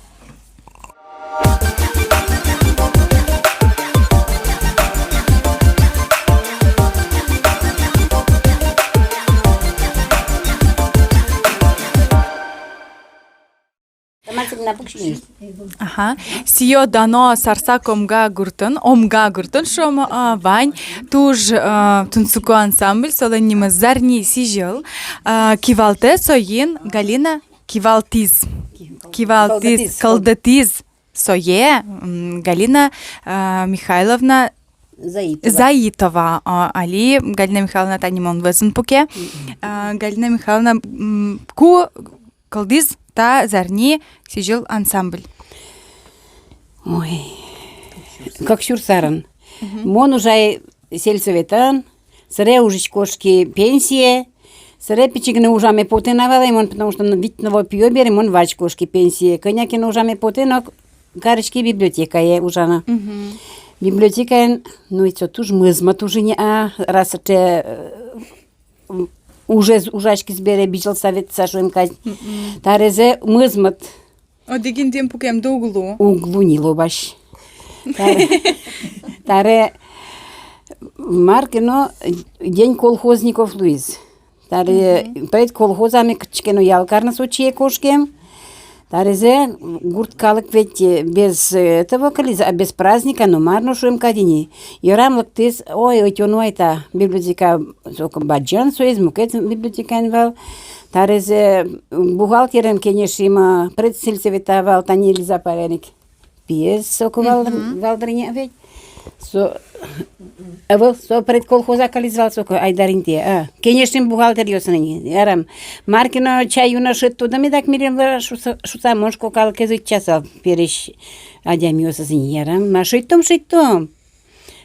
Ага. Сиё-дано Сарсак-Омга гуртын, Омга гуртын, шуом, а, вань туж, а, тунсыко ансамбль, солэн нимыз «Зарни сӥзьыл», а, кивалтэ соин Галина, кивалтӥз. Кивалтӥз, кылдытӥз. Кылдытӥз. Сое, м, Галина, а, Михайловна Заитова. Заитова. А, али Галина Михайловна тани мон вӧзын пуке. Мгм. А, Галина Михайловна, м, ку кылдӥз та «Зарни сӥзьыл» ансамбль? Ой, кык сюрс арын. Мгм. Мон ужай сельсоветын, собере ужысь кошки пенсие, собере пичи гинэ ужаме потэ на вал ай мон, потому что, ну, вить ныло-пиё бере мон вазь кошки пенсие. Кӧня ке но ужаме потэ но, кариськи библиотекае ужаны. Мгм. Библиотекаын, ну, и со туж мӧзмыт ужез ни, а, раз сыӵе, э, ужез ужаськиз бере, бызьылыса ветлыса, шуэм кадь. Мгм. Тарезэ мӧзмыт. Одӥг интыын пукемды уг лу. Уг лу ни лобась. Таре, таре мар ке но день колхозников луиз. Таре, мгм, предколхозамы кытчы ке но ял карны Сочие кошкем. Тарезэ гурт калык ведь, э, без, э, этого кылиз, а без праздника но мар но, шуэм кадь ини. Йырам лыктӥз, ой, ӧтёно ай та библиотека, соку бадӟым соиз, мукет библиотекаын вал. Тарезэ бухгалтерен кенешимы, предсельсовета вал, тани Лиза апай ик пиез соку вал, мгм, вал дыр ини ведь. Со, ӧвӧл, со предколхоза кылиз вал соку, Айдар интые, а. Кенешим бухгалтеръёсын ини, ярам. Мар ке но чай юыны шедьтоды меда ик милемлы шуса, шуса, мон шуко, калыкез ӧтчаса, пересь адямиосыз ини, ярам. Ма шедьтом, шедьтом.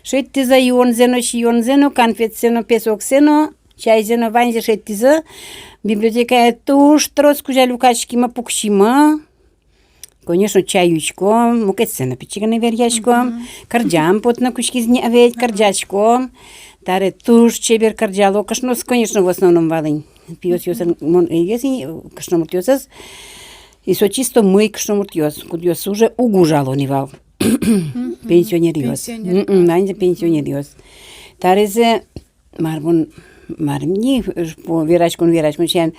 Шедьтӥзы юонзэ но, сиёнзэ но, конфетсэ но, песоксэ но, чайзэ но, ваньзэ шедьтӥзы. Библиотекае туж трос кузя люкаськимы, пуксимы. Конечно, чай юиськом, мукетсэ но пичи гинэ веръяськом. Мгм. Кырӟам потыны кутскиз ни ведь, кырӟаськом. Таре туж чебер кырӟало, кышноос, конечно, в основном вал ини. Пиосъёсын, мон, э, ӧс ини, кышномуртъёсыз. И со чисто мый кышномуртъёс, кудъёсыз уже уг ужало ни вал. Мгм. Пенсионеръёс. Пенсионер. Мгм, ваньзы пенсионеръёс. Тарезэ мар мон, мар ни, шуко, вераськон, вераськон сямен,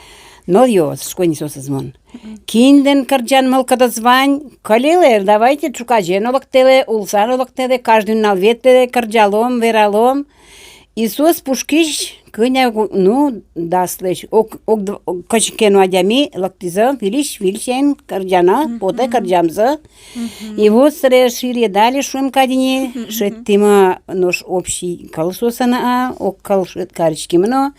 нылъёс, шуко ини соосыз мон. Мгм. Кинлэн кырӟан мылкыдыз вань, кылелэ, давайте, ӵуказе но лыктэлэ, улыса но лыктэлэ, каждый нунал ветлэлэ, кырӟалом, вералом. И соос пушкысь кӧня ку-, ну, даслэсь, ог, ог, ог, кызь ке но адями лыктӥзы, выльысь, выльысь эн кырӟаны, мгм, потэ кырӟамзы. Мгм. И вот собере шире дали, шуэм кадь ини, мгм, шедьтӥмы нош общий кыл соосын, а, ог кыл шед-, кариськимы но,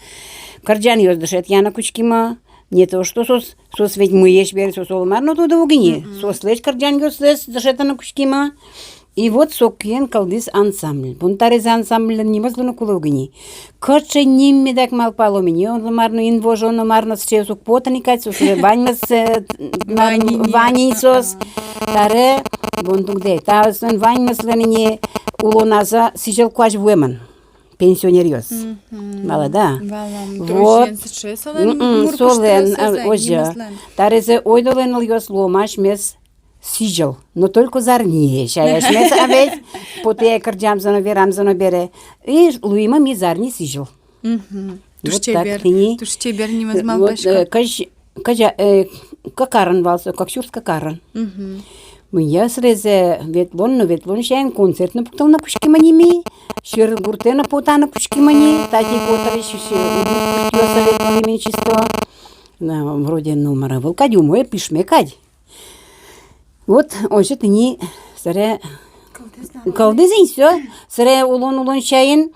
кырӟанъёс дышетъяны кутскимы. Не то что соос, соос ведь мыесь бере, соос оло мар но тодо уг ини. Мгм. Соослэсь кырӟанъёссэс дышетыны кутскимы. И вот сокыен кылдӥз ансамбль. Бон тарезэ ансамбльлэн нимыз луыны кулэ уг ини. Кыӵе ним меда ик малпалом ини, оло мар но, «Инвожо» но, мар но, сыӵеос уг поты ни кадь, соос уже ваньмыз, э, вань ини, вань ини соос. Таре бон дугдэ, та соослэн ваньмызлэн ини улоназы сӥзьыл куазь вуэмын. Пенсионеръёс. Мгм. Валад-а? Валам. Вот. Дружен сыӵе солэн. Мгм, мур солэн, куштыросэз, а, озьы. Нимызлэн. Тарезэ ойдолэ нылъёс луомы асьмес сӥзьыл, но только зарни, чай асьмес, а ведь потэ кырӟамзы но, верамзы но бере. И луимы ми «Зарни сӥзьыл». Мгм. Вот так тӥни. Туж чебер, туж чебер нимыз, вот, малпасько. Э, кызь, кызь, э, кык арын вал со, кык сюрс кык арын. Мгм. Мынья срезэ ветлон но, ветлон сямен концерт но пуктылыны кутскимы ни ми, сьӧр гуртэ но потаны кутскимы ни, тати котырысь, э, удмурт гуртъёсы ветлыны ми чисто. На, вроде, ну, мар ӧвӧл кадь, умой, пишме кадь. Вот озьы тӥни, собере кылдӥз ини со, собере улон-улон сямен,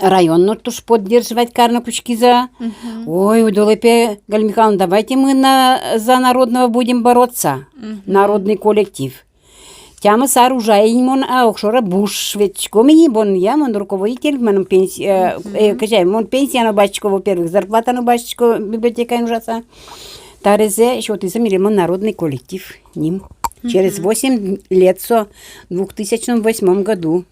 район но туж поддерживать карыны кутскиз. Мгм. Ой, удоле пе, Галина Михайловна, давайте мы на, за народного будем бороться. Мгм. Народный коллектив. Тямыс ар ужай ини мон, а огшоры буш ветлӥськом ини, бон я, мон руководитель, мынам пенсия, э, мгм, э, кызьы ай, мон пенсия но басьтӥсько, во-первых, зарплата но басьтӥсько библиотекаын ужаса. Таре сое сётӥзы милемлы народный коллектив ним. Через, мгм, восемь лет со, в двух тысячном восьмом году.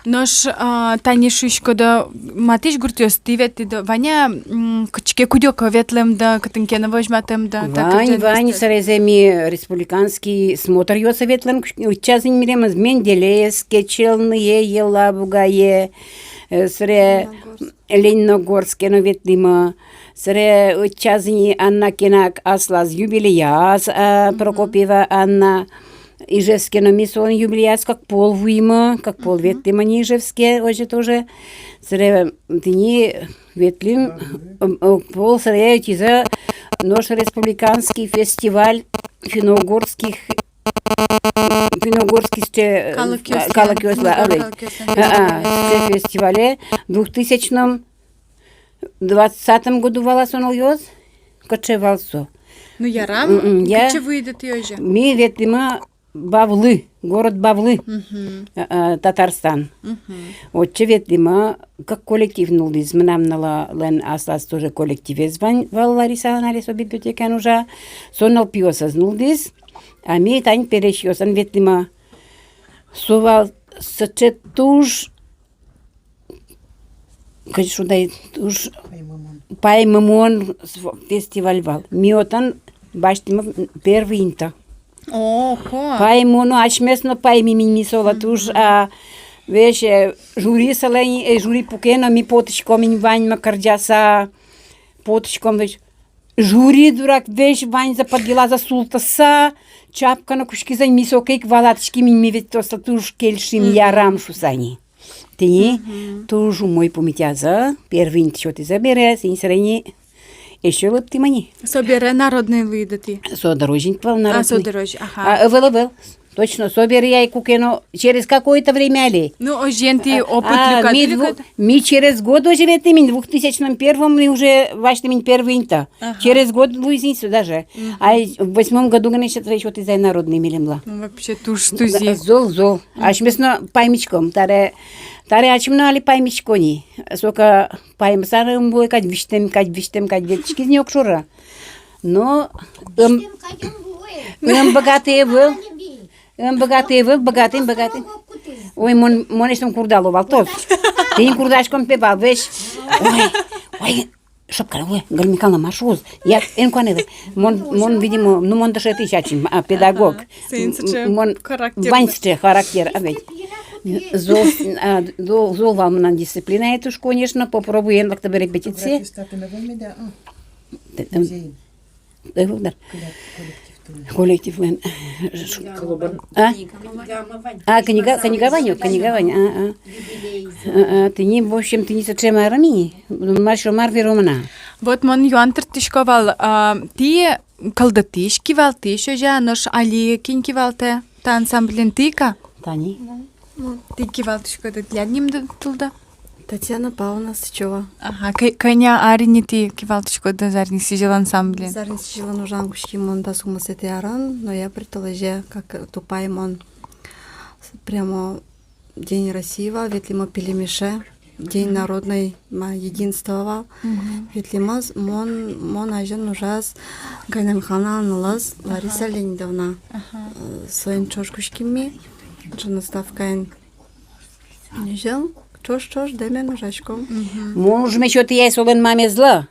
Нош, а, тани шуиськоды, матысь гуртъёстӥ ветлӥды, вань-а, м, кытчы ке кыдёкы ветлэмды, кытын ке но возьматэмды? Вань, вань, сэрезэ ми республиканский смотръёсы ветлэм, утчазы ини милемыз Менделеевске, Челные, Елабугае, э, сэре Лениногорск. Лениногорске но ветлӥмы, сэре утчазы ини Анна кенак аслаз юбилеяз, а, мгм, Прокопьева Анна. Ижевске но ми солэн юбилеяз кык пол вуимы, кык пол, мгм, ветлӥмы ини Ижевске, озьы тоже. Сэре тӥни ветлӥм, м, м, пол сэре ӧтизы нош республиканский фестиваль финно-угорских, финно-угорский сыӵе, э, калыкъёслэн, калыкъёслэн, финно-угор, али, калыкъёслэн, а, а, фестивале. Сыӵе фестивале двух тысячном двадцатом году вал-а со нылъёс? Кыӵе вал со? Ну, ярам, м-м, я. Кытчы вуиды тӥ озьы? Ми ветлӥмы Бавлы, город Бавлы, мгм, э, э, Татарстан. Мгм. Отчы ветлӥмы, кык коллектив нуллӥз. Мынам нылалэн аслаз тоже коллективез вань, вал, Лариса, анализ библиотекаын ужа. Со нылпиосыз нуллӥз. А ми тани пересьёсын ветлӥмы. Со вал сыӵе туж, кызьы шуод ай, туж паймымон, паймымон с-, фестиваль вал. Ми отын басьтӥмы первый инты. Ого! Паймымон, асьмеос но паймимы ини солы туж, мгм, а, весь, э, жюри солэн, э, жюри пуке но ми потӥськом ини ваньмы кырӟаса, потӥськом весь. Жюри дурак весь ваньзэ под йылазы султыса, чапканы кутскизы ини, ми соку ик валатӥським ини, ми ведь тосо туж кельшим, мгм, ярам шуса ини. Тӥни, мгм, туж умой пумитазы, первый инты сётӥзы бере, тӥни сэре ини эшшо лыктӥмы ини. Со бере народный луиды тӥ? Со дырозь ини вал народный. А, со дырозь, ага. А, ӧвӧл, ӧвӧл. Точно, со бере ай куке но, через какое-то время али. Ну, озьыен тӥ, а, опыт, а, люкады, ми ву-, люкады? Ми через год уже ветлӥм ини, в двух тысячном первом ми уже басьтӥм ини первый инты. Ага. Через год луиз ини сюда же. Мгм. А в восьмом году гинэ эшшо трос сётӥзы ай народный милемлы. Ну, вообще, туж тузы. Да, зол, зол. Мгм. Асьмеос но паймиськом, таре, таре асьмеос но али паймиськом ини. Соку паймыса но ум вуэ кадь визьтэм, кадь визьтэм, кадь ветлӥськиз ини огшоры. Но ӧм, ӧм быгатэ ӧвӧл. Ӧм быгатэ ӧвӧл, быгатэ, быгатэ. Ой, мон, монэсьтым курдало вал тос. Тӥни курдаськом пе вал весь. Ой, ой, шопка, ой, Галина Михайловна, мар шуоз? Я, эн куанэ вал. Мон, мон, видимо, ну, мон дышетӥсь ачим, а, педагог. Ага. М, мон вань сыӵе характер, а ведь. Зол, а, зол, зол вал мынам дисциплинае туж, конечно, попробуй эн лыкты репетицие. Т-, м, музей. Ӧвӧл дыр. Коллектив, коллектив. Коллективлэн. А? А, книга, книга вань, книга вань, а, а. А, а, тӥни, в общем, тӥни сыӵе марым ини, мар шуо, мар веромы на. Вот мон юан тыртӥсько вал, а, тӥ кылдытӥсь, кивалтӥсь, озьы-а, нош али кин кивалтэ та ансамблен, тӥ-а? Тани. Тӥ кивалтӥськоды, тӥляд нимды тулды? Татьяна Павловна Сычева. Ага, кӧ-, кӧня ар ини тӥ кивалтӥськоды «Зарни сӥзьыл» ансамблен? «Зарни сӥзьылын» ужан кутским мон дас укмысэтӥ арын, ноябрь толэзе, как тупай мон. Прямо День России вал, ветлӥмы Пилемеше, День народной, ма, единства вал. Мгм. Ветлӥмы, мон, мон азьын ужаз Галина Михайловналэн нылыз Лариса Леонидовна. Ага. Э, соин ӵош кутским ми, ӵош но ставкаен. Ньыль ӵош-ӵош дэмен ужаськом. Мгм. Мон ужме сётӥ ай солэн мамезлы.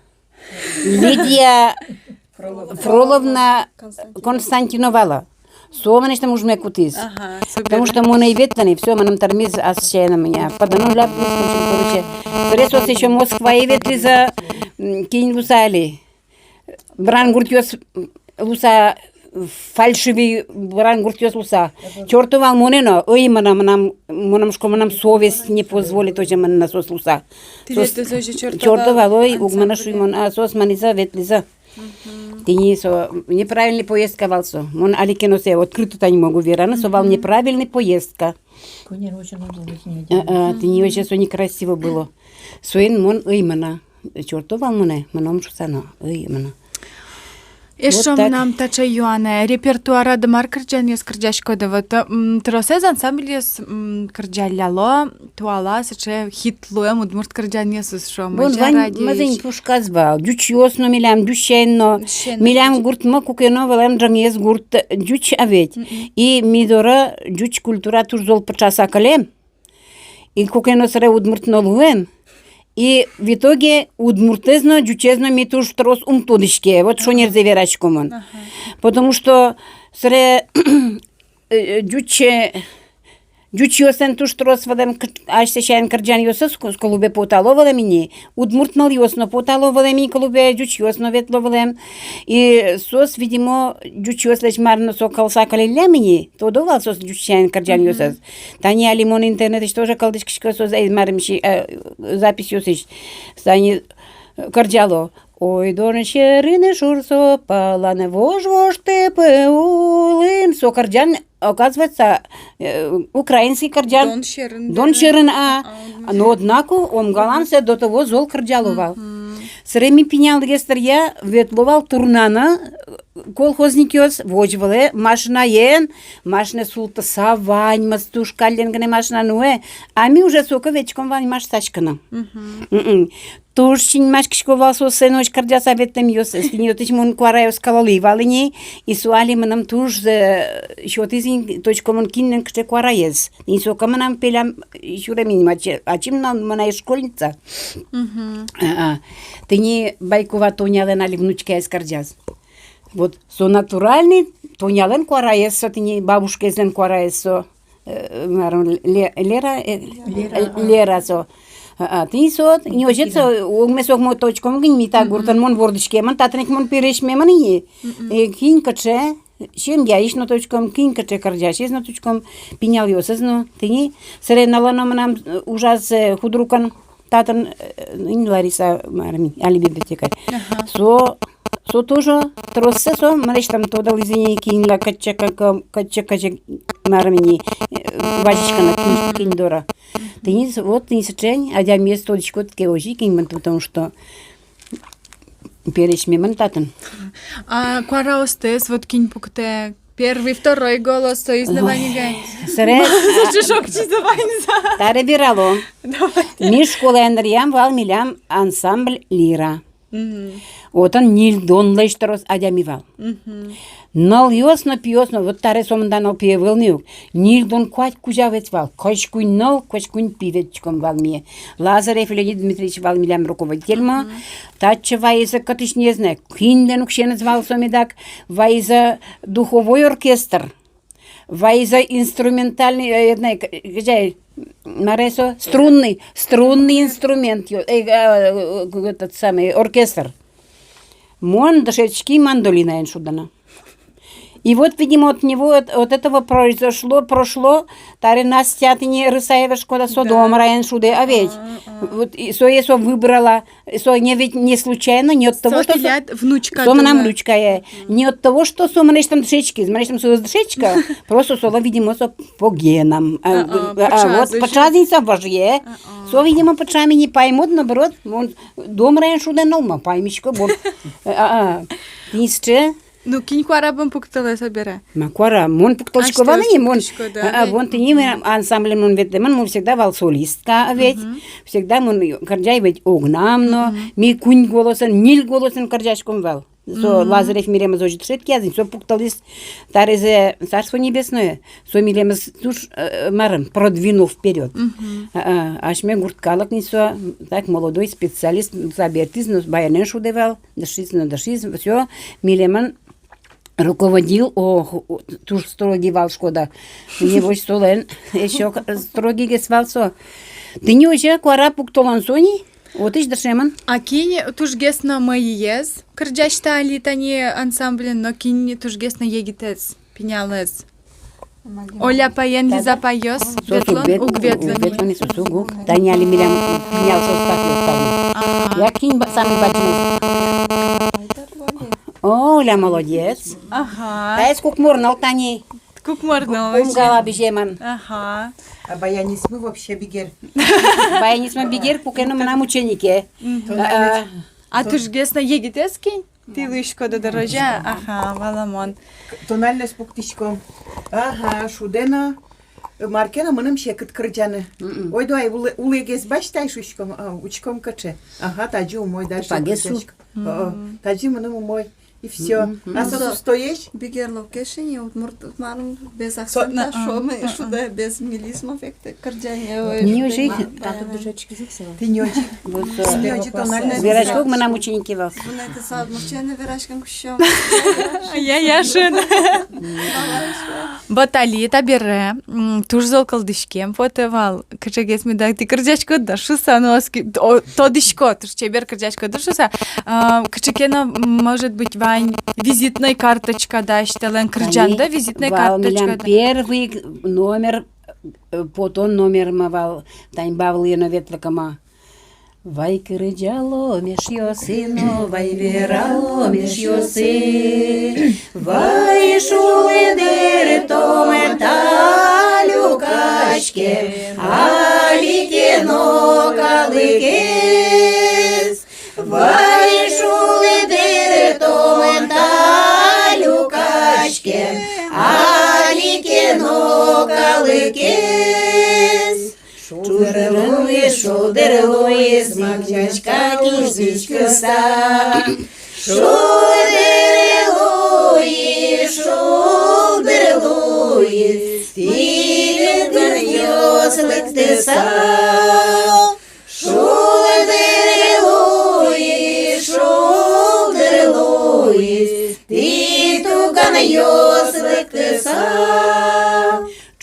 Лидия Фроловна Константиновалы. Со мынэсьтым ужме кутӥз. Ага, супер. Потому что мон ӧй ветлы ни, всё, мыным тырмиз ас сямен, меня подано ляпнись, короче. Собере соос ещё Москвае ветлӥзы, м, кин луыса али. Брангуртъёс луыса, фальшивый брангуртъёс луыса. Чорто вал монэ но, ой, мынам, мынам, мынам, шуисько, мынам совесть не позволит озьы мыныны соос луыса. Соос чорто вал, ой, уг мыны, шуи мон, а соос мынӥзы, ветлӥзы. Тӥни со неправильный поездка вал со. Мон али ке но сое открыто тани могу вераны, со вал неправильный поездка. Куинь ар возьыны уг луы ни. А, а, тӥни вообще со некрасиво было. Соин мон ӧй мына. Чорто вал монэ, мыном шуса но, ӧй мына. Эшшо вот так. Мынам таӵе юанэ: репертуарады мар кырӟанъёс кырӟаськоды? Вот, м, тросэз ансамбльёс, м, кырӟалляло, туала сыӵе хит луэм удмурт кырӟанъёсыз, шуом. Вон вань, мазень пушказ вал. Ӟучъёс но милям, ӟуч сямен но. Милям гуртмы куке но вылэм ӝӧнгез гурт ӟуч, а ведь. И ми доры ӟуч культура туж зол пыӵаса кылем. И куке но сыре удмурт но луэм. И в итоге удмуртэз но, ӟучез но ми туж трос ум тодӥське. Вот шонерзэ верасько мон. Потому что сыре, э, ӟуч, э, ӟучъёслэн туж трос вылэм кы-, асьсэ сямен кырӟанъёсыз ку-, клубе потало вылэм ини. Удмурт нылъёс но потало вылэм ини клубе, ӟучъёс но ветло вылэм. И соос, видимо, ӟучъёслэсь мар но со кылса кылиллям ини, тодо вал соос ӟуч сямен кырӟанъёсыз. Тани али мон интернетысь тоже кылзӥськисько, соос, э, марым си-, э, записьёсысь. Тани, э, кырӟало. Ойдон сьӧрын шурсо палан, вож-вож тӧпӧ улын. Со кырӟан, оказывается, э, украинский кырӟан. Дон сьӧрын, дон сьӧрын, а. Но, однако, Омгалан сое до того зол кырӟало вал. Сыре ми пиналгес дыръя ветло вал турнаны, э, колхозникъёс, возь вылэ машинаен, машинае султыса ваньмыз, туж каллен гинэ машина нуэ, а ми уже соку ветлӥськом ваньмаз сяськыны. Туж синмаськисько вал соослэн озьы кырӟаса ветлэмъёссэс. Тӥни отысь мон куараос кылылӥ вал ини, и со али мыным туж, э, сётӥз ини, тодӥсько мон, кинлэн кыӵе куараез. Тӥни соку мынам пелям сюрем ини, ачим, ачим но мынам школьница. А, а. Тӥни Байкова Тонялэн али внучкаез кырӟаз. Вот со натуральный Тонялэн куараез со, тӥни бабушкаезлэн куараез со. Э, марым, Ле-, Лера, э, Лера, э, а. Лера со. А, а, тӥни со, не озьы со, огмес огмы тодӥськом гинэ ми та гуртын, мон вордӥськемын, татын ик мон пересьмемын ини. Э, кин кыӵе, семьяысь но тодӥськом, кин кыӵе кырӟасез но тодӥськом, пиналъёсыз но, тӥни, сыре нылы но мынам, э, ужаз, э, худрукын, татын, э, ини Лариса, марым, али библиотекарь. Со, со тоже троссэ со, мынэсьтым тодылӥз ини, кинлы кыӵе ке, кыӵе ке, марым ини, э, вазиськыны, кин, кин доры. Тӥни, вот, тӥни сыӵе адямиез тодӥськод ке озьы ик, кин мон, потому что пересьмемын татын. А куараостэс вот кин пуктэ? Первый, второй голос, соиз но вань ик ай. Сыре. Чушок чиза ваньза. Таре верало. Давай. Ми школаын дыръям вал милям ансамбль «Лира». Отын ньыльдонлэсь трос адями вал. Нылъёс но, пиос но, вот таре сомында нылпи ӧвӧл ни ук. Ньыльдон куать кузя ветлӥ вал. Кызь куинь ныл, кызь куинь пи ветлӥськом вал ми. Лазарев Леонид Дмитриевич вал милям руководительмы. Татчы вайизы, кытысь ни ӧз на, кинлэн уксёеныз вал со медак, вайизы духовой оркестр. Вайизы инструментальный, э, э, к-, кыӵе, мар-а со, струнный, струнный инструмент, э, э, этот самый, оркестр. Мон дышетски мандолинаен шудыны. И вот, видимо, от него, от, от этого произошло, прошло, таре Настя, тӥни Рысаева школа, со домраен шудэ, а ведь. Вот и сое со выбрала. Со не ведь не случайно, не от того, что со, со мынам внучкае. Не от того, что со мынэсьтым дышетскиз, мынэсьтым со ӧз дышетскы, просто солы, видимо, со по генам. А, а, вот пыӵаз ини со вожъе. Со, видимо, пыӵам ини, паймод, наоборот, мон домраен шудэ но, ма, паймисько, мон. А, а, тӥни сыӵе. Ну, кин куара бон пуктылэ собере? Ма куара, мон пуктылӥсько вал ини, мон. А, а, вон тӥни мынам ансамбле мон ветлэмын, мон всегда вал солистка, а ведь. Всегда мон кырӟай ведь огнам но, ми куинь голосэн, ньыль голосэн кырӟаськом вал. Со Лазарев милемыз озьы дышетскиз ини, со пуктылӥз, тарезэ, Царство Небесное, со милемыз туж, э, марым, продвинул вперёд. А, а, асьме гурт калык ни со, так, молодой специалист, табере тӥни но баянэн шудэ вал. Дышиз но дышиз, всё, милемын руководил, ох, туж строгий вал, шкода. Небось солэн ещё строгийгес вал со. Тӥни озьы куара пуктылон со ни, отысь дышемын. А кин тужгес но мӧйыез кырӟась та али тани ансамбльын, но кин тужгес но егитэз, пиналэз? Оля апаен Лиза апайёс ветло, уг ветло ни. Уг ветло ни, соос уг. Тани али милям пинял состав ётало. Ага. Я, кин ба-, самый бадӟымез? О, Оля, молодец. Ага. Таиз Кукмор ныл тани. Кукмор ныл. Кум гала быземын. Ага. А баянистмы вообще бигер. Баянистмы бигер, куке но мынам ученике. Мгм. А, а. А тужгес но егитэз кин? Тӥ луиськоды дыр, озьы-а? Ага, валамон. Тональность пуктӥськом. Ага, шудэ но. Мар ке но мыным секыт кырӟаны. Мгм. Ойдо ай, улэ-, улэгес басьты ай, шуиськом, а, учком кыӵе. Ага, тазьы умой, дальше кырӟасько. О, о, тазьы мыным умой. И всё. Мгм. А со сустоесь? Бигер луэ ке, шуом, удмурт, мар, без акцента, шуом, шудэ, без мелизмов, эктэ кырӟанэ. Ой, не шудэ, ужик. Мар, татын дышетскиз ук сыӵе. Тӥни озьы. Вот, э, тӥни озьы тональность. Верасько ук, мынам ученике вал. Вунэтыса удмурт сямен вераськыны кутском. Я, я, шуэ. Вот али табере, м, туж зол кылзӥськем потэ вал. Кыӵегес меда тӥ кырӟаськоды шуса, но оски, о, тодӥсько, туж чебер кырӟаськоды шуса. А, кыӵе ке но, м, может быть, вань визитной карточка, да, асьтэлэн кырӟанды, визитной карточка. Вал милям первый номер, э, потон номермы вал, тани Бавлы но ветлыкы ма. Вай кырӟалом эшъёсы но, вай вералом эшъёсы, вай шулдыртом та люкаськем али ке но калыкез. Вай шулдыртом та люкаськем али ке но калыкез. Шулдыр луиз, шулдыр луиз, мак сяська кизиськыса. Шулдыр луиз, шулдыр луиз, тӥ туганъёс лыктыса. Шулдыр луиз, шулдыр луиз, тӥ туганъёс лыктыса.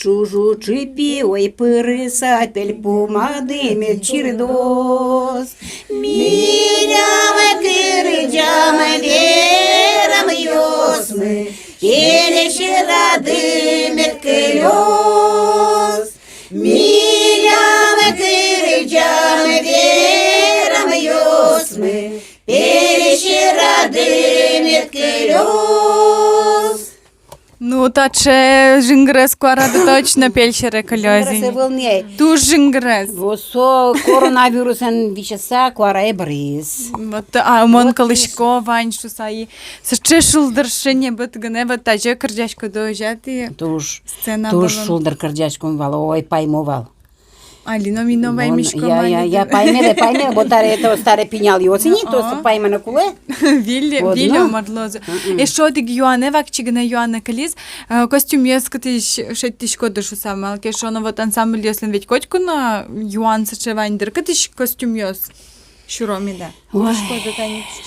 Ӵужу ӵыпиой пырыса, пельпумады мед чирдоз. Милям кырӟам, верамъёсмы пельсьӧрады мед кылёз. Милям кырӟам, верамъёсмы пельсьӧрады мед кылёз. Ну, таӵе жингырес куарады точно пельсьӧры кылёз ини. Жингырес ӧвӧл ни. Туж жингырес. Вот со коронавирусэн висьыса куарае быриз. Вот, а мон кылӥсько вань шуса и сыӵе шулдыр, сыӵе небыт гинэ, вот тазьы кырӟаськоды, озьы-а, тӥ? Туж, сцена туж вылын шулдыр кырӟаськом вал, ой, паймо вал. Али но ми но ваймиськом. Я, я, я, паймелэ, паймелэ, вот таре, это старой пиналъёс ини, то, что паймыны кулэ. Выль, вот, выль но марлозы. Мгм. Эшшо одӥг юанэ, вакчи гинэ юанэ кылиз, э, костюмъёс кытысь шедьтӥськоды шуса, малы ке шуоно, вот ансамбльёслэн ведь котьку но юан сыӵе вань дыр, кытысь костюмъёс сюро меда? Ой,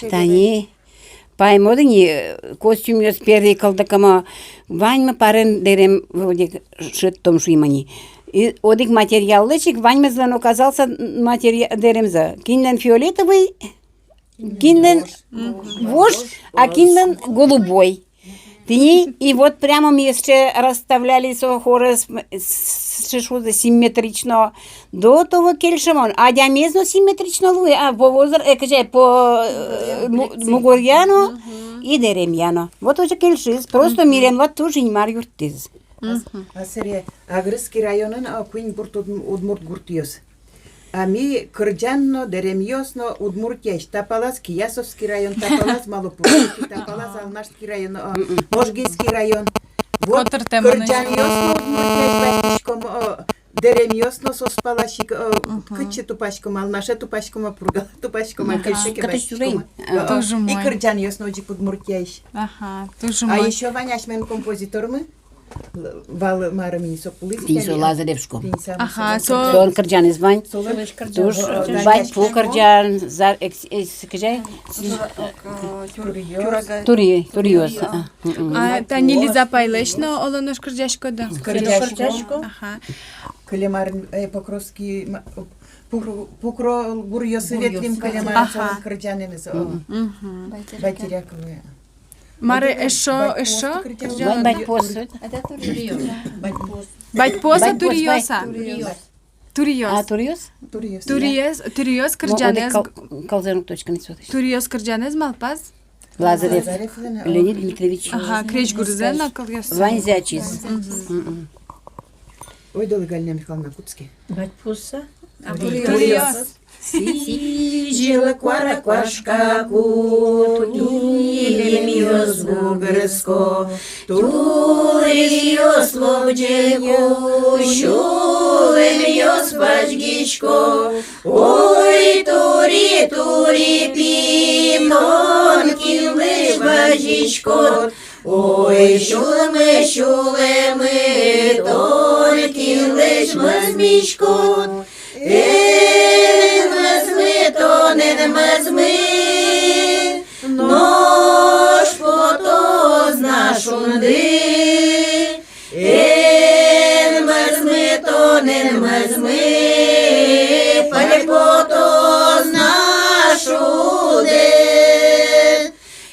тани. Паймоды ини, костюмъёс первый кылдыкымы, ваньмы парен дэрем одӥг шедьтом шуимы ини. И одӥг материаллэсь ик ваньмызлэн оказался материал дэремзы. Кинлэн фиолетовый, кинлэн вож, а кинлэн голубой. Тӥни, и вот прямо ми сыӵе расставляли со хорес, с-, с-, сыӵе симметрично. До того кельшымон, адямиез но симметрично луэ, а, по возра-, э, кызьы, по, э, му-, мугоръя но и дэремъя но. Вот озьы кельшиз, просто милемлы туж Инмар юрттӥз. Мгм. А сэре Агрызский районын, а, куинь гурт уд-, удмурт гуртъёс. А ми кырӟан но, дэремъёс но Удмуртиысь, та палаз Киясовский район, та палаз Малопуровский, та палаз Алнашский район, а, Можгинский район. Вот кырӟанъёс но Удмуртиысь басьтӥськом, а, дэремъёс но соос палась ик, э, кытчы тупаськом, Алнаше тупаськом-а, Пургало тупаськом-а, кытчы ке басьтӥськом-а. Э, э. И кырӟанъёс но озьы ик Удмуртиысь. Ага, туж умой. А ещё вань асьмелэн композитормы, л-, вал марым ини со, пулы Денис Лазарев шуиськом. Ага, со. Солэн кырӟанэз вань. Солэн кырӟан. Туж, э, «Бадьпу» кырӟан, за-, экс-, экс-, кызьы ай? Туръёс. Туръёс, а. Мгм. А тани Лиза апайлэсь но оло нош кырӟаськоды? Кырӟасько. Ага. Кылем ар, э, Покровский, ма-, Пукро, Пукро гуръёсы ветлӥм кылем ар, солэн кырӟанэныз, о. Мгм. Байтеряковы. Мар эшшо, эшшо? Бадьпуос. Бадьпуос-а, туръёс-а? Туръёс. А, туръёс? Туръёс. Туръёс, туръёс кырӟанэз. Туръёс кырӟанэз малпаз? Лазарев Лазарев Леонид Дмитриевич. Ага, крезьгурзэ но кылъёссэ. Ваньзэ ачиз. Мгм. Мгм. Ойдолэ, Галина Михайловна, кутске. Батьпуса. А туриос. Туриос. Сӥзьыл куара куашка кут, илемъёс бугырско, туриос лобӟеку, сюлэмъёс вазьгисько. Ой, тури, тури пи, тон кинлэсь вазиськод? Ой, сюлмы, сюлмы, тон кинлэсь мӧзмиськод? Эн мӧзмы тон, эн мӧзмы, нош потоз на шунды. Эн мӧзмы тон, эн мӧзмы, пӧль потоз на шудэд.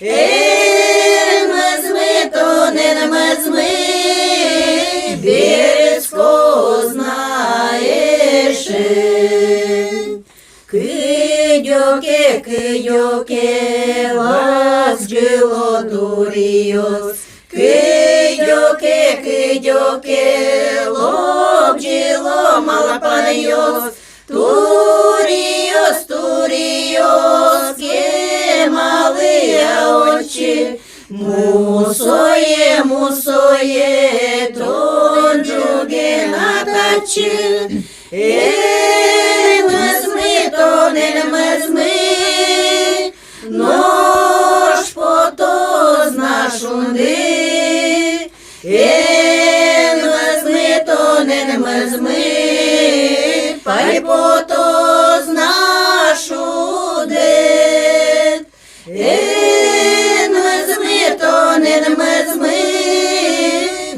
Эн мӧзмы тон, эн мӧзмы, берытскоз на эше. Кыдёке, кыдёке лобӟыло туриос, кыдёке, кыдёке лобӟыло малпанъёс. Туриос, туриос, кемалэ-а отчы? Мусое, мусое, тон ӝоген-а татчы? Эн мӧзмы тон, эн мӧзмы, нош потоз на шунды. Эн мӧзмы тон, эн мӧзмы, пӧль потоз на шудэд. Эн мӧзмы тон, эн мӧзмы,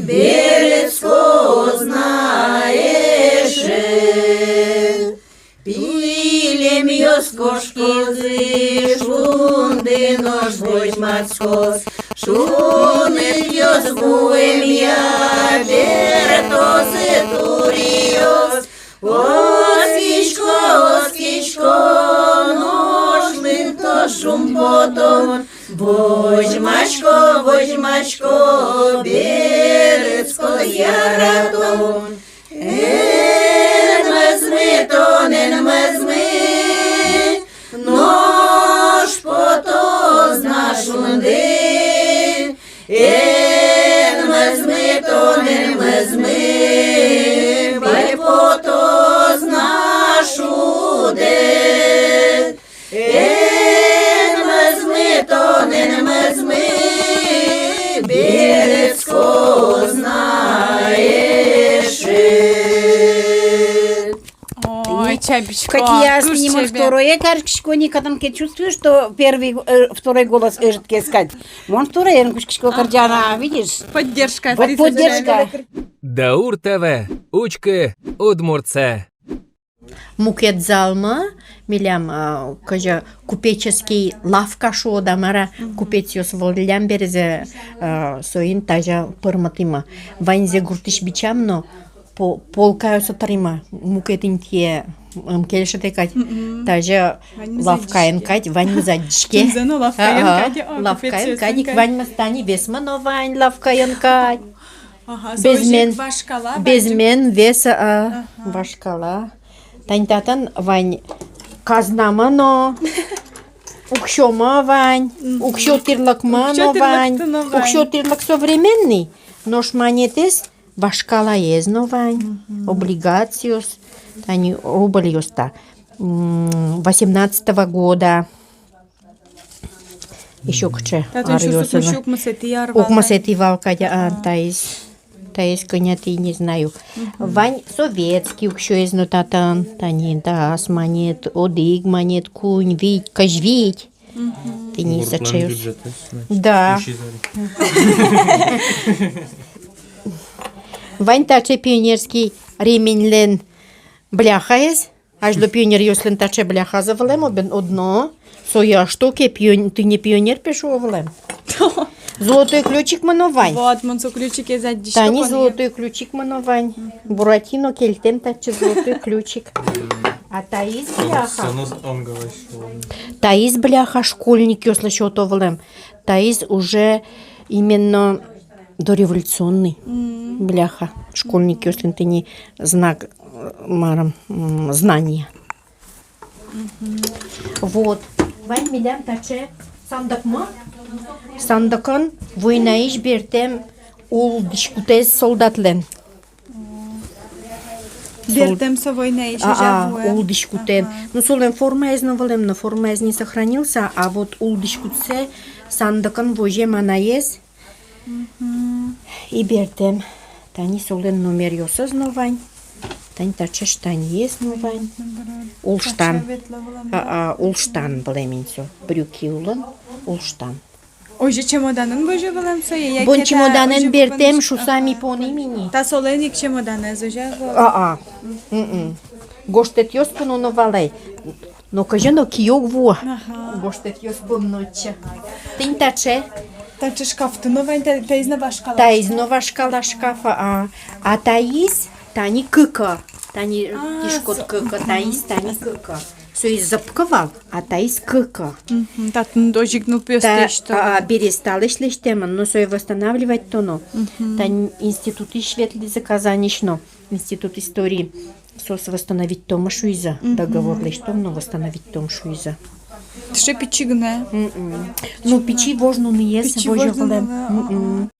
берытскоз на эше. Пилемъёс кошкозы шунды, нош возьматскоз шунытъёс вуэмъя, бертозы туриос. Оскисько, оскисько, нош лыктоз шумпотон. Возьмасько, возьмасько, берытскоз яратон. Эн мӧзмы тон, эн мӧзмы, нош потоз на шунды. Эн мӧзмы тон, эн мӧзмы, пӧль потоз на шудэд. Эн мӧзмы тон, эн мӧзмы, берытскоз на эше. Ой, чабисько. Катя, туж нимон чебер. Второе кариськисько ни, катам ке чувствую, что первый, э, второй голос ӧжыт кадь. Мон второе эн кутскисько кырӟаны, видишь? Поддержка. Вот поддержка. Даур ТВ. Учкы удмуртсэ. Мукет залмы милям, а, кызьы купеческий лавка шуод-а, мар-а, купецъёс выллям березэ, а, соин тазьы пырмытӥмы. Ваньзэ гуртысь бичам но, по-, полкаосы тыримы, мукет интые ум кельшыты кадь. Мгм. Тазьы ваньмыз лавкаын адӟиське кадь, ваньмыз адӟиське. Тӥни но лавкаын кадь, о, лавкаын кадь, ваньмыз тани весмы но вань лавкаын кадь. Ага, безмен, вашкала, безмен весь, а, ага, вашкала. Тани татын вань казнамы но, уксёмы вань, мгм, уксё тӥрлыкмы но вань, уксё тӥрлык современный, нош манетэз вашкалаез но вань, мгм, облигациос, тани рубльёс та, м, восемнадцатого года. Ещё кыӵе аръёсы. Укмысэтӥ ар вал. Укмысэтӥ вал кадь, а, таиз, таиз кӧнятӥ, не знаю. Мгм. Вань советский уксёез но татын, тани дас манет, одӥг манет, куинь, вить, кызь вить. Мгм. Тӥни сыӵеос. Бюджетэз, значит. Да. Вань таӵе пионерский ременьлэн бляхаез. Азьло пионеръёслэн таӵе бляхазы вылэм, обен одно. Сое аш токе пион-, тӥни пионер пе шуо вылэм. Золотой ключикмы но вань. Вот, мон со ключикез адӟисько. Тани золотой ключикмы но вань. Мгм. Буратино кельтэм татчы золотой ключик. А таиз бляха. Таиз бляха школьникъёслы сёто вылэм. Таиз уже именно дореволюционный бляха. Школьникъёслэн тӥни знак, э, марым, м, знание. Вот. Вань милям таӵе сандыкмы. Сандыкын войнаысь бертэм улӥськутэз солдатлэн. Бертэм со войнаысь, а, улӥськутэн. Ну, солэн формаез но вылэм но, формаез не сохранился, а вот улӥськутсэ сандыкын возем анаез. И бертэм. Тани солэн номеръёсыз но вань. Тани таӵе штанъёс но вань. Улштан. А, а, улштан вылэм ини со. Брюки улын улштан. Озьы чемоданын возё вылэм сое, яке... Бон чемоданын бертэм, шуса ми поным ини. Та солэн ик чемоданэз озьы-а вал? А-а. М-м. Гожтэтъёс поно но вал ай. Но кызьы но киёк вуо. Ага. Гожтэтъёс поно но отчы. Тӥни таӵе. Таӵе шкафты но вань, та-, таиз но вашкала. Таиз но вашкала шкаф, а. А таиз, тани кык-а. Тани, а, тишкод со-, кык-а, таиз, тани кык-а. Соиз зыпкы вал, а таиз кык-а. Мгм. Татын озьы ик, ну, пиостэсь та, а, бересталэсь лэсьтэмын, но сое восстанавливать тоно. Мгм. Тани институтысь ветлӥзы Казаньысь но, институт истории. Соос восстановить томо шуизы, мгм, договор лэсьтом но восстановить том шуизы. Таӵе пичи гинэ. Мгм. Ну, пичи вож нуныез, пичи вож нуныез возё вылэм.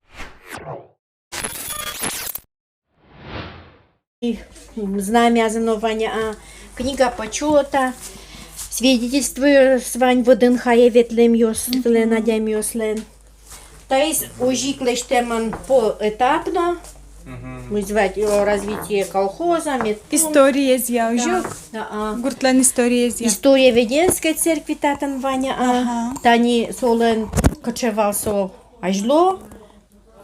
Мгм. Знамязы но вань, а, книга почёта, свидетельствоос вань ВДНХ-е ветлэмъёслэн, адямиослэн. Таиз озьы ик лэсьтэмын поэтапно. Мгм. Мыйзэ вать, э, развитие колхоза, медпункт. Историезъя озьы ик? Да, а. Гуртлэн историезъя. История Веденской церкви татын вань, а. Ага. Тани солэн кыӵе вал со азьло.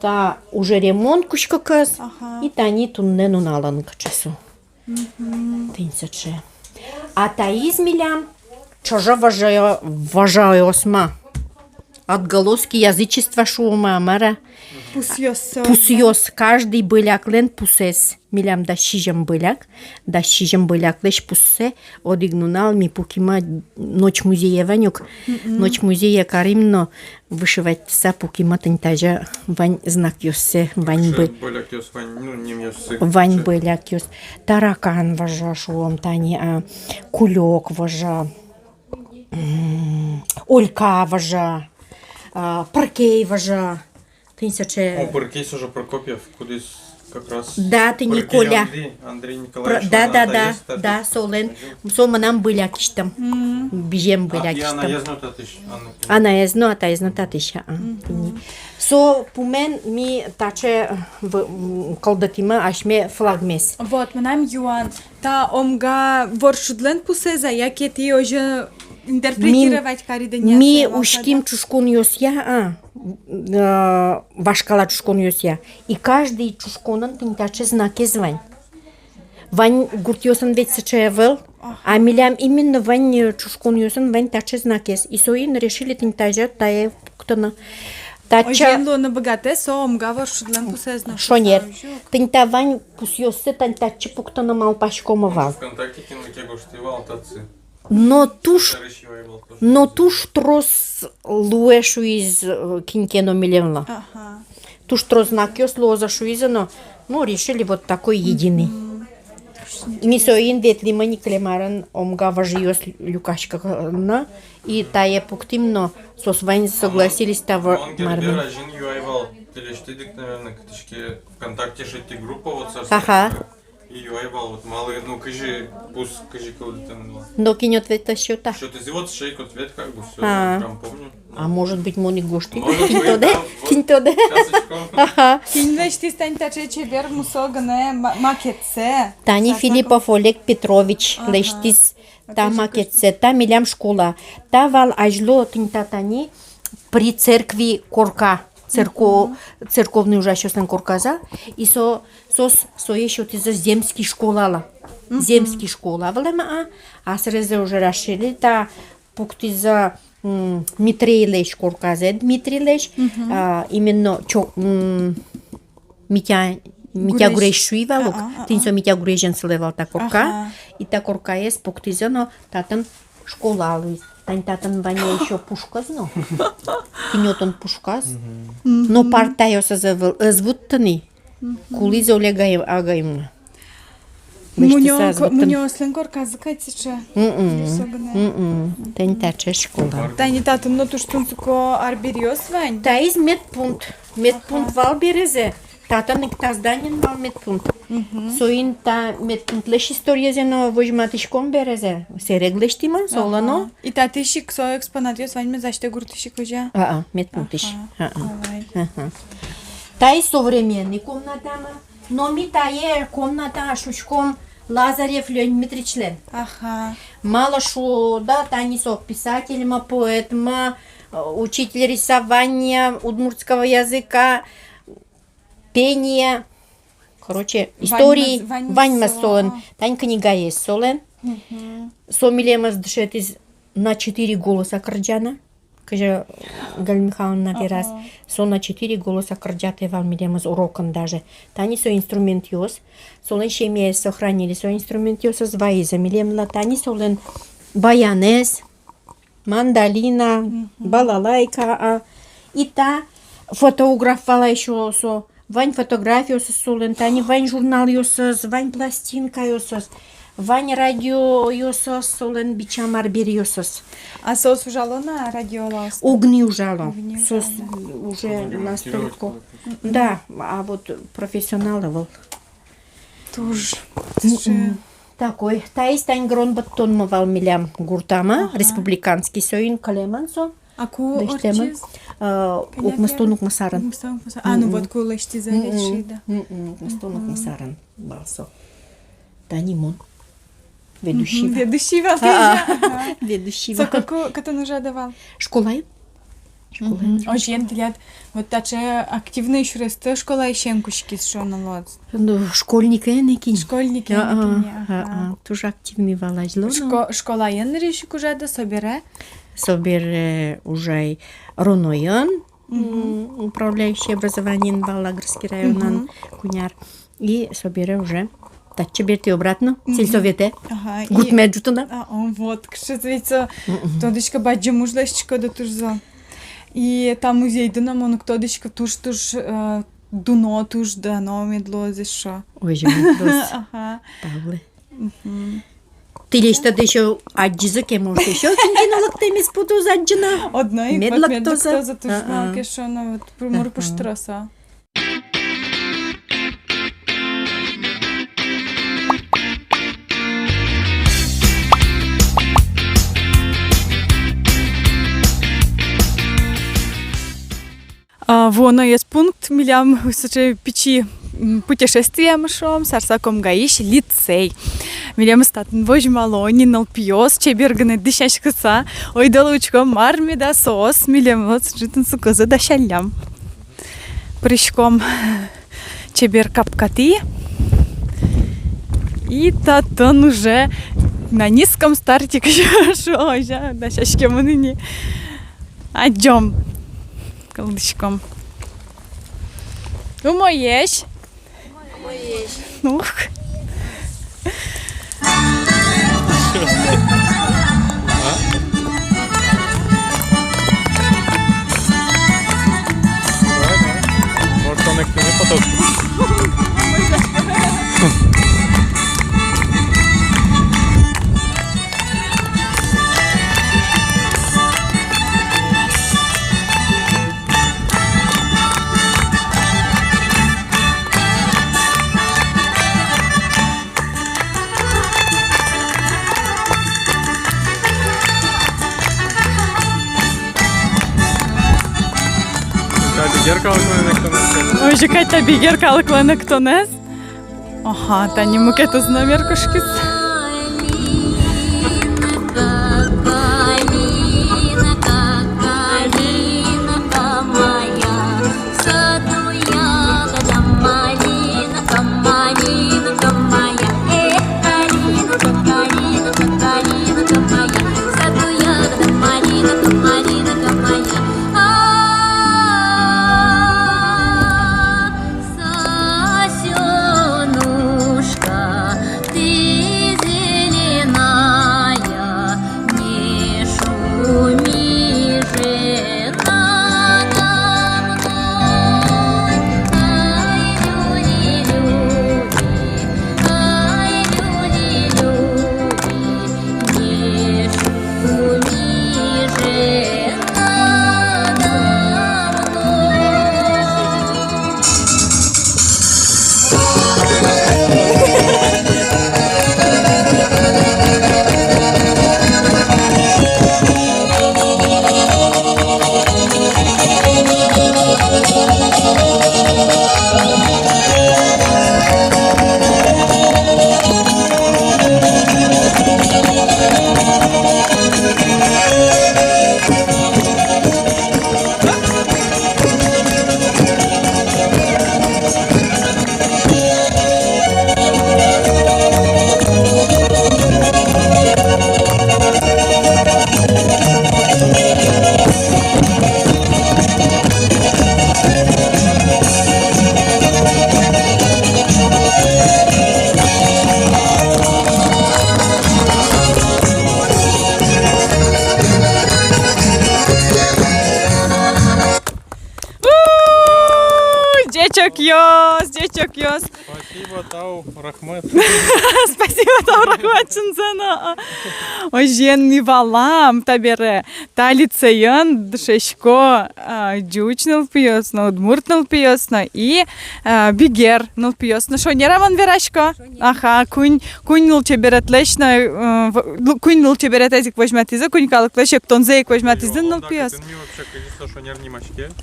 Та уже ремонт кутскыкыз, ага, и тани туннэ нуналын кыӵе со. Мгм. Тӥни сыӵе. А таиз милям ӵоже вожа-, вожаосмы. Отголоски язычества шуом-а, мар-а. Пусъёс. Пусъёс. Каждый быляклэн пусэз. Милям дас сизьым быляк. Дас сизьым быляклэсь пуссэ одӥг нунал ми пукимы ночь музее вань ук. Мгм. Ночь музее карим но вышивать карыса пукимы тӥни тазьы вань знакъёссэ, вань бы-, былякъёс вань, ну, нимъёссы. Вань былякъёс. Таракан вожа шуом тани, а, кулёк вожа, м, олька вожа, а, пыркей вожа. Тӥни сыӵе. О, пыркей со же Прокопьев, кудӥз как раз. Да, тӥни Коля. Пыркей Андрей, Андрей Николаевич, да, да, да, да, солэн. Со мынам быляк истым. Мгм. Бызем быляк истым. А, и анаез но татысь, Анна Ким. Анаез но, атаез но татысь, а, тӥни. Со пумен ми таӵе в-, м, кылдытӥмы асьме флагмес. Вот, мынам юан. Та Омга воршудлэн пусэз-а, яке тӥ озьы интерпретировать кариды ни-а? Ми учким ӵушконъёсъя, а, э, вашкала ӵушконъёсъя. И каждый ӵушконын тӥни таӵе знакез вань. Вань гуртъёсын ведь сыӵе ӧвӧл. Ага. А милям именно вань, э, ӵушконъёсын вань таӵе знакез. И соин решили тӥни тазьы тае пуктыны. Татчы. Озьыен луыны быгатэ, со Омга воршудлэн пусэз но. Шонер. Тӥни та вань пусъёссэ тани татчы пуктыны малпаськомы вал. ВКонтакте кинлы ке гожтӥ вал татчы. Но туж, но туж трос луэ шуиз, э, кин ке но милемлы. Ага. Туж трос знакъёс луозы шуизы но, ну, решили вот такой единый. Мгм. Ми соин ветлӥмы ни кылем арын Омга вожъёс люкаськыны, и тае пуктӥм но, соос ваньзы согласились та во-, мон Гербер мармын. Азьын юай вал, тӥлесьтыд ик, наверное, кытысь ке ВКонтакте шедьтӥ группа, вот, со. Ага. И юай вал, вот, малы, ну, кызьы пус, кызьы кылдытэмын вал. Но кин ответ-а сётэ? Сётӥзы, вот, шейк ответ, как бы, всё, а, прям помню. А может быть, мон ик гожтӥ. Может быть, да, вот. Кин тодэ, кин тодэ. Сейчас учком. Ага. Кин лэсьтӥз тани таӵе чебер мусо гинэ ма-, макетсэ? Тани Филиппов Олег Петрович лэсьтӥз та макетсэ. Та милям школа. Та вал азьло тӥни та тани при церкви корка. Церко-, церковный ужасьёслэн корказы. И со, соос сое сётӥзы земский школалы. Мгм. Земский школа вылэм, а, а сэрезэ уже расширили та пуктӥзы, м, Митрейлэсь корказэ, Дмитрийлэсь, а, именно чо-, м, Митя, Митя Гурезь. Гурезь шуи вал ук. А, а, а. Тӥни со Митя Гурезен сылэ вал та корка. Ага. И та коркаез пуктӥзы но, татын школа луиз. Тани татын вань ещё пушказ но. Тӥни отын пушказ. Мгм. Но партаосыз ӧз выл-, ӧз вуттыны. Мгм. Кулӥз Оля агай-, агаймы. Мунё, мунёослэн корказы кадь сыӵе. Мгм. Мгм. Тани таӵе школа. Тани татын но туж тунсыко арбериос вань. Таиз медпункт. Медпункт вал березэ. Татын ик та зданиын вал медпункт. Мгм. Соин та медпунктлэсь историезэ но возьматӥськом березэ. Сэрег лэсьтӥмы, солы но. Ага. И татысь ик со экспонатъёс ваньмыз асьтэ гуртысь ик, озьы-а? А-а, медпунктысь. Ага. А-а. Давай. Ага. Таиз современный комнатамы. Но ми тае комната шуиськом Лазарев Леонид Дмитриевичлэн. Ага. Малы шуод-а, тани со писательмы, поэтмы, э, учитель рисования, удмуртского языка, пения, короче, истории, ваньмыз, ваньмыз солэн. Тани книгаез солэн. Мгм. Со милемыз дышетӥз на четыре голоса кырӟаны. Кызьы Галина Михайловна вераз, со на четыре голоса кырӟатэ вал милемыз урокын даже. Тани со инструментъёс, солэн семьяез сохранили со инструментъёсыз, вайизы милемлы. Тани солэн баянэз, мандолина, балалайка, а. И та фотограф вал ещё со. Вань фотографиосыз солэн, тани вань журналъёсыз, вань пластинкаосыз, вань радиоосыз солэн, бичам арбериосыз. А соос ужало на радиоос? Уг ни ужало. Уг ни ужало. Соос уже настолько. Да, а вот профессионал ӧвӧл. Туж. Мгм. Такой. Таиз тань гронбаттонмы вал милям гуртамы, ага, республиканский, соин кылемын со. А ку ортчиз? Э, укмыстон укмыс арын. Укмыстон укмыс арын. А, ну вот, ку лэсьтӥзы ведь, шуиды. Укмыстон укмыс арын вал со. Тани мон. Ведущий вал. Ведущий вал. А, а. Ага. Ведущий вал. Соку ку, кытын ужады вал? Школаын. Школаын. Мгм. Озьыен, тӥляд вот таӵе активной сюрестэ школаысен кутскиз, шуоно луоз. Ну, школьникен ик ини. Школьникен ик ини, ага. А, а, а. Туж активной вал азьло но. Шко-, школаын нырысь ик ужады, собере? Собере ужай РОНО-ын, мгм, м, управляющий образованиен вал Агрский районын, мгм, куинь ар. И собере уже татчы бертӥ обратно, мгм, сельсоветэ. Ага, и гуртме ӝутыны. А, о, вот, кыӵе со ведь со, мгм, тодӥсько, бадӟым уж лэсьтӥськоды туж зол. И та музейды но, мон ук тодӥсько, туж-туж, э, дуно, туж дано мед луоз эшшо. Озьы мед луоз. Ага. Павлы. Мгм. Тӥлесьтыды эшшо адӟизы ке, может, эшшо кин-кин но лыктэмез потоз адӟыны. Одно ик мед вот мед лыктозы. Лыктозы туж, а-а, малы ке шуоно, вот пу-, мур пуштросо. А, вуоноез пункт милям сыӵе пичи, м, путешествиямы, шуом, Сарсакомгаысь лицей. Милемыз татын возьмало ни нылпиос, чебер гинэ дӥсяськыса. Ойдолэ учком, мар меда соос милемлы сыӵе тунсыкозэ дасяллям. Пыриськом чебер капкатӥ. И татын уже на низком старте, кызьы шуо, озьы дасяськемын ини. Адӟом. Кылзӥськом. Умоесь. Умоесь. Ух. Может, он их не поток? Та бигер калыклэн эктонэз. Озьы кадь, та бигер калыклэн эктонэз. Ага, тани мукетыз номер кошкиз. Киос, ӟечок, киос. Спасибо, тау, рахмат. Спасибо, тау, рахмат, чынзэ но. Озьыен, ми валам табере. Та лицейын дышетско, а, ӟуч нылпиос но, удмурт нылпиос но и, а, бигер нылпиос но. Шонер-а мон верасько? Шонер. Аха, куинь, куинь лулчеберетлэсь но, э, в-, лу-, куинь лулчеберетэз ик возьматӥзы, куинь калыклэсь эктонзэ ик возьматӥзы нылпиос.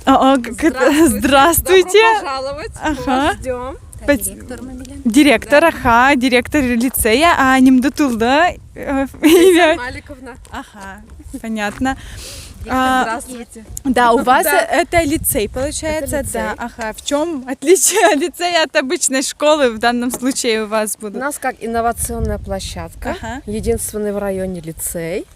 О, о, к-, к-, здравствуйте. Здравствуйте. Добро пожаловать. Ага. Мы вас ждём. Пот-, директор, аха, директор лицея, а нимды-тулды, э, Лиза Маликовна. Аха, понятно. А, здравствуйте. Да, у вас, да, это лицей, получается, это лицей. Да. Аха, в чём отличие лицея от обычной школы в данном случае у вас будут? У нас как инновационная площадка, ага, единственный в районе лицей.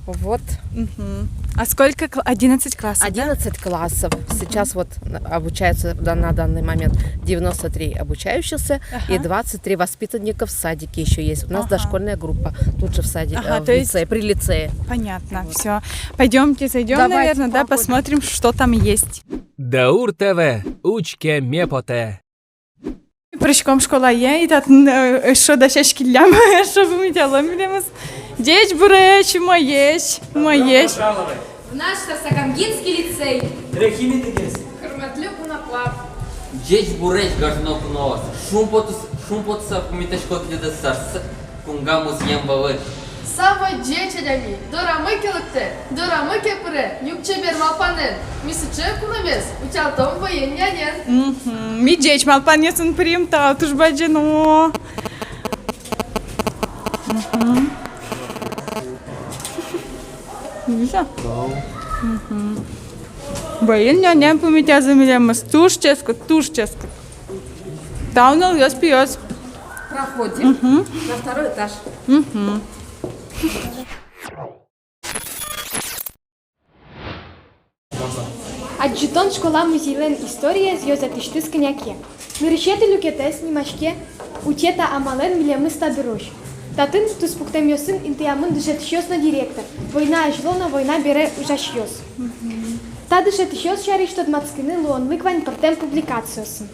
Вот. Мгм. А сколько кла-, одиннадцать классов, да? Одиннадцать классов. Сейчас вот на-, обучаются да-, на данный момент девяносто три обучающихся и, ага, двадцать три воспитанника в садике ещё есть. У нас, ага, дошкольная группа тут же в садике, ага, э, в лицее, при лицее. Понятно, вот. Всё. Пойдёмте, зайдём, давайте, наверное, да, попробуем, посмотрим, что там есть. Даур ТВ, учкеме потэ. Пыриськом школае, и татын, э, эшшо дасяськиллям, эшшо пумиталом милемыз. Ӟечбуресь, умоесь, умоесь. Добро пожаловать в наш Сарсагамгинский лицей. Дрехи медыгес. Хырматлы куноклав. Ӟечбуресь, гажано куноос. Шумпотыса, шумпотыса пумитасько тӥледыз Сарсагам кунгамы, музъем вылэ. Самой ӟеч адями дорамы ке лыктэ, дорамы ке пыре юкчебер малпанэн. Ми сыӵе куномес утялтом вӧен нянен. Мгм. Ми ӟеч малпанъёсын пырим, тау туж бадӟым но. Мгм. Вижа? Тау. Мгм. Вӧен нянен пумитазы милемыз. Туж ческыт, туж ческыт. Тау, нылъёс-пиос. Проходим, мгм, на второй этаж. Мгм. Адӟытон школа музейлэн историез ёзэтысьтыз кӧня ке. Нырысетӥ люкетэз нимаське «Утё та амалэн милемыз та дырозь». Татын туспуктэмъёсын интыямын дышетӥсьёс но директор, война азьло но война бере ужасьёс. Та дышетӥсьёс сярысь тодматскыны луонлык вань пӧртэм публикациосын.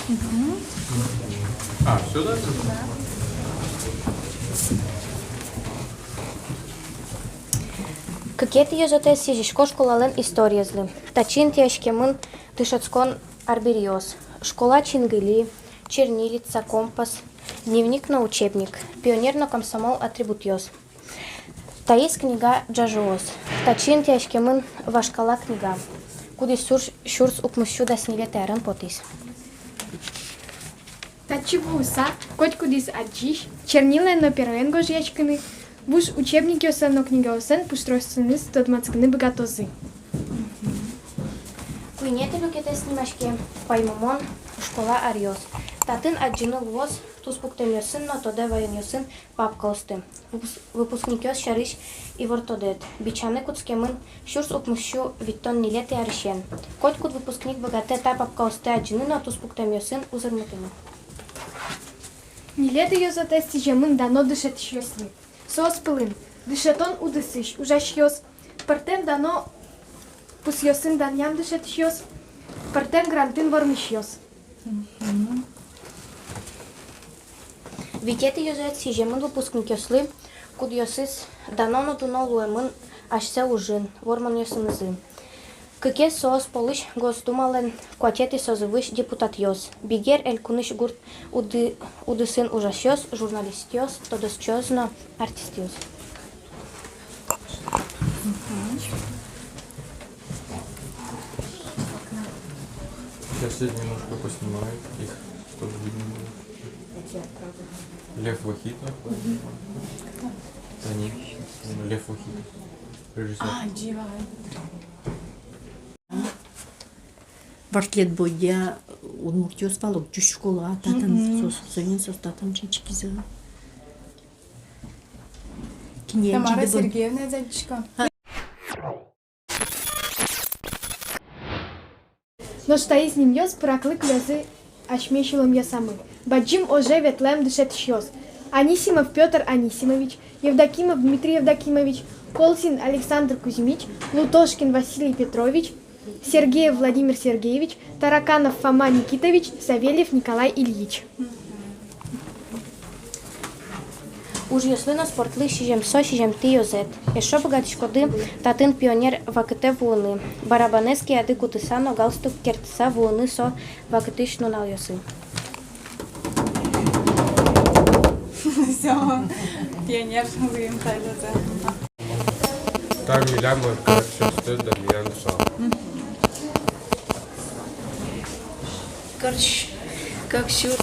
Мгм. А, всё, да? Да. Кыкетӥ ёзэтэз сӥзиське школалэн историезлы. Татчы интыяськемын дышетскон арбериос: школа чингыли, чернильница, компас, дневник но учебник, пионер но комсомол атрибутъёс. Таиз книга ӝажыос. Татчы интыяськемын вашкала книга, кудӥз сюрс, сюрс укмыс сю дас ньылетӥ арын потӥз. Татчы вуыса, котькудӥз адӟись чернилаен но пероен гожъяськыны, вуж учебникъёслэн но книгаослэн пуштросэныз тодматскыны быгатозы. Куинетӥ люкетэз нимаське «Паймымон школа аръёс». Татын адӟыны луоз туспуктэмъёсын но тодэ ваёнъёсын папкаосты. Выпус-, выпускникъёс сярысь ивортодэт. Бичаны кутскемын сюрс укмыс сю витьтон ньылетӥ арысен. Котькуд выпускник быгатэ та папкаосты адӟыны но туспуктэмъёсын узырмытыны. Ньылетӥ ёзэтэз сӥземын дано дышетӥсьёслы. Соос пӧлын дышетон удысысь ужасьёс, пӧртэм дано пусъёсын данъям дышетӥсьёс, пӧртэм грантын вормисьёс. Мгм. Витетӥ ёзэтэз сӥземын выпускникъёслы, кудъёсыз дано но дуно луэмын асьсэ ужын, вормонъёсынызы. Кыкез соос пӧлысь Госдумалэн куатетӥ созывысь депутатъёс, Бигер элькунысь гурт уды-, удысын ужасьёс, журналистъёс, тодосчиос но артистъёс. Сейчас я немножко поснимаю их, чтобы видно было. Лев Вахитов. Они, Лев Вахитов, режиссёр. А, ӟеч вал. Вартлет бодья удмуртъёс вал ук, ӟуч школа татын, мгм, соос, соин соос татын чечкизы. Кине Тамара Сергеевна, адӟисько. Нош таиз нимъёс пыраклы кылёзы асьме сюлэмъёсамы. Бадӟым оже ветлэм дышетӥсьёс: Анисимов Пётр Анисимович, Евдокимов Дмитрий Евдокимович, Колсин Александр Кузьмич, Лутошкин Василий Петрович, Сергеев Владимир Сергеевич, Тараканов Фома Никитович, Савельев Николай Ильич. Ужъёслы но спортлы сизьымсо сизьымтӥ ёзэт. Эшшо быгатӥськоды татын пионер вакытэ вуыны. Барабанэз кияды кутыса но галстук кертыса вуыны со вакытысь нуналъёсы. Всё, пионер вуим тайлозэ. Та милям кырсьёстэс да миян со. Кырсь-, кык сюрс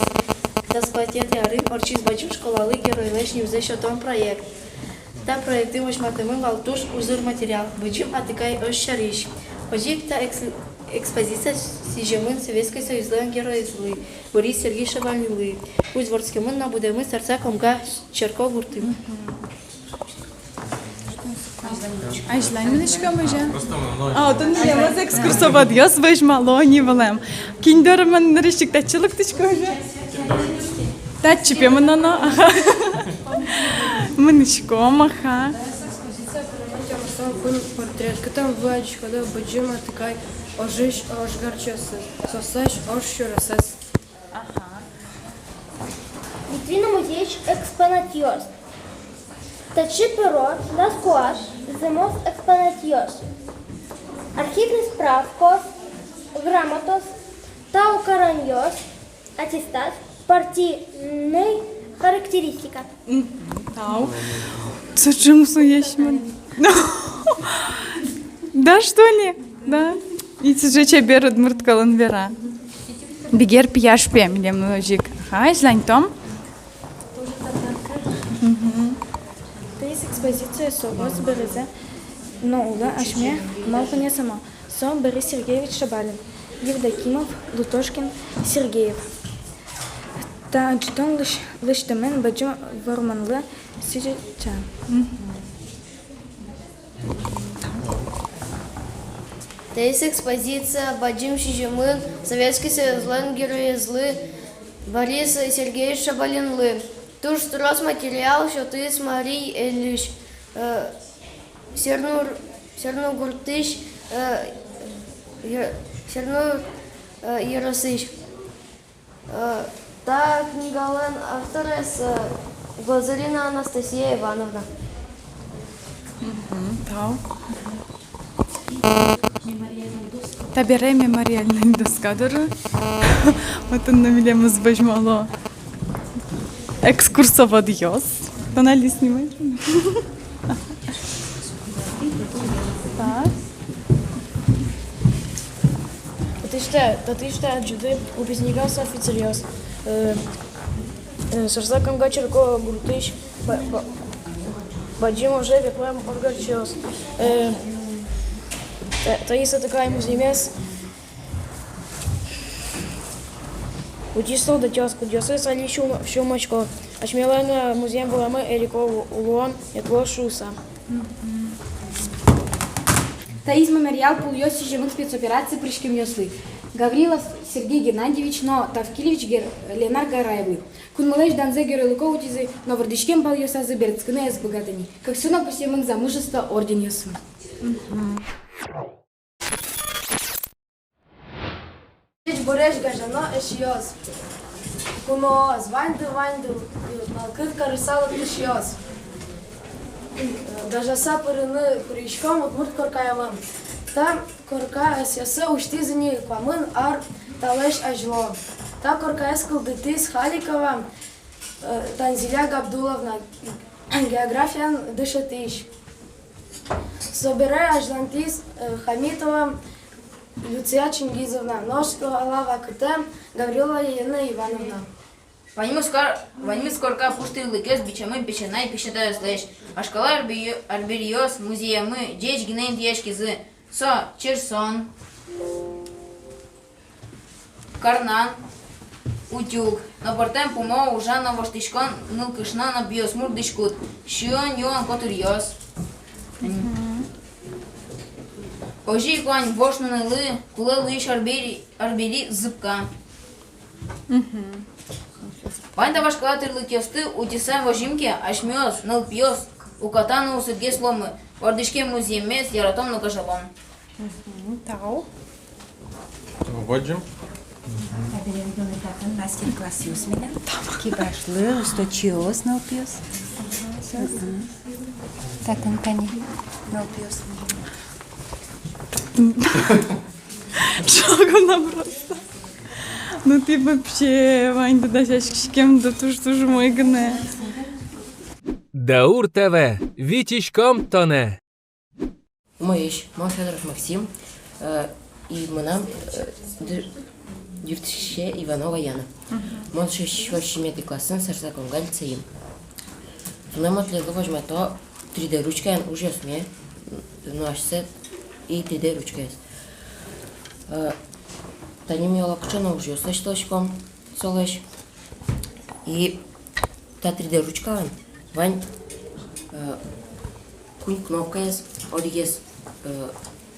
дас куатетӥ арын ортчиз бадӟым школалы геройлэсь нимзэ сётон проект. Та проектын возьматэмын вал туж узыр материал, Бадӟым Атыкай ож сярысь. Озьы ик та экс-, экспозиция сӥземын Советской Союзлэн геройёзлы, Борис Сергеевич Шабалинлы. Кузь вордскемын но будэмын Сарса Комга Черкогуртын. Азьлань мынӥськом уже. А, отын милемыз экскурсоводъёс возьмало ни вылэм. Кин доры мон нырысь ик татчы лыктӥсько уже? Татчы пе мыноно, ага. Мынӥськом, ага. Кун портрет, кытын вы адӟиськоды Бадӟым Атыкай ожысь ожгарчиосыз, соослэсь ож сюресэз. Ага. Витрина музейысь экспонатъёс. Татчы пыро дас куать зэмос экспонатъёс. Архивной справкаос, грамотаос, тау каронъёс, аттестат, партийной характеристика. Мгм, тау. Сыӵе мусоесь мон. Да что ли? Да. И сыӵе чебер удмурт кылын вера. Бигер пияш пе, милемын озьы ик. Ага, азьланьтом. Мгм. Таиз экспозиция со, ос березэ но улэ асьме малпанъёсамы. Со Борис Сергеевич Шабалин, Евдокимов, Лутошкин, Сергеев. Та ӝытон лэсь-, лэсьтэмын Бадӟым Вормонлы сӥзьыса. Мгм. Таиз экспозиция бадӟым сӥземын Советский Союзлэн геройёзлы, Борис Сергеевич Шабалинлы. Туж трос материал сётӥз Марий Элысь, э, Сернур-, Серногуртысь, э, е-, Сернур, э, ёросысь. Э, та книгалэн авторез, э, Глазырина Анастасия Ивановна. Мгм, тау. Табере мемориальной доска доры. Отын но милемыз возьмало экскурсоводъёс. Тонали снимай. Так. Татысь та, татысь та адӟиды упизника со офицеръёс. Э, э, Сарса Комга Черкогуртысь ба-, ба-, бадӟым оже ветлэм ожгарчиос. Э, та-, таиз Атыкай музъемез утись солдатъёс, кудъёсыз али сюлм-, сюлмасько. Асьмелэн, э, музъем вылэмы эрико у-, улон ветлоз шуыса. Таиз мемориал пулъёс сӥземын спецоперацие пыриськемъёслы Гаврилов Сергей Геннадьевич но Тавкильевич Гер-, Ленар Гараевлы. Кунмылэсь данзэ геройлыко утизы но вордӥськем балъёсазы берытскыны ӧз быгаты ни. Кыксы но пусъемын За Мужество орденъёсын. Ӟечбуресь, гажано эшъёс! Куноос, ваньды, ваньды, э, мылкыд карыса лыктӥсьёс! Гажаса пырыны куриськом удмурт коркаелы. Та корка ӧсъёссэ усьтӥз ини куамын ар талэсь азьло. Та коркаез кылдытӥз Халикова, э, Танзиля Габдулловна, географиен дышетӥсь. Собере азьлантӥз, э, Хамитова Люция Чингизовна, нош школа вакытэ Гаврилова Елена Ивановна. Ваньмыз кор-, ваньмыз корка пуштылыкез бичемын песянай-песятайёслэсь. Вашкала арбе-, арбериос музъеммы ӟеч гинэ интыяськизы. Со черсон, карнан, утюг, но пӧртэм пумо ужан но воштӥськон, нылкышно но пиосмурт дӥськут, сиён-юон котыръёс. Мгм. Озьы ик вань вож нунылы кулэ луись арбери, арбери зыбка. Мгм. Вань та вашкала тӥрлыкъёсты утьыса возим ке, асьмеос, нылпиос, уката но усыргес луомы, вордӥськем музъеммес яратом но гажалом. Мгм, тау. Тау бадӟым. Табере татын мастер-классъёс милям. Кибашлы, усточиос, нылпиос. Ага, щас. Мгм. Татын тани нылпиос. Шок на просто. Ну ты вообще, Вань, да дасяськиськем, да туж-туж умой гинэ. Даур ТВ, витиськом тонэ. Умоесь, мон Фёдоров Максим, э, и мынам, э, ды-, юрттӥськисе Иванова Яна. Мгм. Мон сю-, сю-, сизьыметӥ классын Сарсакомга лицейын. Туннэ мон тӥледлы возьмато три дэ ручкаен ужъёсме, ну, асьсэ и три дэ ручкаез. Э, тани ми олокыӵе но ужъёс лэсьтӥськом солэсь. И та три дэ ручкалэн вань, э, куинь кнопкаез, одӥгез, э,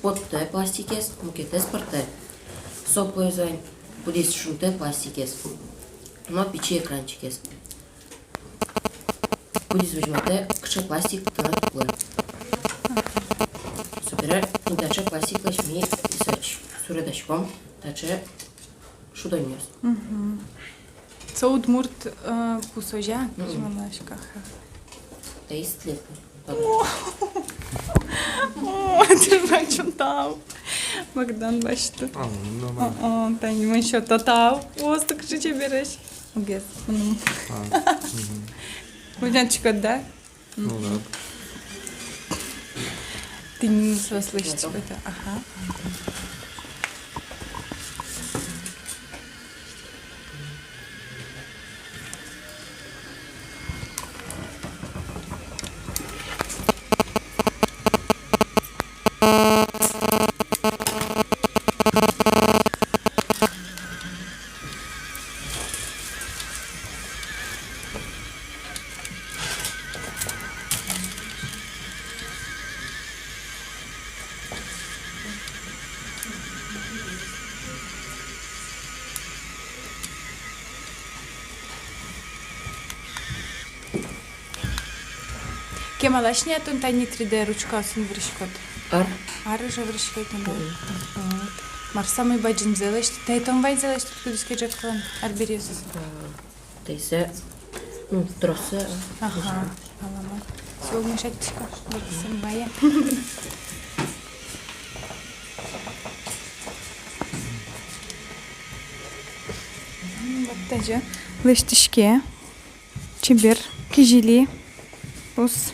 поттэ пластикез, мукетыз пыртэ. Соплоез вань, кудӥз шунтэ пластикез. Но пичи экранчикез. Кудӥз возьматэ, кыӵе пластик тынад кулэ. Собере тӥни таӵе пластиклэсь ми исач суредаськом таӵе шудонъёс. Мгм. Со удмурт, э, пусозя, мгм, кызьы малпасько, ха. Таиз тӥледлы. О, о, тӥ бачын тау. Богдан басьты. А, ну, нормально. О, о, тани мон сёто, тау. О, со кыӵе чебересь. Огез. Мгм. А, мгм. Вунятӥськод, да? Ну да. Тӥни соос лэсьтӥсько-а? Ага. Кемалась ни-а тон тани три дэ ручкаосын вырӥськод? Ар. Ар ужа вырӥськод, да? Мгм. Мар самой бадӟымзэ лэсьтӥд? Тае тон ваньзэ лэсьтӥд, кудӥз ке ӝӧк вылын арбериосыз? Э, тӥни сэ, ну, тросэз, а. Ага, валама. Всё, мешать тӥсько, бадӟым вае. М, вот тазьы лэсьтӥське. Чебер, кизили. Ус.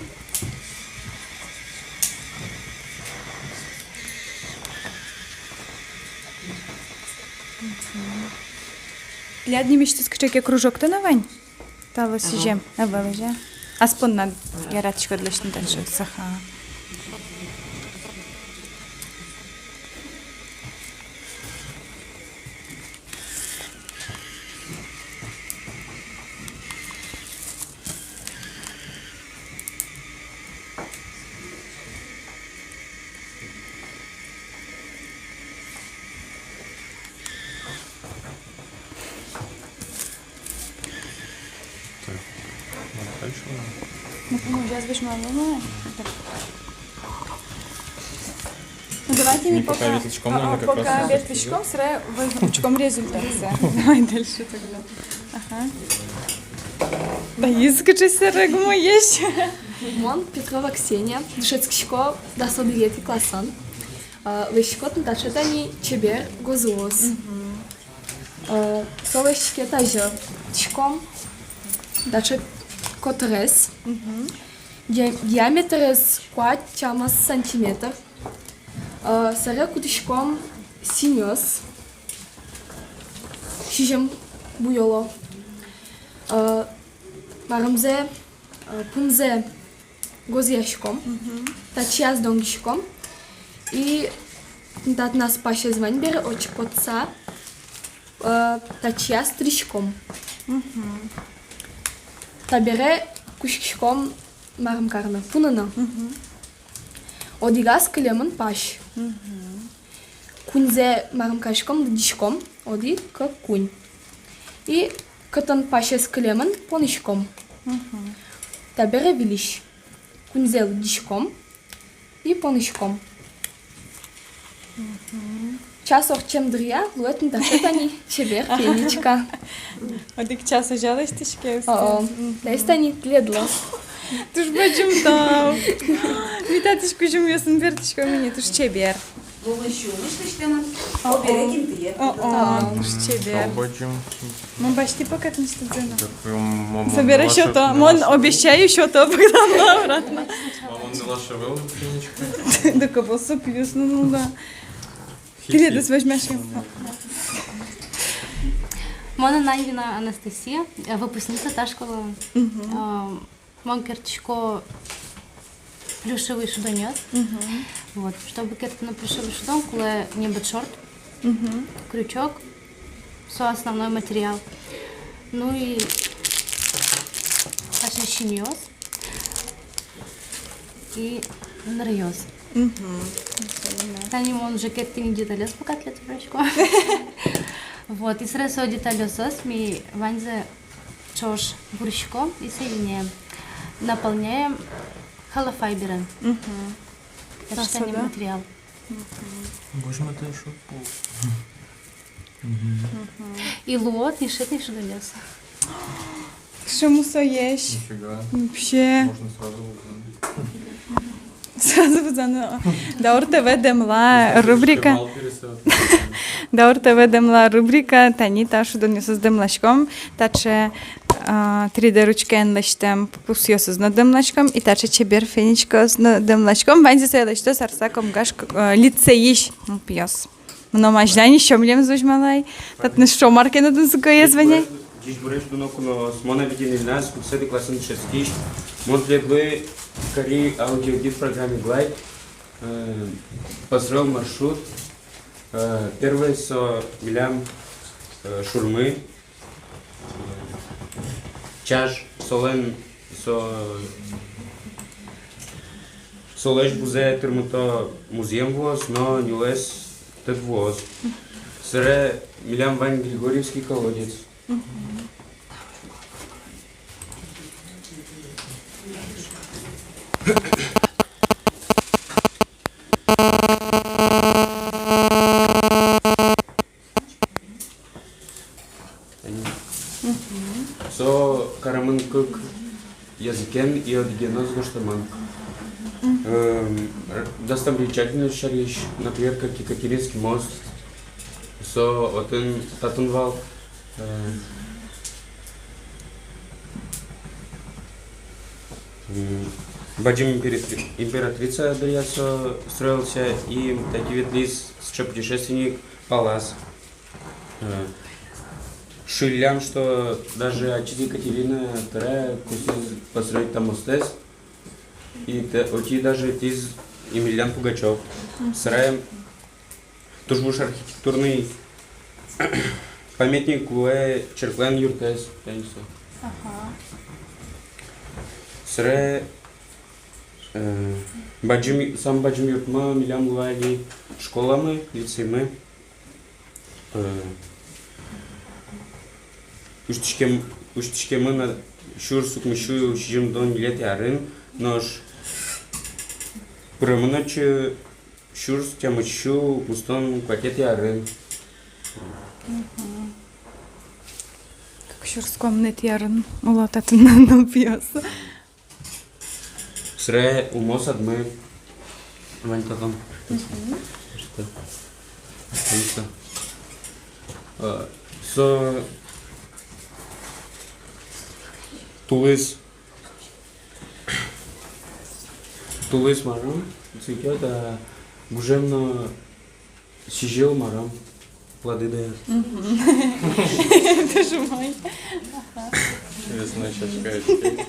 Тӥляд нимысьтыз кыӵе ке кружоктэ но вань? Талы сӥзем. Ага. Ӧвӧл, озьы-а? Ас поннад яратӥськод лэсьтыны таӵе. Ага. Так, ну, дальше. Ну, по-моему, сейчас возьмём, ну, так. Ну, давайте ми пока, пока ветлӥськом, а, наверное, как раз пока ветлӥськом, сразу возьмём, учком результатсэ. Давай дальше тогда. Ага. Да, из кыӵе сэрэг умоесь. Мон Петрова Ксения, дышетскисько дас одӥгетӥ классын. А, лэсьтӥсько тӥни таӵе тани чебер гозыос. Мгм. Э, солэсь ке тазьы тӥськом, таӵе котырес. Мгм. Диа-, диаметрез куать-тямыс сантиметр. Э, сэре кутӥськом синъёс. Сизьым буёло. Э, марымзэ, э, пумзэ гозъяськом. Мгм. Татчыяз донгиськом. И татын ас пасез вань бере, отчы потса, э, татчыяз тыриськом. Мгм. Табере кутскиськом марым карыны, пуныны. Мгм. Одӥгаз кылемын пась. Мгм. Куиньзэ марым кариськом, лыдӟиськом, одӥг, кык, куинь. И кытын пасез кылемын, поныськом. Мгм. Табере выльысь. Куиньзэ лыдӟиськом и поныськом. Час ортчем дыръя луэ тӥни таӵе тани чебер фенечка. Одӥг час озьы лэсьтӥське. О-о. Мгм. Лэсь тани, тӥледлы. Туж бадӟым тау. Ми татысь кузьымъёсын бертӥськом ини, туж чебер. О-о. О-о, туж чебер. Бадӟым. Мон басьтӥ пока тынэсьтыдзэ но. Собере сёто. Мон обещаю, сёто Богданлы обратно. Мамон нылаш ӧвӧл фенечка. Да кабосо пиос, ну, ну да. Тӥледыз возьмаськом. Мон Ананьина Анастасия, э, выпускница та школы. Мгм. А, мон кертӥсько плюшевый шудонъёс. Мгм. Вот, чтобы кертыны плюшевый шудон, кулэ небыт шорт, мгм, крючок, со основной материал. Ну и таӵе синъёс и ныръёс. Мгм. Тани мон уже кертӥ ни детальёс, пока тӥледлы верасько. Вот, и сразу детальёсыз ми ваньзэ ӵош вуриськом и соединяем. Наполняем холлофайберен. Мгм. Это штанный материал. Мгм. Боже мой, это ещё пол. Мгм. И луо тӥни сыӵе шудонъёс. Кыӵе мусоесь. Нифига. Вообще. Можно сразу вузаны. Сразу вузаны. Даур ТВ дэмла рубрика. Даур ТВ дэмла рубрика. Тани та шудонъёсыз дэмласьком. Таӵе, а, три дэ ручкаен лэсьтэм пусъёсыз но дэмласьком. И таӵе чебер фенечкаос но дэмласьком. Ваньзэ сое лэсьто Сарса-Комгаш, э, лицейысь нылпиос. Мыном азьлань ещё милемыз возьмало ай. Татын шо мар ке но тунсыкоез вань ай. Ӟечбуресь, дуно куноос. Мон Абидин Ильназ, куиньсетӥ классын дышетскись. Мон тӥледлы кари аудиогид программе Глайд. Э, построил маршрут. Э, первый со милям, э, шурмы. Чаж, солэн, со, солэсь бузэ тырмыто музъем вуоз, но нюлэс тӧд вуоз. Собере милям вань Григорьевский колодец. Со каремын кык языкен, и одӥгеныз гожтэмын. Эм, р-, достопримечательность сярысь, например, как Екатеринский мост. Со отын, татын вал, э, м, бадӟым императри-, императрица дыръя со строился, и тати ветлӥз сыӵе путешественник Паллас. Э, шуиллям, что даже ачиз Екатерина Вторая косӥз построить та мостэз. И та-, отӥ даже ветлӥз Емельян Пугачёв. Собере туж буш архитектурный памятник луэ черклэн юртэз, тани со. Ага. Собере, э, бадӟым, самой бадӟым юртмы милям луэ али школамы, лицеймы. Э, усьтӥськем-, усьтӥськемын на сюрс укмыссю сизьымдон ньылетӥ арын, нош пыремын отчы сюрс тямыссю укмыстон куатетӥ арын. Мгм. Кык сюрс куамынэтӥ арын уло татын нылпиос. Собере умой садмы вань татын. Мгм. Что? Что? А, со тулыс, тулыс марым цветёт, а гужем но сӥзьыл марым плоды даёт. Мгм. Тоже мой. Ага. Весной чашка очки.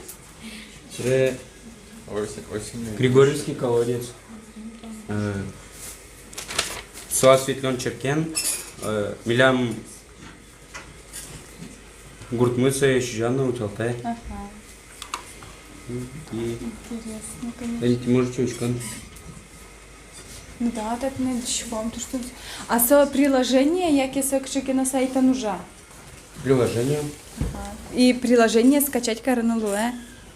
Собере осень, осенью. Григорьевский колодец. Э, со осветлён черкен, э, милям гуртмы сое сӥзяно, утялтэ. Ага. И интересно, конечно. Тани тӥ можете учкыны. Ну да, татын дӥськом, то что. А со приложение, яке со кыӵе ке но сайтын ужа? Приложение. Ага. И приложение скачать карыны луэ?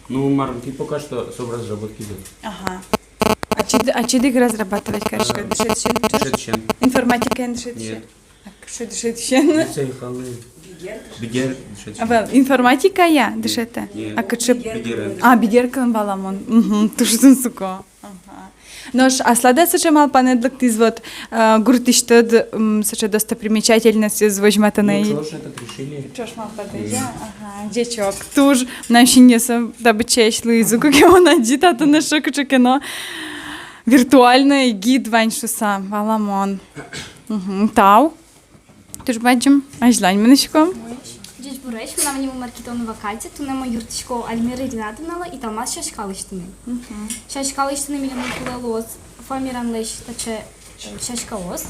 Ну, мар ке, пока что со в разработке идёт. Ага. Ачид-, ачид ик разрабатывать кариськод, дышетӥсен? Дышетӥсен. Информатикаен дышетӥсен? Нет. А кыӵе дышетӥсен? Лицей халлы. Бигер дышетӥсен. А, вал, информатикая дышетэ? Нет. А кыӵе? Бигерен. А, бигер кылын, валамон. Мгм, туж тунсыко. Ага. Нош аслад-а сыӵе малпанэд лыктӥз, вот, э, гуртысьтыд, м, сыӵе достопримечательностьёс возьматыны? Ну, ӵош этот решили. Ӵош малпатӥз, да? Ага, ӟеч ук. Туж мынам синъёсы табычаесь луизы, куке мон адӟи татын эшшо кыӵе ке но виртуальный гид вань шуса, валамон. Мгм, тау. Туж бадӟым. Азьлань мынӥськом. Ӟечбуресь, мынам нимы Маркитонова Катя, туннэ мон юрттӥсько Альмира Ринатовналы Италмас сяська лэсьтыны. Мгм. Сяська лэсьтыны милемлы кулэ луоз фоамиранлэсь таӵе, э, сяськаос.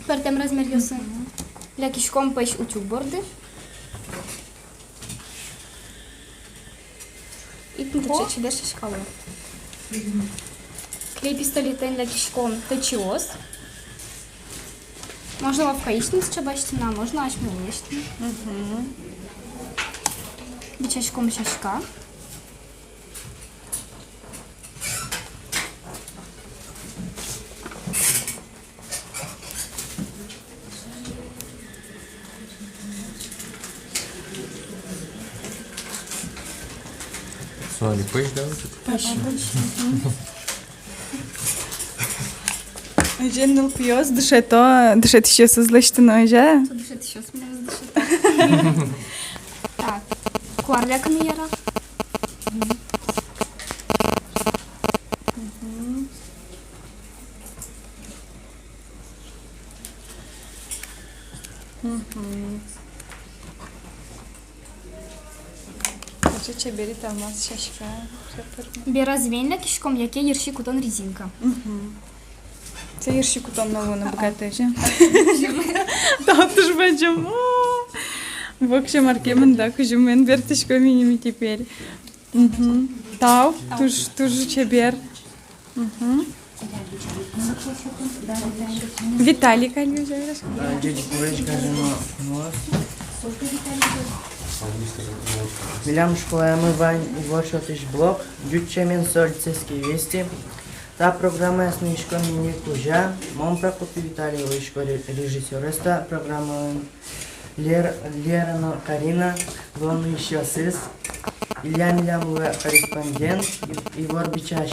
Пӧртэм размеръёсын. Мгм. Лякиськом пӧсь утюг борды. И тӥни таӵе чебер сяська луэ. Клей-пистолетэн лякиськом тӧчыос. Можно вавкаысьтымы сыӵе басьтыны, а можно асьмелы лэсьтыны. Мгм. Бичаськом сяська. Со али пӧсь, да, вот это? Пӧсь. Озьы нылпиос дышето дышетӥсьёсыз лэсьтыны, озьы-а? Со дышетӥсьёс милемыз дышето. Так, куар лякыны яра. Мгм. Мгм. Озьы чебер Италмас сяська. Бера звенья киськом яке йырси кутон резинка. Мгм. Со йырси кутон но луыны быгатэ, озьы-а? Тау туж бадӟым. О! Воксё мар ке мында кузьымен бертӥськом ини ми теперь. Мгм. Тау, туж, туж чебер. Мгм. Виталик али озьы вераське. А, ӟечбуресь, гажано куноос. Милям школаямы вань ивор сётӥсь блок, ӟуч сямен со «Лицейские вести». Та программаез нуиськом ми ньыль кузя. Мон, Прокопий Виталий, луисько ре-, режиссёрез та программалэн. Лер-, Лера но Карина луо нуисьёсыз. Илья милям луэ корреспондент, и-, ивор бичась.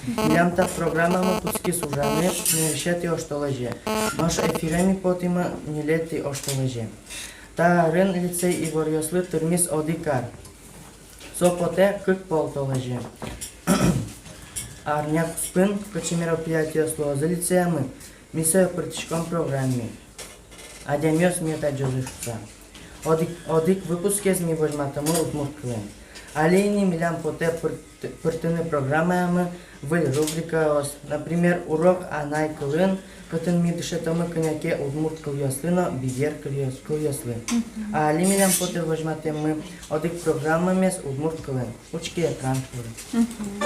Милям та программамы кутскиз ужаны нырысетӥ оштолэзе. Нош эфире ми потӥмы ньылетӥ оштолэзе. Та арын лицей иворъёслы тырмиз одӥг ар. Со потэ кык пол толэзе. Арня куспын кыӵе мероприятиос луозы лицеямы, ми сое пыртӥськом программае. Адямиос мед адӟозы шуса. Одӥг, одӥг выпускез ми возьматомы удмурт кылын. Али ини милям потэ пырт-, пыртыны программаямы выль рубрикаос, например, «Урок анай кылын», кытын ми дышетомы кӧня ке удмурт кылъёслы но бигер кылъёс-, кылъёслы. Мгм. А али милям потэ возьматэммы одӥг программамес удмурт кылын. Учке экран шоры. Мгм.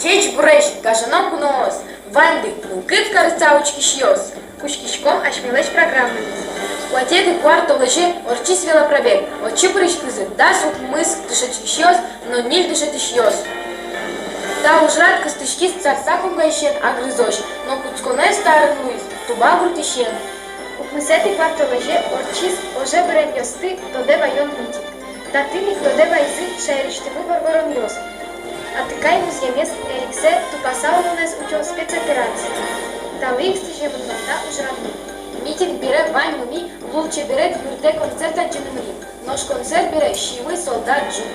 Ӟечбуресь, гажано куноос! Ваньды, мылкыд карыса учкисьёс! Кутскиськом асьмелэсь программамес. Куатетӥ куартолэзе ортчиз велопробег. Отчы пыриськизы дас укмыс дышетскисьёс но ньыль дышетӥсьёс. Та ужрад кыстӥськиз Сарса Кумгаысен Агрызозь, но кутсконэз та арын луиз Туба гуртысен. Укмысэтӥ куартолэзе ортчиз «Оже быремъёсты тодэ ваён» митинг. Татын ик тодэ вайизы шаерысьтымы воргоронъёс. Атыкай музъемез эриксэ тупаса улонэз утё спецоперация. Талы ик сӥземын вал та ужрадмы. Митинг бере ваньмы ми «Лулчеберет» юртэ концерт адӟыны мынӥм. Нош концерт бере сиылӥз «Солдат» ӝук.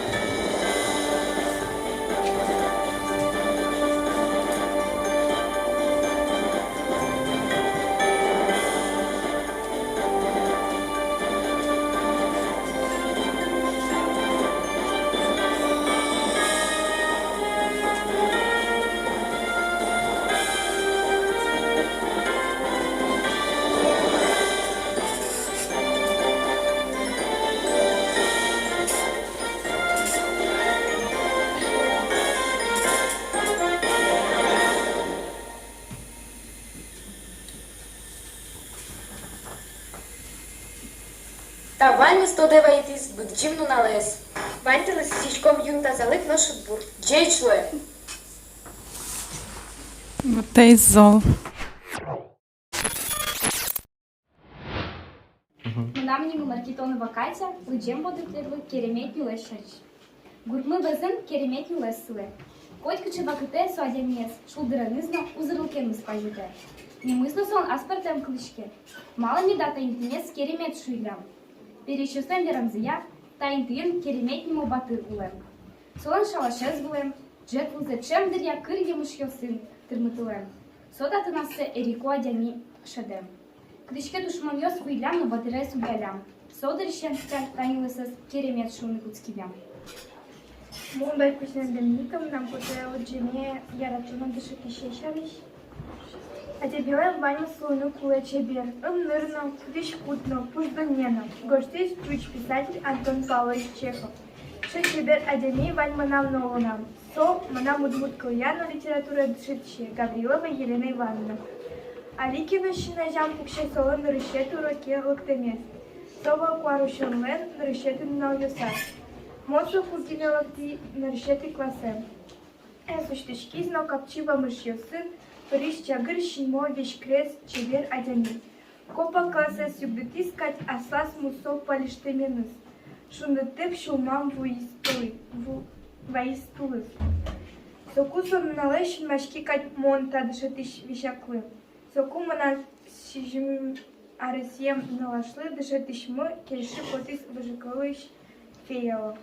Та ваньмыз тодэ вайытӥз Быдӟым нуналэз. Ваньдылы сӥзиськом юн тазалык но шудбур. Ӟеч луэ! Вуттэ зол. Мынам нимы Маркитонова Катя, лыдӟем потэ тӥледлы «Керемет нюлэс» сярысь. Гуртмы вӧзын керемет нюлэс сылэ. Котькыӵе вакытэ со адямиез шулдыраныз но узырлыкеныз пазьытэ. Нимыз но солэн аспӧртэм кылӥське. Малы меда та интыез Керемет шуиллям? Пересьёслэн верамзыя, та интыын Керемет нимо батыр улэм. Солэн шалашез вылэм, ӝӧк вылзэ ӵем дыръя кыр емышъёсын тырмытылэм. Со татын ассэ эрико адями шӧдэм. Кытысь ке тушмонъёс вуиллям но батырез улляллям. Со дырысен та нюлэсэз Керемет шуыны кутскиллям. Мон Байкусина Доминика, мынам потэ лыдӟеме яратоно дышетӥсе сярысь. Адямилэн ваньмыз луыны кулэ чебер: ымныр но, кудӥськут но, пуш дунне но, гожтӥз ӟуч писатель Антон Павлович Чехов. Со чебер адями вань мынам но улонам. Со мынам удмурт кылъя но литературая дышетӥсе Гаврилова Елена Ивановна. Али ке но син азям пуксе солэн нырысетӥ уроке лыктэмез. Со вал куарусёнлэн нырысетӥ нуналъёсаз. Мон соку гинэ лыктӥ нырысетӥ классэ. Ӧс усьтӥськиз но капчи вамышъёсын пыриз чагыр синмо, веськрес, чебер адями. Копак классэз югдытӥз кадь аслаз мусо палэштэменыз. Шундыттэк сюлмам вуиз тулы-, ву-, ваиз тулыс. Соку со нуналэ синмаськи кадь мон та дышетӥсь весяклы. Соку мынам сизьым аресъем нылашлы дышетӥсьмы кельши потӥз выжыкылысь феялы.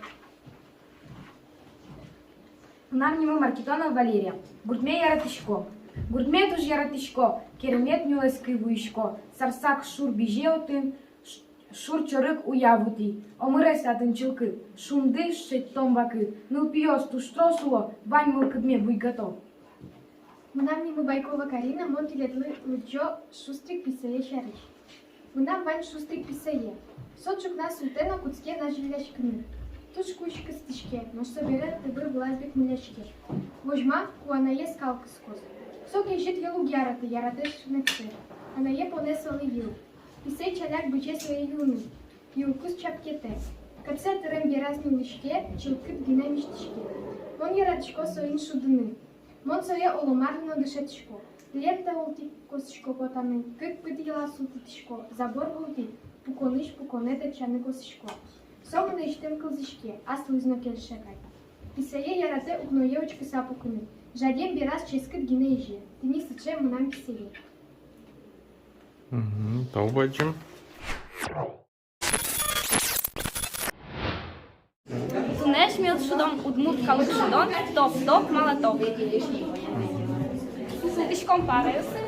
Мынам нимы Маркитонова Валерия. Гуртме яратӥсько. Гуртме туж яратӥсько. Керемет нюлэскы вуисько. Сарсак шур бизе отын, ш-, шур чорыг уя вуттӥ. Омырез татын чылкыт, шунды шедьтом вакыт. Нылпиос туж трос уло, вань мылкыдме буйгато. Мынам нимы Байкова Карина, мон тӥледлы лыдӟо Шустрик писае сярысь. Мынам вань Шустрик писае. Со ӵукна султэ но кутске назьылляськыны. Туж кузь кыстӥське, нош собере тыбыр вылаз бекмылляське. Возьма, ку анае скал кыскоз. Со кезьыт йылуг яратэ, яратэ шынытсэ. Анае понэ солы йыл. Писай ӵаляк бызе сое йылыны. Йылкуз чапкетэ. Кӧтсэ тырем бераз нюлӥське, чылкыт гинэ мисьтӥське. Мон яратӥсько соин шудыны. Мон сое оломар но дышетӥсько. Лента ултӥ косӥсько потаны, кык пыд йылаз султытӥсько, забор вылтӥ пуконысь пуконэ тэтчаны косӥсько. Со мынэсьтым кылзӥське, аслыз но кельше кадь. Писае яратэ укное учкыса пукыны. Жадем бераз ческыт гинэ изе. Тӥни сыӵе мынам писае. Мгм, тау бадӟым. Туннэ асьмеос шудом удмурт калык шудон «Топ-топ, молоток». Сылӥськом параосы.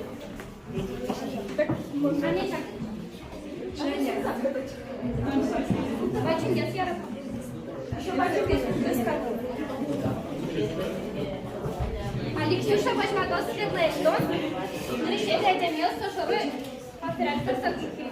Али Ксюша возьматоз тӥледлы эктон. Нырысетӥ адямиос со шоры повторять карыса кутскизы.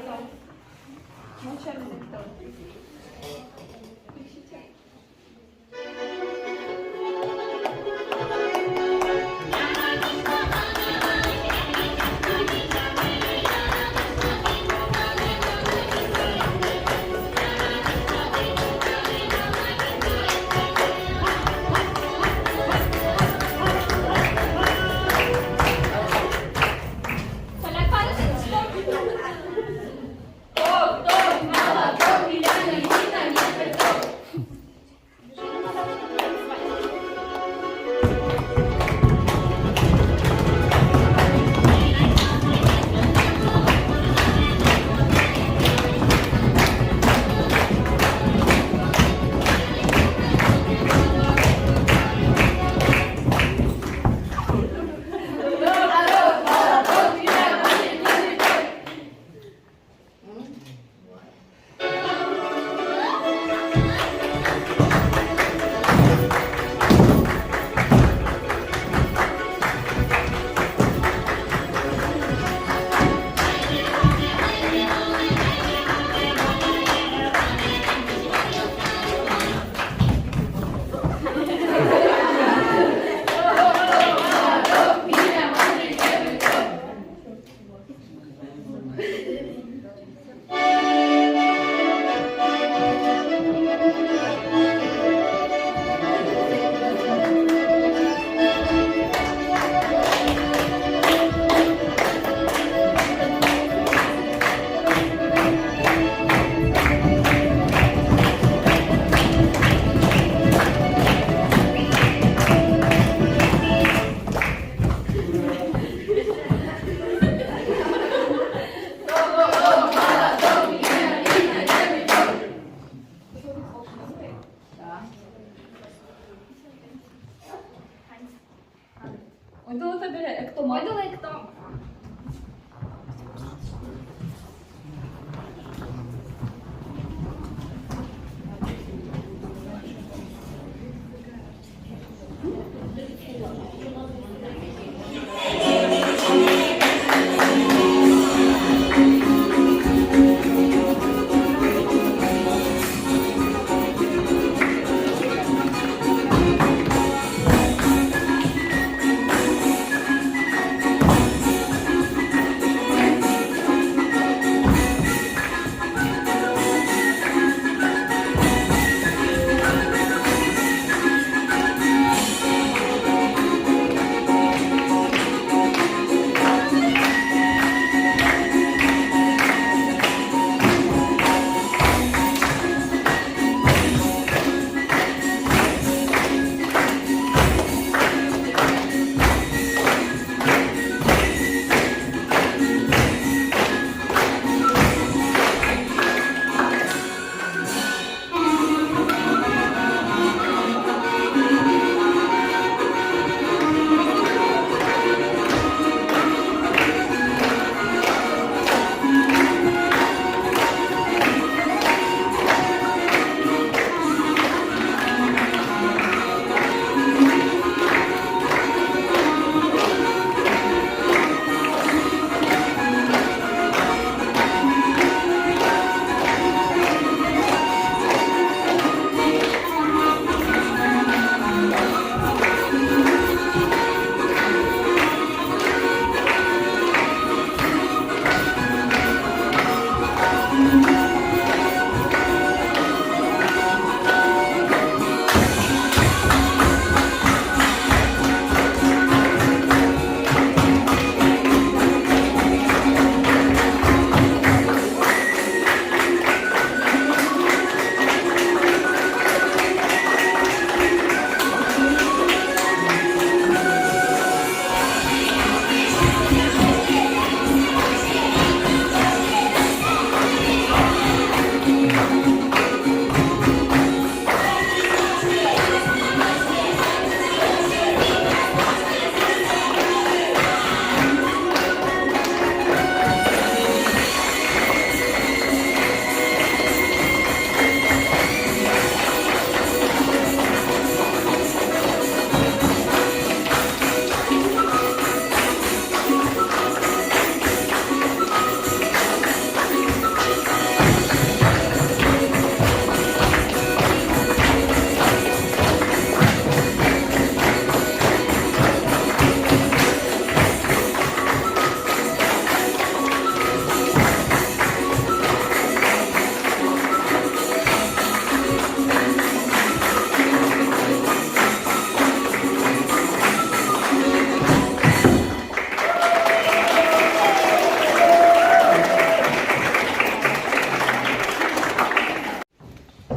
Кто?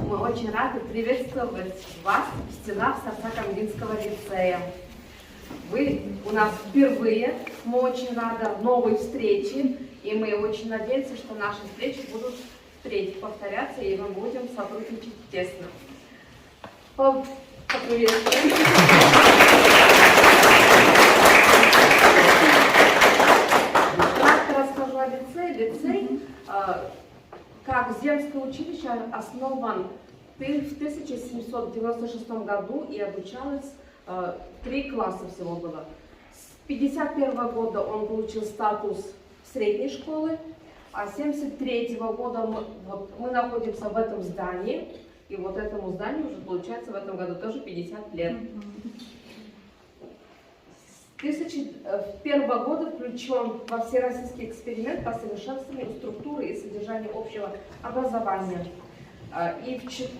Мы очень рады приветствовать вас в стенах Сарсакамгинского лицея. Вы у нас впервые, мы очень рады новой встрече, и мы очень надеемся, что наши встречи будут впредь повторяться, и мы будем сотрудничать тесно. По-, поприветствуем. Кратко расскажу о лицее. Лицей, э, как земское училище, основан ты-, в тысяча семьсот девяносто шестом году, и обучалось, э, три класса всего было. С пятьдесят первого года он получил статус средней школы, а с семьдесят третьего года мы, вот, мы находимся в этом здании, и вот этому зданию уже, получается, в этом году тоже пятьдесят лет. Мгм. С тысяча первого года включён во всероссийский эксперимент по совершенствованию структуры и содержания общего образования. А, и в чет-,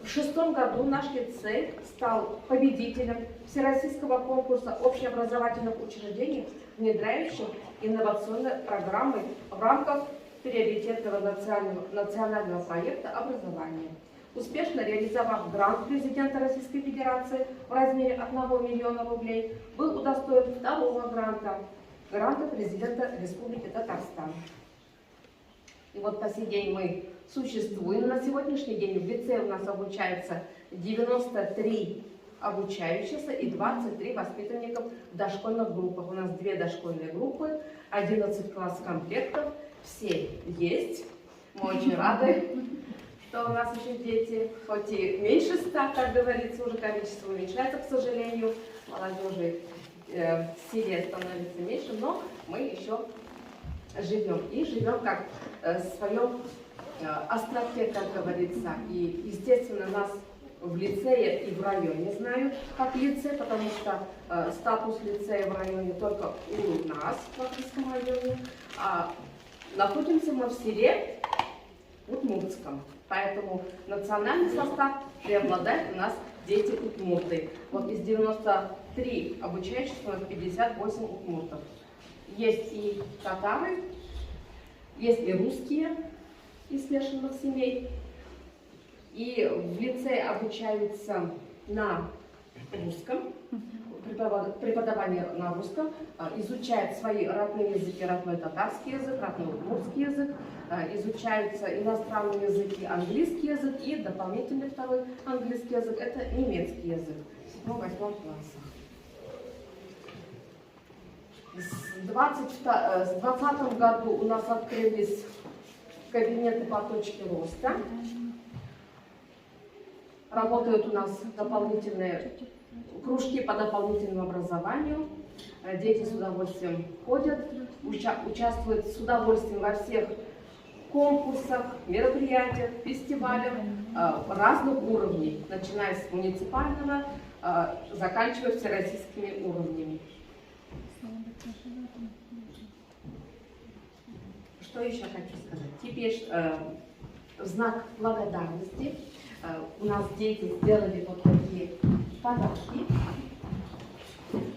в шестом году наш лицей стал победителем Всероссийского конкурса общеобразовательных учреждений, внедряющих инновационные программы в рамках приоритетного национального, национального проекта образования. Успешно реализовав грант президента Российской Федерации в размере одного миллиона рублей, был удостоен второго гранта, гранта президента Республики Татарстан. И вот по сей день мы существуем. На сегодняшний день в лицее у нас обучается девяносто три обучающихся и двадцать три воспитанников в дошкольных группах. У нас две дошкольные группы, одиннадцать класс комплектов, все есть. Мы очень рады, что у нас ещё дети, хоть и меньше ста, как говорится, уже количество уменьшается, к сожалению, молодёжи э, в селе становится меньше, но мы ещё живём. И живём как, э, в своём, э, островке, как говорится. И, естественно, нас в лицее и в районе знают как лицей, потому что, э, статус лицея в районе только у нас, в Вахтырском районе. А находимся мы в селе удмуртском. Поэтому национальный состав преобладает у нас дети удмурты. Вот из девяносто три обучающихся у нас пятьдесят восемь удмуртов. Есть и татары, есть и русские из смешанных семей. И в лицее обучаются на русском, преподава-, преподавание на русском, а, изучают свои родные языки, родной татарский язык, родной удмуртский язык, а, изучаются иностранные языки, английский язык и дополнительный второй английский язык, это немецкий язык в седьмом, восьмом классах. С двадцать второго, э, с двадцатом году у нас открылись кабинеты по точке роста. Работают у нас дополнительные кружки по дополнительному образованию. Э, дети с удовольствием ходят, уча-, участвуют с удовольствием во всех конкурсах, мероприятиях, фестивалях, э, разных уровней, начиная с муниципального, э, заканчивая всероссийскими уровнями. Что ещё хочу сказать? Теперь, э, в знак благодарности, э, у нас дети сделали вот такие подарки.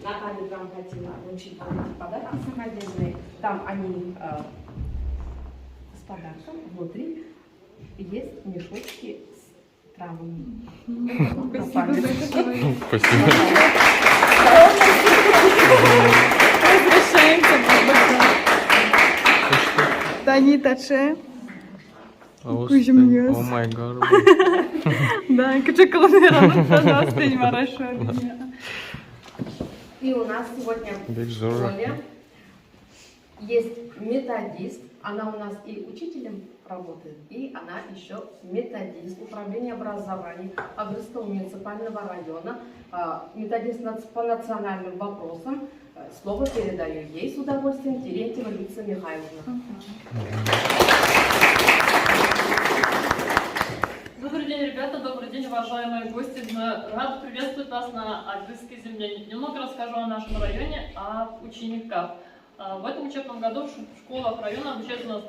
Наталья прям хотела вручить вот эти подарки самодельные. Там они, э, с подарком внутри есть мешочки с травами. Спасибо большое. Спасибо. Возвращаемся. Тани таӵе. Кузьымъёс. О май гад. Да, кыӵе кылын вераны, да, да, стень марашо. И у нас сегодня в школе есть методист, она у нас и учителем работает, и она ещё методист управления образования Агрызского муниципального района, а, методист нац-, по национальным вопросам. Э, слово передаю ей с удовольствием, Терентьева Люция Михайловна. Добрый день, ребята, добрый день, уважаемые гости. Мы рады приветствовать вас на Агрызской земле. Немного расскажу о нашем районе, об учениках. А, в этом учебном году в ш-, в школах района обучается у нас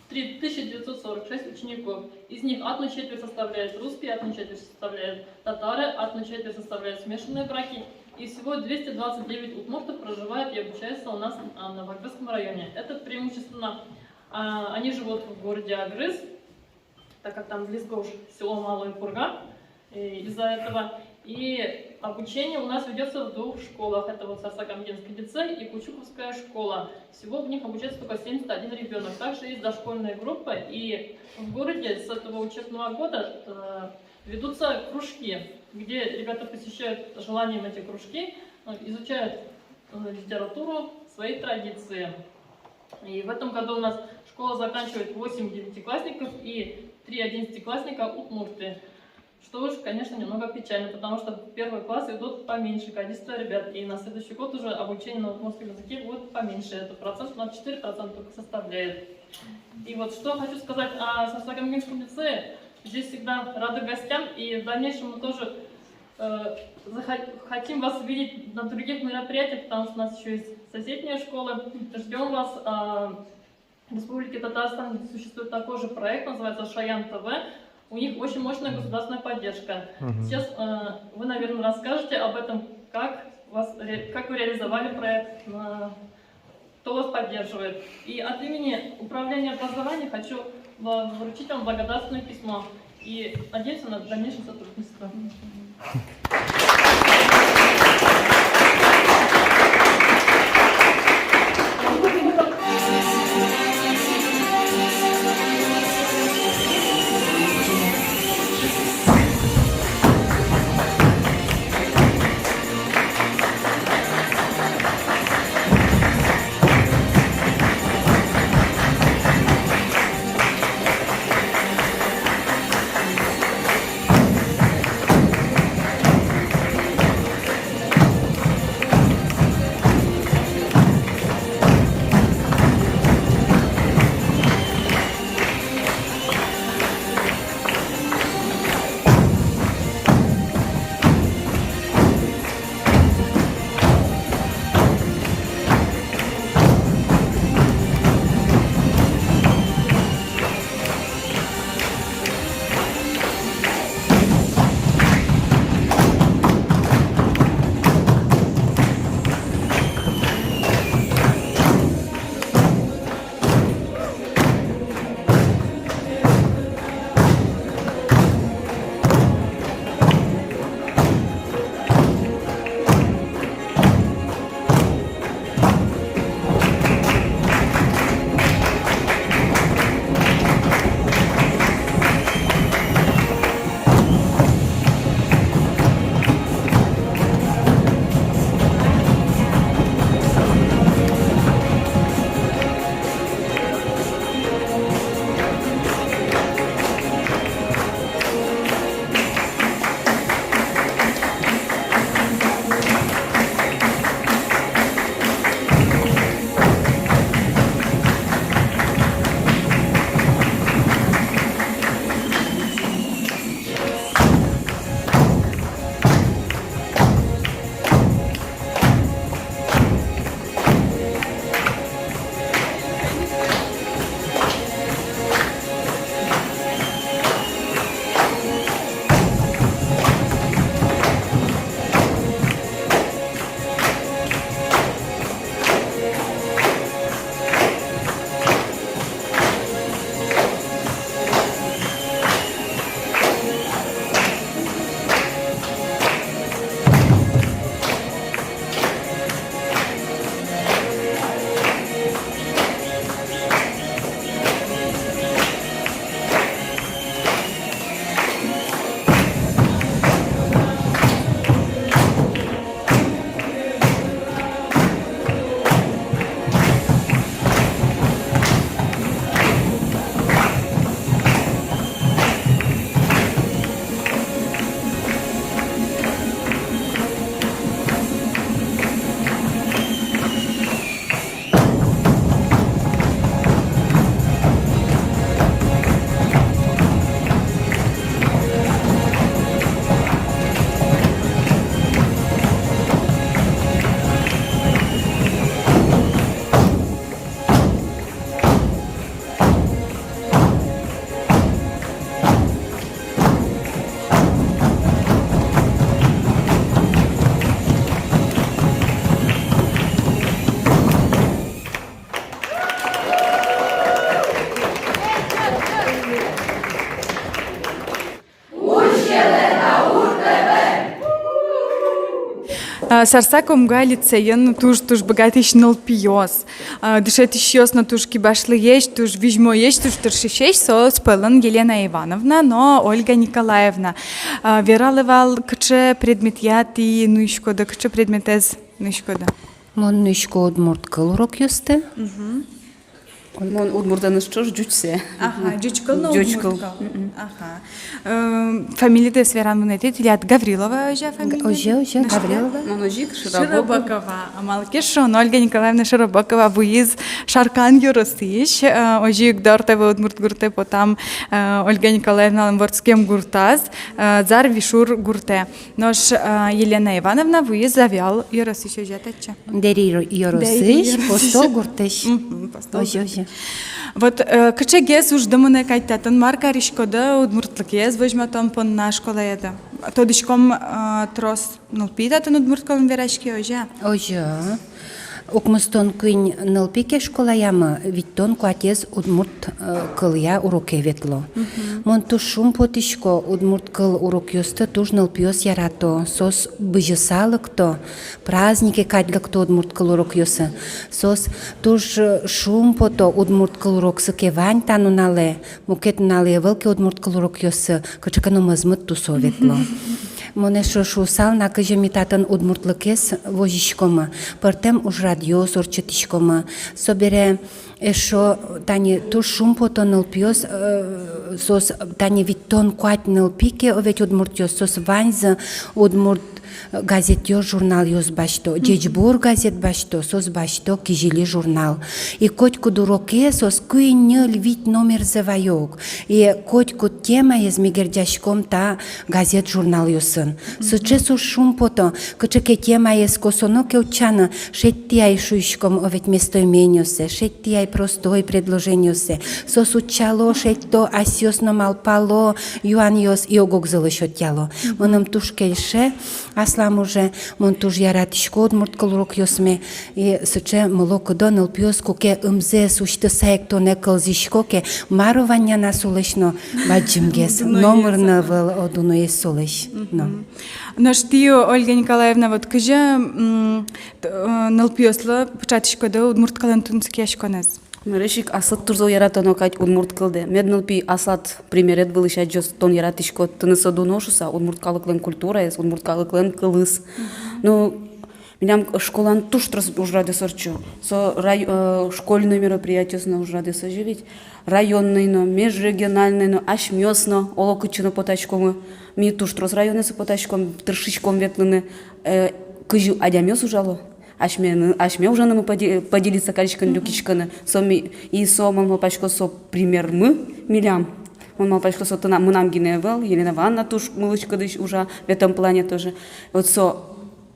три тысячи девятьсот сорок шесть учеников. Из них одну четверть составляют русские, одну четверть составляют татары, одну четверть составляют смешанные браки. И всего двести двадцать девять удмуртов проживает и обучается у нас, а, на, в Агрызском районе. Это преимущественно, а, они живут в городе Агрыз, так как там близко уж село Малая Пурга. Э, из-за этого. И обучение у нас ведётся в двух школах. Это вот Сарсак-Амгинский лицей и Кучуковская школа. Всего в них обучается только семьдесят один ребёнок. Также есть дошкольная группа, и в городе с этого учебного года, э, ведутся кружки, где ребята посещают с желанием эти кружки, э, изучают, э, литературу, свои традиции. И в этом году у нас школу заканчивает восемь девятиклассников и три одиннадцатиклассника удмурты. Что уж, конечно, немного печально, потому что в первый класс идут поменьше количество ребят, и на следующий год уже обучение на удмуртском языке будет поменьше. Это процент, на четыре процента только составляет. И вот что хочу сказать о Сарсак-Амгинском лицее. Здесь всегда рады гостям, и в дальнейшем мы тоже, э, захо-, хотим вас видеть на других мероприятиях, потому что у нас ещё есть соседние школы. Ждём вас, а, В Республике Татарстан существует такой же проект, называется Шаян ТВ. У них очень мощная государственная поддержка. Мгм. Сейчас, э, вы, наверное, расскажете об этом, как вас ре-, как вы реализовали проект, э, кто вас поддерживает. И от имени Управления образования хочу ва-, вручить вам благодарственное письмо. И надеемся на дальнейшее сотрудничество. А, Сарса-Комгуа лицейын туж-туж быгатӥсь нылпиос. А, дышетӥсьёс но туж кибашлыесь, туж визьмоесь, туж тыршисесь, соос пӧлын Елена Ивановна но Ольга Николаевна. А, вералэ вал, кыӵе предметъя тӥ нуиськоды, кыӵе предметэз нуиськоды? Мон нуисько удмурт кыл урокъёсты. Мгм. Мон удмуртэн ӵош ӟучсэ. Аха, ӟуч кыл но удмурт кыл. Мгм. Аха. Э, фамилидэс вераны вунэтӥ, тӥляд Гаврилова, озьы-а, фамилия? Озьы, озьы, Гаврилова. Мон озьы ик Широбокова. Широбокова. А малы ке шуоно, Ольга Николаевна Широбокова вуиз Шаркан ёросысь, э, озьы ик Дор ТВ удмурт гуртэ потам, э, Ольга Николаевналэн вордскем гуртаз, э, Зар Вишур гуртэ. Нош, э, Елена Ивановна вуиз Завьял ёросысь, озьы-а, татчы? Дэри ёросысь, Дэри ёросысь. Постол гуртысь. Мгм, Постол гуртысь. Озьы, озьы. Вот, э, кыӵегес ужды мынэ кадь татын, мар кариськоды удмуртлыкез возьматон понна школаеды? Тодӥськом, э, трос нылпи татын удмурт кылын вераське, озьы-а? Озьы. Укмыстон куинь нылпи ке школаямы, витьтон куатез удмурт, э, кылъя уроке ветло. Мгм. Мон туж шумпотӥсько, удмурт кыл урокъёсты туж нылпиос ярато, соос бызьыса лыкто, празднике кадь лыкто удмурт кыл урокъёсы. Соос туж, э, шумпото, удмурт кыл уроксы ке вань та нуналэ, мукет нуналэ ӧвӧл ке удмурт кыл урокъёсы, кыӵе ке но мӧзмыт тусо ветло. Мгм. Мон эшшо шуысал на, кызьы ми татын удмуртлыкез возиськомы, пӧртэм ужрадъёс ортчытӥськомы. Собере эшшо тани туж шумпото нылпиос, э, соос тани витьтон куать нылпи ке, о ведь, удмуртъёс, соос ваньзы удмурт газетъёс, журналъёс басьто. Мгм. «Ӟечбур» газет басьто, соос басьто «Кизили» журнал. И котькуд уроке соос куинь, ньыль, вить номерзэ ваё ук. И котькуд темаез ми герӟаськом та газет-журналъёсын. Мгм. Сыӵе соос шумпото, кыӵе ке темаез косоно ке утчаны, шедьтӥ ай, шуиськом, о ведь, местоимениоссэ, шедьтӥ ай простой предложениоссэ. Соос утчало, шедьто, асьсэос но малпало, юанъёс, и ог-огзылы сётъяло. Мгм. Мыным туж кельше аслам уже, мон туж яратӥсько удмурт кыл урокъёсме. И сыӵе мылокыдо нылпиос, куке ымзэс усьтыса эктонэ кылзӥсько ке, мар вань на солэсь но бадӟымгес, номыр но ӧвӧл, о, дуноез солэсь но. Мгм. Нош тӥ, Ольга Николаевна, вот кызьы, м, т-, э, нылпиослы пыӵатӥськоды удмурт кылын тунсыкъяськонэз? Нырысь ик аслыд туж зол яратоно кадь удмурт кылдэ. Мед нылпи аслад примеред вылысь адӟоз, тон яратӥськод, тыныд со дуно шуыса, удмурт калыклэн культураез, удмурт калыклэн кылыз. Мгм. Ну, милям школаын туж трос ужрадъёс ортчо. Со рай-, э, школьной мероприятиос но, ужрадъёс озьы ведь. Районной но, межрегиональной но, асьмеос но оло кытчы но потаськомы. Ми туж трос районъёсы потаськом, тыршиськом ветлыны, э, кызьы адямиос ужало. Асьме, асьме ужанымы поде-, поделиться кариськыны, люкиськыны. Со ми, и со, мон малпасько, со примермы милям. Мон малпасько, со тынам, мынам гинэ ӧвӧл, Елена Ивановна туж мылысь-кыдысь ужа в этом плане тоже. Вот со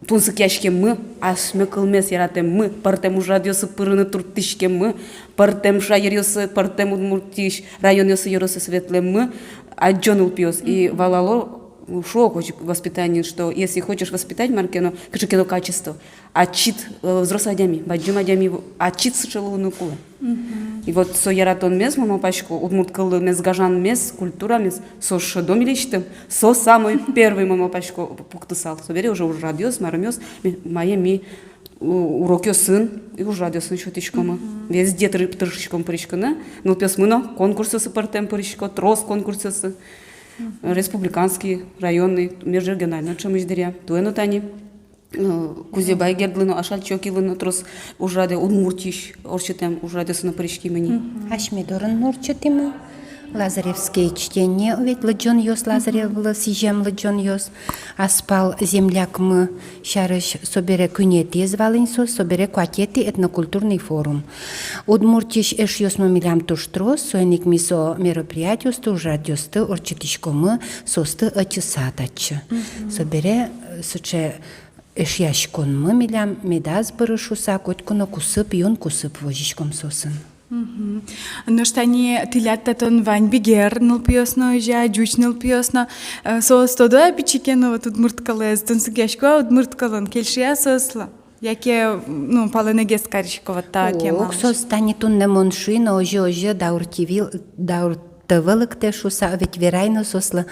тунсыкъяськеммы, асьме кылмес яратэммы, пӧртэм ужрадъёсы пырыны турттӥськеммы, пӧртэм шаеръёсы, пӧртэм Удмуртиысь районъёсы, ёросъёсы ветлэммы адӟо нылпиос. И валало, шуо озьы воспитание, что если хочешь воспитать мар ке но, кыӵе ке но качество, ачид, э, взрослый адями, бадӟым адями, ачид сыӵе луыны кулэ. Мгм. И вот со яратонмес, мон малпасько, удмурт кылмес, гажанмес, культурамес, со шӧдо милесьтым, со самой первой, мон малпасько, пуктысал. Собере уже ужрадъёс, марымъёс, ми-, мае ми у-, урокъёсын и ужрадъёсын сётӥськомы. Мгм. Везде тыр-, тыршиськом пыриськыны, нылпиосмы но конкурсъёсы пӧртэм пырисько, трос конкурсъёсы. Мгм. Республиканский, районный, межрегиональный, ӵемысь дыръя. Туэ но тани, э, Кузебай Гердлы но, Ашальчи Окилы но трос ужрадэ, Удмуртиысь ортчытэм ужрадэ со но пыриськимы ни. Мгм. Асьме дорын но ортчытӥмы. Лазаревские чтения, ведь лыдӟонъёс, Лазаревлы сӥзем лыдӟонъёс. Аспал землякмы сярысь собере куинетӥез вал ини со, собере куатетӥ этнокультурный форум. Удмуртиысь эшъёсмы милям туж трос, соин ик ми со мероприятиосты, ужрадъёсты ортчытӥськомы, соосты ӧтьыса татчы. Мгм. Собере, э, сыӵе эшъяськонмы милям медаз быры шуыса, котьку но кусып, юн кусып возиськом соосын. Мгм. Нош тани тӥляд татын вань бигер нылпиос но, озьы-а, ӟуч нылпиос но, э, соос тодо-а пичи ке но вот удмурт кылэз, тунсыкъясько-а удмурт кылын, кельше-а соослы? Яке, ну, палэнэгес карисько вот та темаысь? Ог, соос тани туннэ мон шуи но, озьы, озьы, даур тӥ вил, даур тӧвӧл лыктэ шуса, ведь верай но соослы: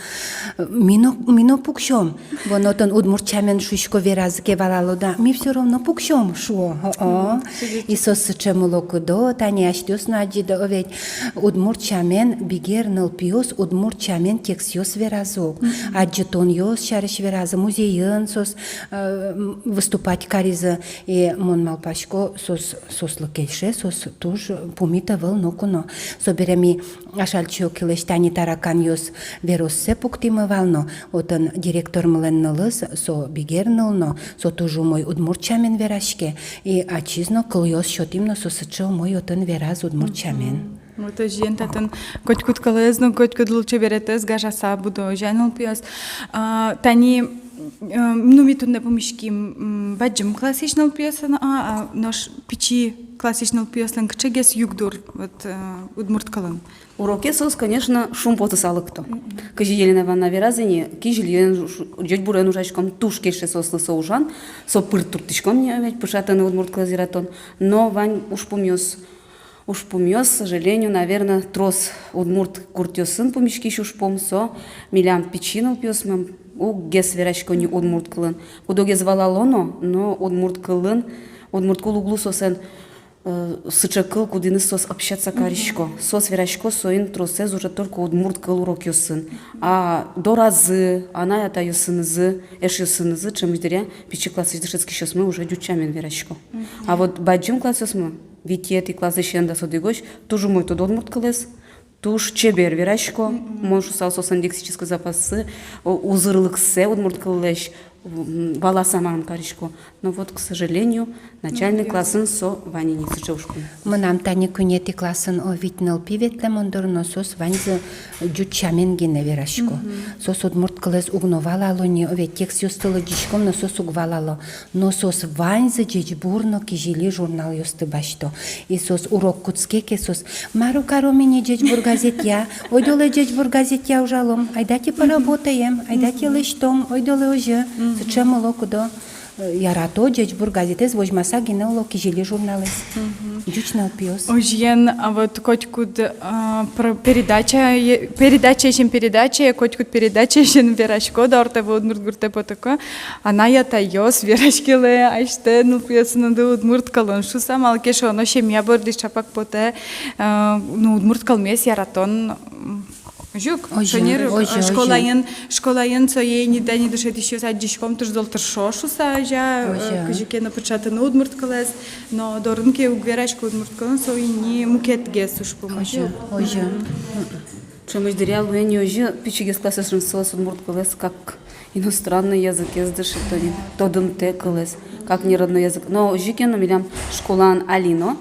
«Ми но, ми но пуксём». Вон отын удмурт сямен шуисько, веразы ке, валало да: «Ми всё равно пуксём», шуо. О-о. И соос сыӵе мылокыдо, тани асьтэос но адӟиды, о, ведь удмурт сямен бигер нылпиос удмурт сямен текстъёс веразы ук. Адӟытонъёс сярысь веразы, музейын соос, э, м, выступать каризы. И мон малпасько, соос, соослы кельше, соос туж пумит ӧвӧл ноку но. Собере ми Ашальчи Окилэсь тани «Тараканъёс» вероссэ пуктӥмы вал но, отын директормылэн нылыз, со бигер ныл но, со туж умой удмурт сямен вераське, и ачиз но, кылъёс сётӥм но, со сыӵе умой отын вераз удмурт сямен. Вот озьыен, татын котькуд кылэз но, котькуд лулчеберетэз гажаса будо, озьы-а, нылпиос? А, тани, э, ну, ми туннэ пумиським, м, бадӟым классысь нылпиосын, а, а, нош пичи классысь нылпиослэн кыӵегес югдур, вот, э, удмурт кылын? Уроке соос, конечно, шумпотыса лыкто. Кызьы Елена Ивановна вераз ини, кизилиен, ш-, ш-, ӟечбурен ужаськом, туж кельше соослы со ужан, со пыр турттӥськом ни, ведь, пыӵатыны удмурт кылэз яратон. Но вань ужпумъёс, ужпумъёс, к сожалению, наверно, трос удмурт гуртъёсын пумиськись ужпум, со милям пичи нылпиосмы уггес верасько ни удмурт кылын. Куд-огез валало но, но удмурт кылын, удмурт кыл уг лу соослэн, э, сыӵе кыл, кудӥныз соос общаться карисько. Соос верасько соин тросэз уже только удмурт кыл урокъёсын. А доразы, анай-атайёсынызы, эшъёсынызы, ӵемысь дыръя пичи классысь дышетскисьёсмы уже ӟуч сямен верасько. А вот бадӟым классъёсмы, витетӥ классысен дас одӥгозь, туж умой тодо удмурт кылэз, туж чебер верасько. Мон шуысал, соослэн лексической запассы, у-, узырлыксэ удмурт кыллэсь, м, валаса мар карисько. Но вот, к сожалению, начальный классын со вань ини сыӵе ужпум. Мынам тани куинетӥ классын, о, вить нылпи ветлэ мон доры, но соос ваньзы ӟуч сямен гинэ верасько. Соос удмурт кылэз уг но валало ни, о, ведь текстъёсты лыдӟиськом, но соос уг валало. Но соос ваньзы «Ӟечбур» но «Кизили» журналъёсты басьто. И соос урок кутске ке, соос: «Мар каром ини «Ӟечбур» газетъя? Ойдолэ «Ӟечбур» газетъя ужалом, айдатэ поработаем, айдатэ лэсьтом, ойдолэ озьы». Сыӵе мылокыдо, э, ярато «Ӟечбур» газетэз, возьмаса гинэ, оло, «Кизили» журналэз. Ӟуч нылпиос. Озьыен, а вот котькуд, а, про-, передача, е-, передачаысен передачае, котькуд передачаысен верасько, да, ортче удмурт гуртэ потыку. Анай-атайёс вераськылэ асьтэ нылпиосыныды удмурт кылын шуса, малы ке шуоно, семья бордысь чапак потэ, э, ну, удмурт кылмес яратон, м, озьы ук. Озьы, шонер, э, озьы, озьы. Школаын, школаын сое ини тани дышетӥсьёс адӟиськом, туж зол тыршо шуса, озьы, э, озьы. Кызьы ке но пыӵатыны удмурт кылэз, но дорын ке уг вераськы удмурт кылын, со ини мукетгес ужпум. Озьы, озьы. Ӵемысь дыръя луэ ни озьы, пичигес классъёсын соос удмурт кылэз как иностранный языкез дышето ни, тодымтэ кылэз, как неродной язык. Но озьы ке но милям школаын али но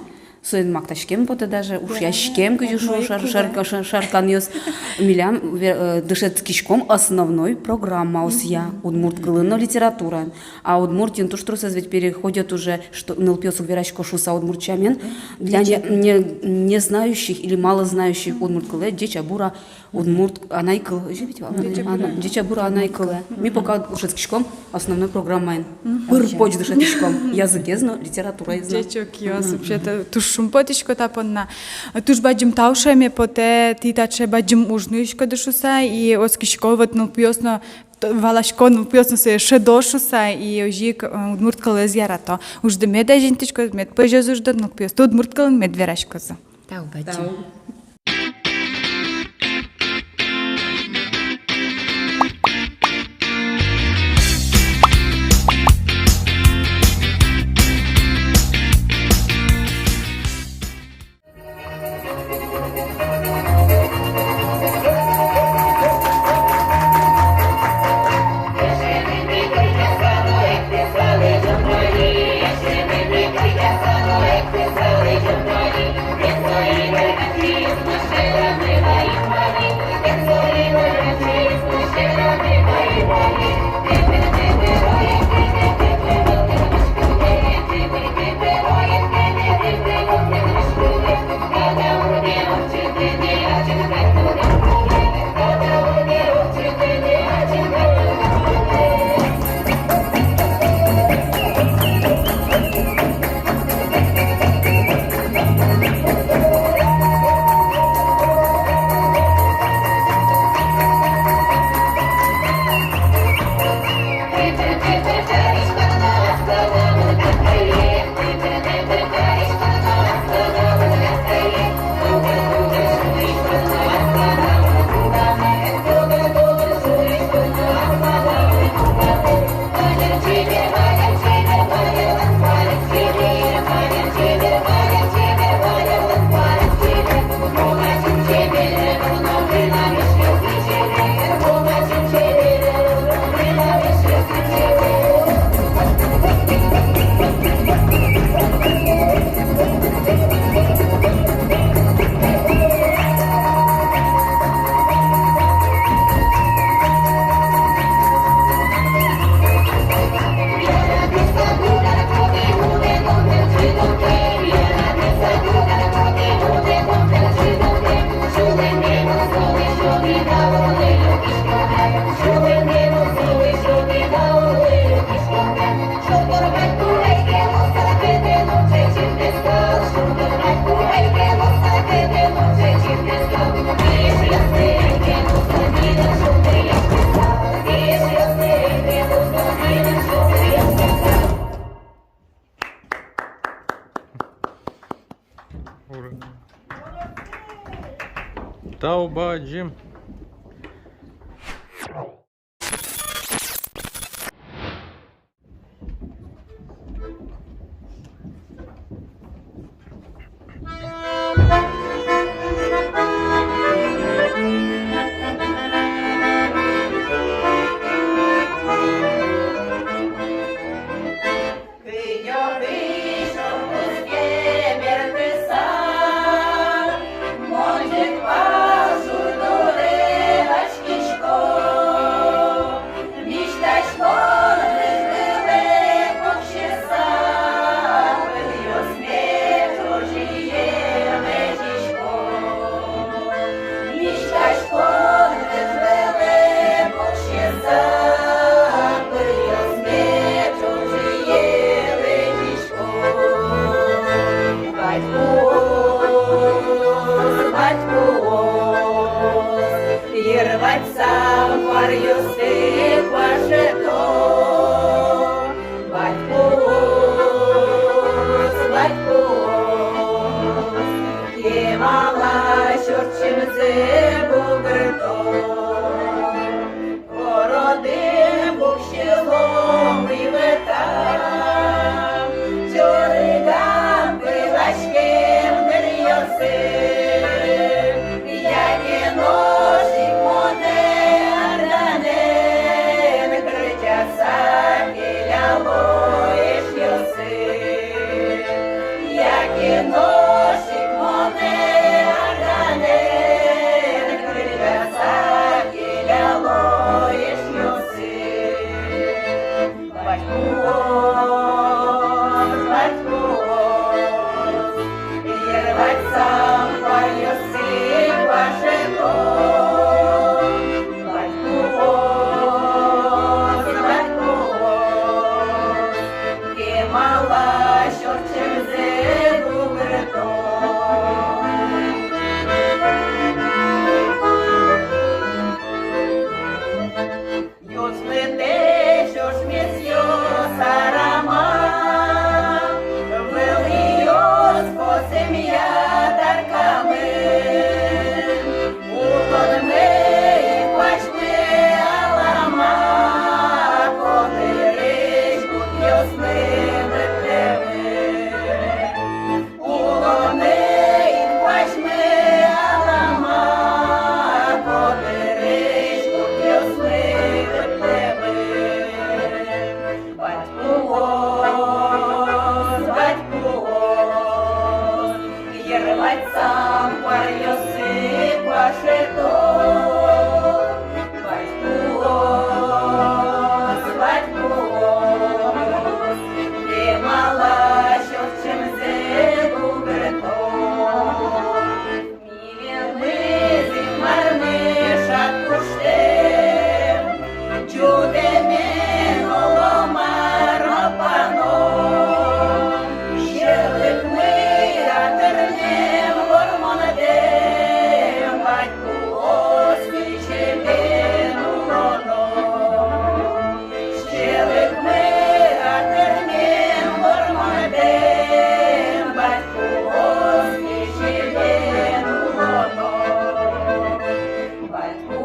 соин мактаськем потэ даже, ушъяськем, кызьы шуо шар-, шар-, шар-, шарканъёс. Милям ве-, э, дышетскиськом основной программаосъя удмурт кылын но литератураын. А Удмуртиын туж тросэз ведь переходят уже, что нылпиос уг верасько шуса удмурт сямен. Для не, не, не знающих или мало знающих удмурт кылэ «Ӟеч-а, бур-а», удмурт, анай кыл, озьы ведь вал? Ӟеч-а, бур-а. Ана-, «Ӟеч-а, бур-а», анай кылэ. Ми пока дышетскиськом основной программаен. Пыр-поч дышетӥськом языкез но, литератураез но. Ӟечок, я, вообще-то туж шумпотӥсько та понна. Туж бадӟым тау шуэме потэ, тӥ таӵе бадӟым уж нуиськоды шуса, и оскисько, вот, нылпиос но, т-, валасько, нылпиос но сое шӧдо шуса, и озьы ик, э, удмурт кылэз ярато. Ужды мед азинтӥськоз, мед пӧзёз ужды, нылпиосты удмурт кылын мед вераськозы. Тау бадӟым. Тау. Ура! Тау бадӟым! Йырвадьсам куаръёсты куашето. Батьпуос, батьпуос, кемалась ортчемзэ бугырто. Городын пуксьылом уйвӧтам, чорыгам пыласькем дыръёсы. Яке нош ик монэ арганэн кырӟаса келяло эшъёсы. Яке нош ик монэ арганэн кырӟаса келяло эшъёсы. Батьпуос, батьпуос, йырвадьсам куаръёсты куашето. Батьпуос, батьпуос, кемалась ортчемзэ бугырто. Ёзмытэсь ошмесъёс арама, вылӥёс косэмъя таркамын. Улонмы ик куазьмы алама, котырысь гуртъёсмы быдтэмын. Улонмы ик куазьмы алама, котырысь гуртъёсмы быдтэмын. Батьпуос, батьпуос, йырвадьсам куаръёсты куашето. Батьпуос, батьпуос, кемалась ортчемзэ бугырто. Милемыз Инмармы шат куштэм, ӝутэмен оло мар малпано. Сьӧлыкмы атырмем, вормонтэм, батьпуос, кыӵе бен улоно. Сьӧлыкмы атырмем, вормонтэм, батьпуос, кыӵе бен улоно.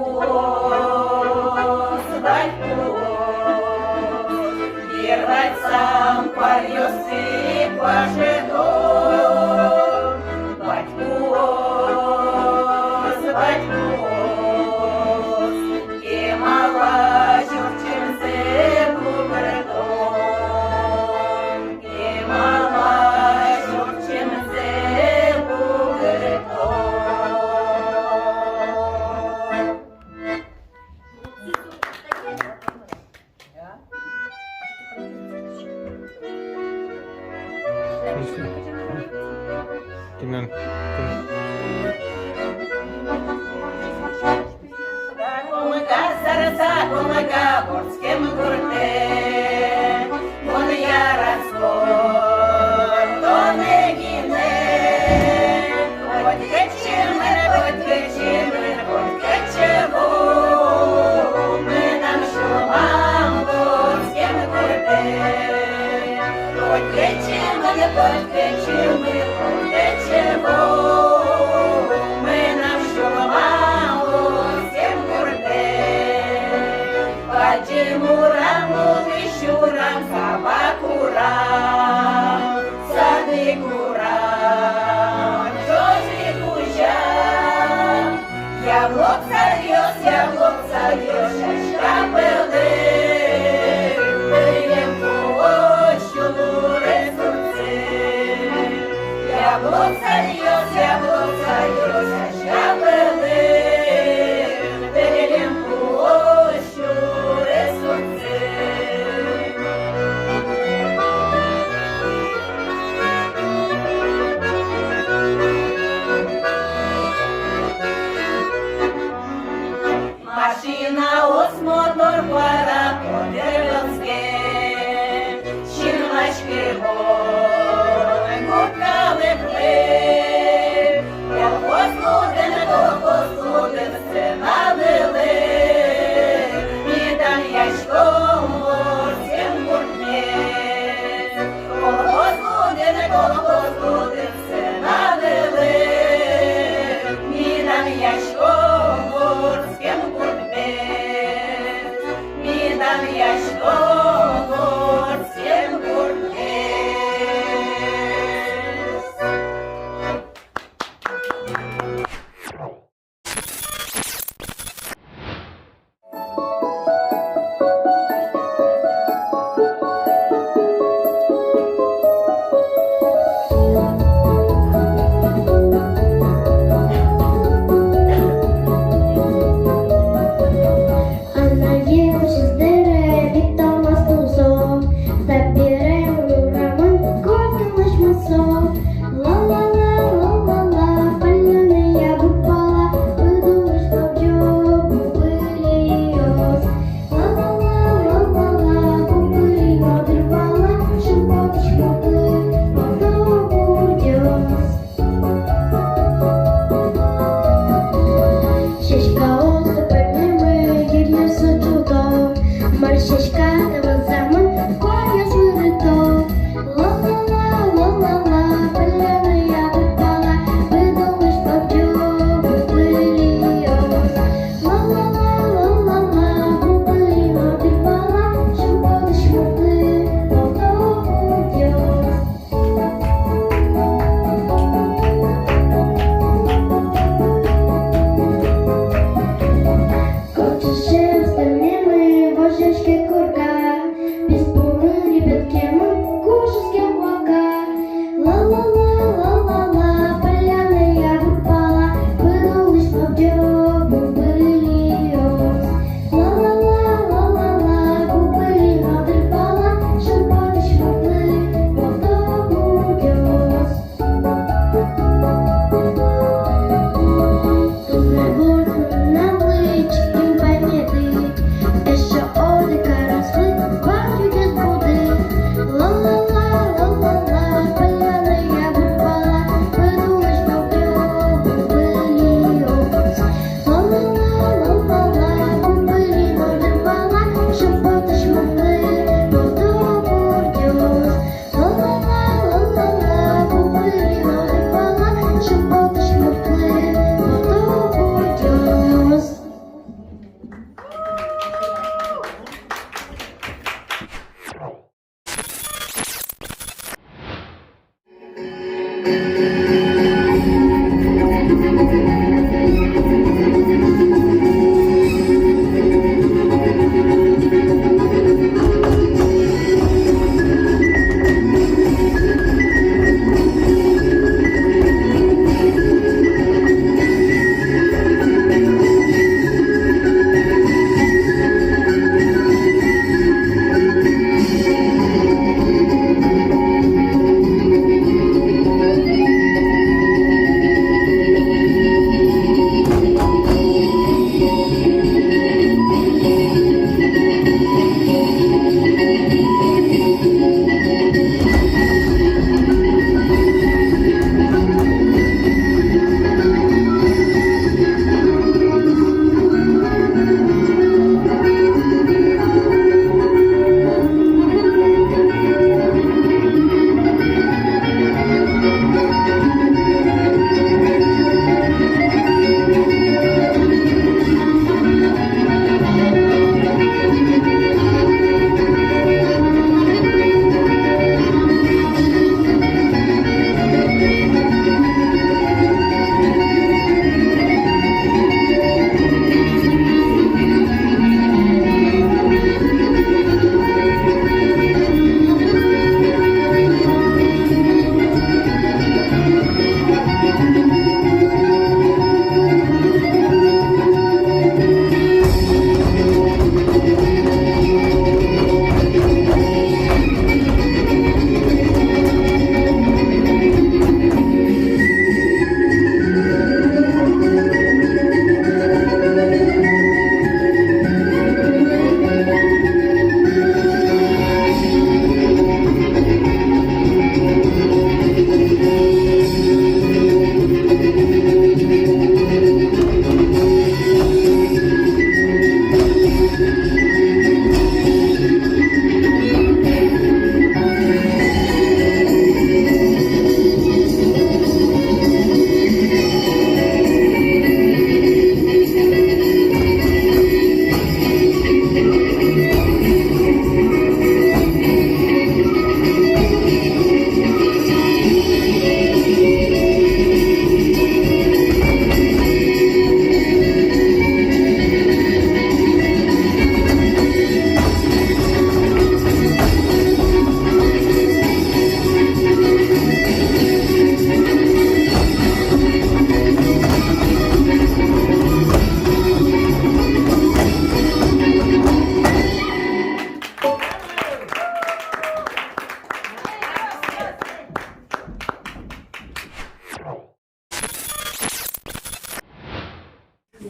Батьпуос, батьпуос, йырвадьсам куаръёсты куашето. Батьпуос, батьпуос, кемалась ортчемзэ бугырто. Кемалась ортчемзэ бугырто. Кинэн? Сакум гасар, сакум га вордскем гуртэ, мон яраско тонэ гинэ. Котькыӵе мынэ, котькыӵе мынэ, котькыӵе ву, мынам сюлмам вордскем гуртэ. Котькыӵе мынэ, котькыӵе мынэ, котькыӵе ву, Яблоко садъёс, яблоко садъёс, сяна пӧлын, перелем пуос сюрес утчы. Машинаос, мотор куара котыр вӧлске, синмаське вань гурт калыклы. Колхоз гудын, колхоз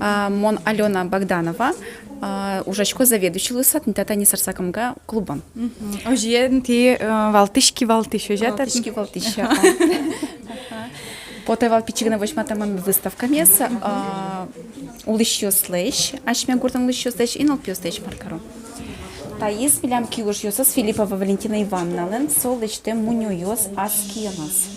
А, мон Алёна Богданова, а, ужасько заведующий луыса тӥни та тани Сарсакамга клубын. Мгм. Озьыен, тӥ, э, валтӥсь кивалтӥсь, озьы-а? Валтӥсь кивалтӥсь, ага. Потэ вал пичи гинэ возьматэмын выставкамес, а, улӥсьёслэсь, асьме гуртын улӥсьёслэсь и нылпиослэсь, мар каро. Таиз милям киужъёсыз Филиппова Валентина Ивановналэн, со лэсьтэ мунёос ас киыныз.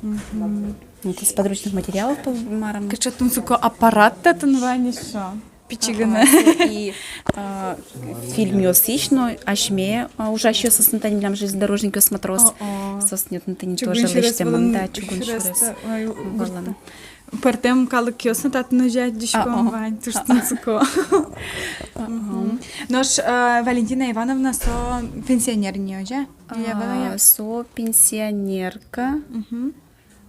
Мгм. Ну, это из подручных материалов, по-моему. Кыӵе тунсыко аппарат татын вань ещё. Пичи гинэ. Ага, и, а, фильмъёсысь но асьме, а, ужасьёсыз но тани милям железнодорожникъёс, матрос. О-о. Соос но тани тоже лэсьтэмын, да, чугун сюрес. Чугун сюрес, ой, валан. Пӧртэм калыкъёс но татын озьы адӟиськом вань, туж тунсыко. Ага. Мгм. Нош, а, Валентина Ивановна со пенсионер ни, озьы-а? Или ӧвӧл-а? А, со пенсионерка. Мгм.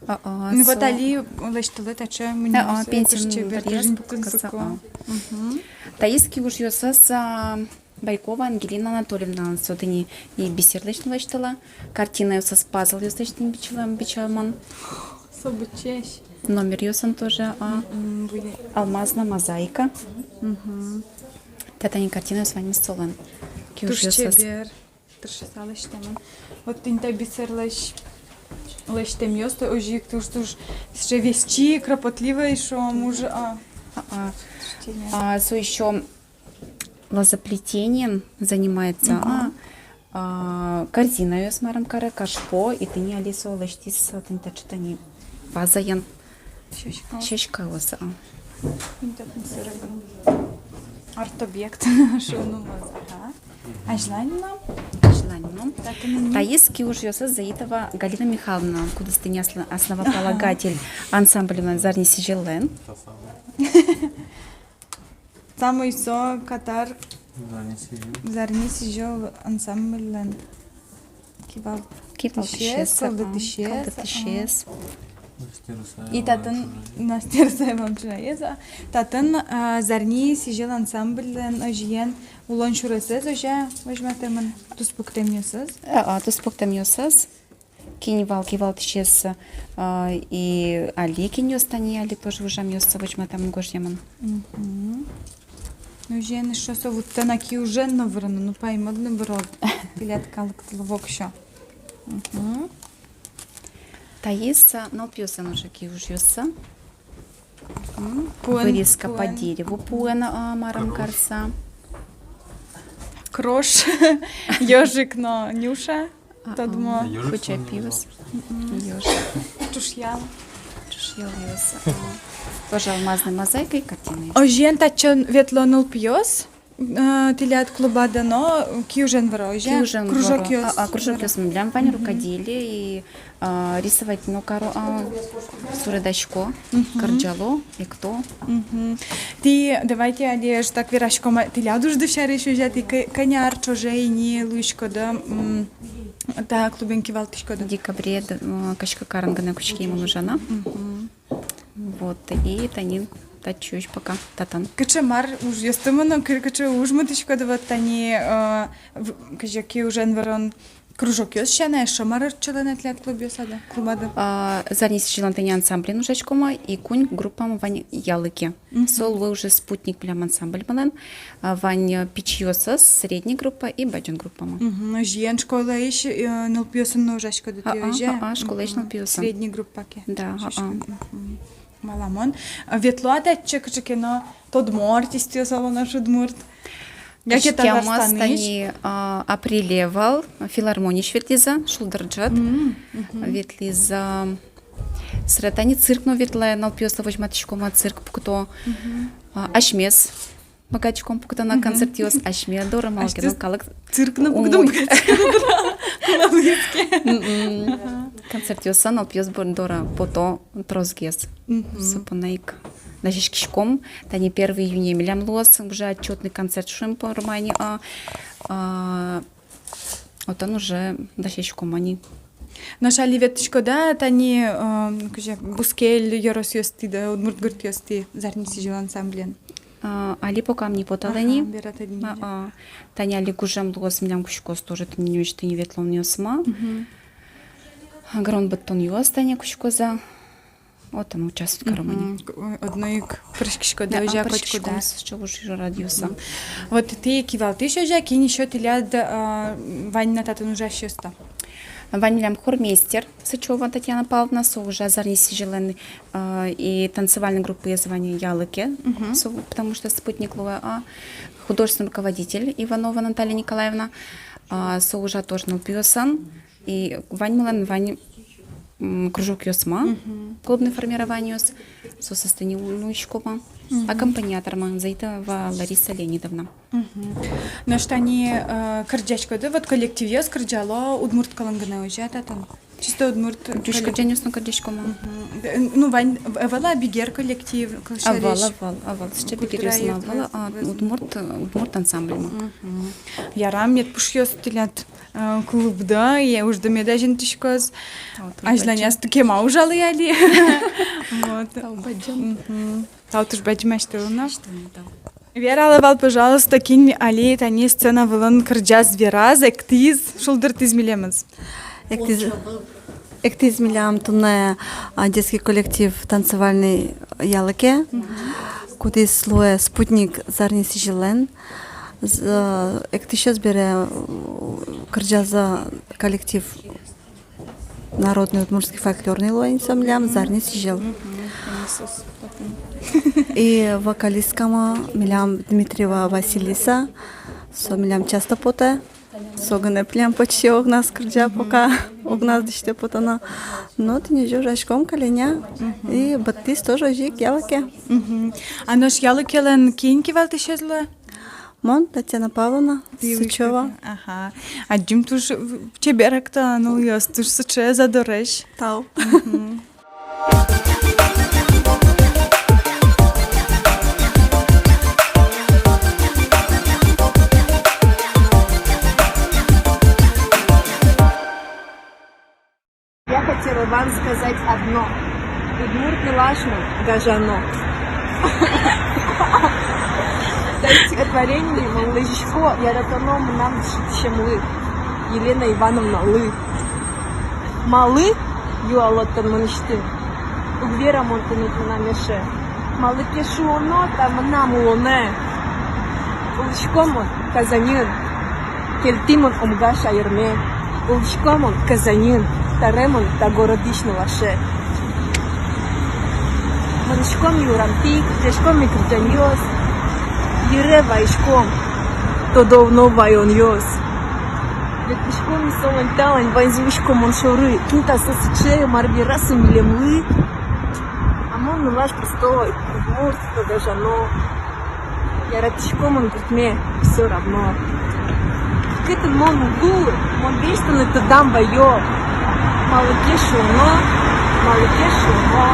А, а, ну вот со али лэсьтылэ таӵе мунёос, а, пенсиын туж чебер, варьяз туж тунсыко. А. Мгм. Таиз киужъёсыз, а, Байкова Ангелина Анатольевналэн, со тӥни и бисерлэсь но лэсьтылэ, картинаосыз, пазлъёслэсь тӥни бичылэм, бичамын. Со быдӟесь. Номеръёсын тоже, а. Мгм, буе. Алмазная мозаика. Мгм. Та тани картинаос ваньмыз солэн. Туж киужъёсыз чебер. Тыршыса лэсьтэмын. Вот тӥни та бисерлэсь лэсьтэмъёс, то озьы ик туж-туж сыӵе весчи, кропотливой, шуом, уж, а. А, а. Туж чебер. А, со ещё лозоплетением занимается, а. Мгм. А, корзинаос, марым каре, кашпо, и тӥни али со лэсьтӥз, тӥни таӵе тани вазаен. Сяськаос. Сяськаос, а. Арт-объект, шуыны луоз, ага. Азьлань но? Азьлань но. Татын ини. Таиз киужъёсыз Заитова Галина Михайловна, кудӥз тӥни аслы-, основополагатель ансамбльмы «Зарни сӥзьыллэн». Самой со катар «Зарни сӥзьыл». «Зарни сӥзьыл» ансамбльлэн кивалтӥсез, кивалтӥсез, а, кылдытӥсез, кылдытӥсез, а. И татын Настя Русаева, иван чураез, а. Татын, а, «Зарни сӥзьыл» ансамбльлэн озьыен улон сюресэз озьы возьматэмын, туспуктэмъёсыз. А, а, туспуктэмъёсыз. Кин вал кивалтӥсез, а, и али кинъёс тани, али тоже ужамъёссы возьматэмын, гожъямын. Мгм. Ну, озьыен, эшшо со вуттэ на, киужен но выроно, ну, паймод но вырод. Тӥляд калыктылы воксё. Мгм. Таиз, а, нылпиослэн уже киужъёссы. Мгм. Пуэн, вырезка по дереву, пуэн, а, марым карыса. Крош, ёжик но Нюша. А, тодмо. А, ёжик. Куча пиос. Мгм. Ёжик. Ӵушъял. Ӵушъялъёс. А. Тоже алмазной мозаикой картинаос. Озьыен, татчы ветло нылпиос, э, тӥляд клубады но киужен выро, озьы-а? Киужен выро. Кружокъёс. А, а, кружокъёс милям вань, мгм, рукоделие и, а, рисовать но каро, а, суредасько, мгм, кырӟало, экто. Мгм. Тӥ, давайте али ӧжытак вераськом, а, тӥляд ужды сярысь, озьы-а, тӥ кӧ-, кӧня ар ӵоже ини луиськоды, м, та клубен кивалтӥськоды? Декабре, д-, м, кызь кык арын гинэ кутскимы ужаны. Мгм. Вот, и тани татчыозь пока татын. Кыӵе мар ужъёсты мыно, кы-, кыӵе уж мутӥськоды, вот тани, э, в-, кызьы киужен вырон, кружокъёс сяна, эшшо мар ортчылэ на тӥляд клубъёсады, клубады? А, «Зарни сӥзьыллэн» тани ансамблен ужаськомы, и куинь группамы вань ялыке. Мгм. Со луэ уже спутник милям ансамбльмылэн. А, вань, э, пичиосыз, средний группа и бадӟым группамы. Мгм. Озьыен, школаысь, э, нылпиосын но ужаськоды тӥ, озьы-а? А, а, школаысь, мгм, нылпиосын. Средний группа ке. Да, а, а. Мгм. Валамон. А ветло-а татчы кыӵе ке но тодмо артистъёс, оло нош удмурт? Яке Татарстанысь? Тани, а, апреле вал, филармониысь ветлӥзы, «Шулдыр ӝыт». Мгм, мгм. Ветлӥзы. Собере тани цирк но ветлэ, нылпиослы возьматӥськомы, цирк пукто. Мгм. А, асьмеос быгатӥськом пуктыны, мгм, концертъёс асьме доры, малы ке но калык цирк но пуктыны быгатӥське. Мгм. Ага. Концертъёсы нылпиос бор-, доры пото тросгес. Мгм. Со понна ик дасяськиськом. Тани первый июне милям луоз уже отчётный концерт, шуом, пӧрмани, а, а, отын уже дасяськом ини. Нош али ветлӥськоды-а тани, э, кызьы, бускель ёросъёстӥ да удмурт гуртъёстӥ «Зарни сӥзьыл» ансамблен? А, али пока ӧм ни поталэ ни. Ага, верад ини. А, а. Тани али гужем луоз, милям кутскоз тоже тӥни, нюжтыни ветлонъёсмы. Мгм. Гырон быдтонъёс тани кутскозы. Отын участвовать каром ини. Мгм. К-, одно ик пыриськиськоды, да, озьы-а, пыриськиськом, котькуд-а? Сыӵе ужрад юсам. Мгм. Вот тӥ кивалтӥсь, озьы-а, кин ещё тӥляд, а, вань на татын ужасьёс-то? Вань милям хормейстер Сычева Татьяна Павловна, со ужа «Зарни сӥзьыллэн», а, и танцевальной группаез вань «Ялыке». Мгм. Со, потому что «Спутник» луэ, а, художественный руководитель Иванова Наталья Николаевна, а, со ужа тоже нылпиосын. И ваньмылэн вань, м, кружокъёсмы, мгм, клубный формированиос, соосты тӥни нуиськомы. Мгм. Аккомпаниатормы Заитова Лариса Леонидовна. Мгм. Нош тани, э, кырӟаськоды, вот коллективъёс кырӟало удмурт кылын гинэ, озьы-а татын? Чисто удмурт. Ӟуч коллек-, кырӟанъёс но кырӟаськомы. Мгм. Э, ну, вань, в-, ӧвӧл-а бигер коллектив, кылсярысь? Ӧвӧл, ӧвӧл, ӧвӧл. Сыӵе бигеръёс ӧвӧл, а, удмурт, удмурт ансамбльмы. Мгм. Ярам, мед пушъёс тӥляд, э, клубдо, и уждо мед азинтӥськоз. Тау, тау. Азьланяз тӥ кема ужалэ али. Вот. Тау бадӟым. Мгм. Тау туж бадӟым, астэ луэ на. Астэ луэ на, тау. Вералэ вал, пожалуйста, кин али тани сцена вылын кырӟаз, вераз, эктӥз, шулдыртӥз милемыз. Эктӥз, эктӥз милям туннэ, а, детский коллектив танцевальный «Ялыке», мгм, кудӥз луэ «Спутник» «Зарни сӥзьыллэн». З-, э, эктӥсьёс бере, э, кырӟазы коллектив народный удмуртский фольклорный луэ ини со милям, мгм, «Зарни сӥзьыл». Мгм. И вокалисткамы милям Дмитриева Василиса, со милям часто потэ. Со гинэ милям почти огназ кырӟа, мгм, пока огназ дӥсьтэ потоно. Но тӥни озьы ужаськом каллен. Мгм. И быдтӥз тоже озьы ик «Ялыке». Мгм. А нош «Ялыкелэн» кин кивалтӥсез луэ? Мон, Татьяна Павловна Сычева. Ага. Адӟим, туж чебер эктонъёс, туж сыӵе задоресь. Тау. Мгм. Я хотела вам сказать одно. Удмурт нылаш мон гажано. Та стихотворениын мон лэзисько яратоно мынам дышетӥсемлы, Елена Ивановналы. Малы, юалод тон мынэсьтым, уг вера мон тыныд, мынам эше. Малы ке шуоно, та мынам улонэ. Улӥсько мон Казаньын, кельтӥ мон Омга шаерме. Улӥсько мон Казаньын, таре мон та городысь нылаше. Мынӥсько ми урамтӥ, кырӟасько ми кырӟанъёс, йыре вайиськом тодо но ваёнъёс. Ветлӥсько ми солань-талань, ваньзэ вуисько мон шоры. Кин та со сыӵе, мар вераз со милемлы? А мон нылаш простой, удмурт, но гажано. Яратӥсько мон гуртме всё равно. Кытын мон уг улы, мон весь тонэ тодам ваё. Малы ке шуоно, малы ке шуоно.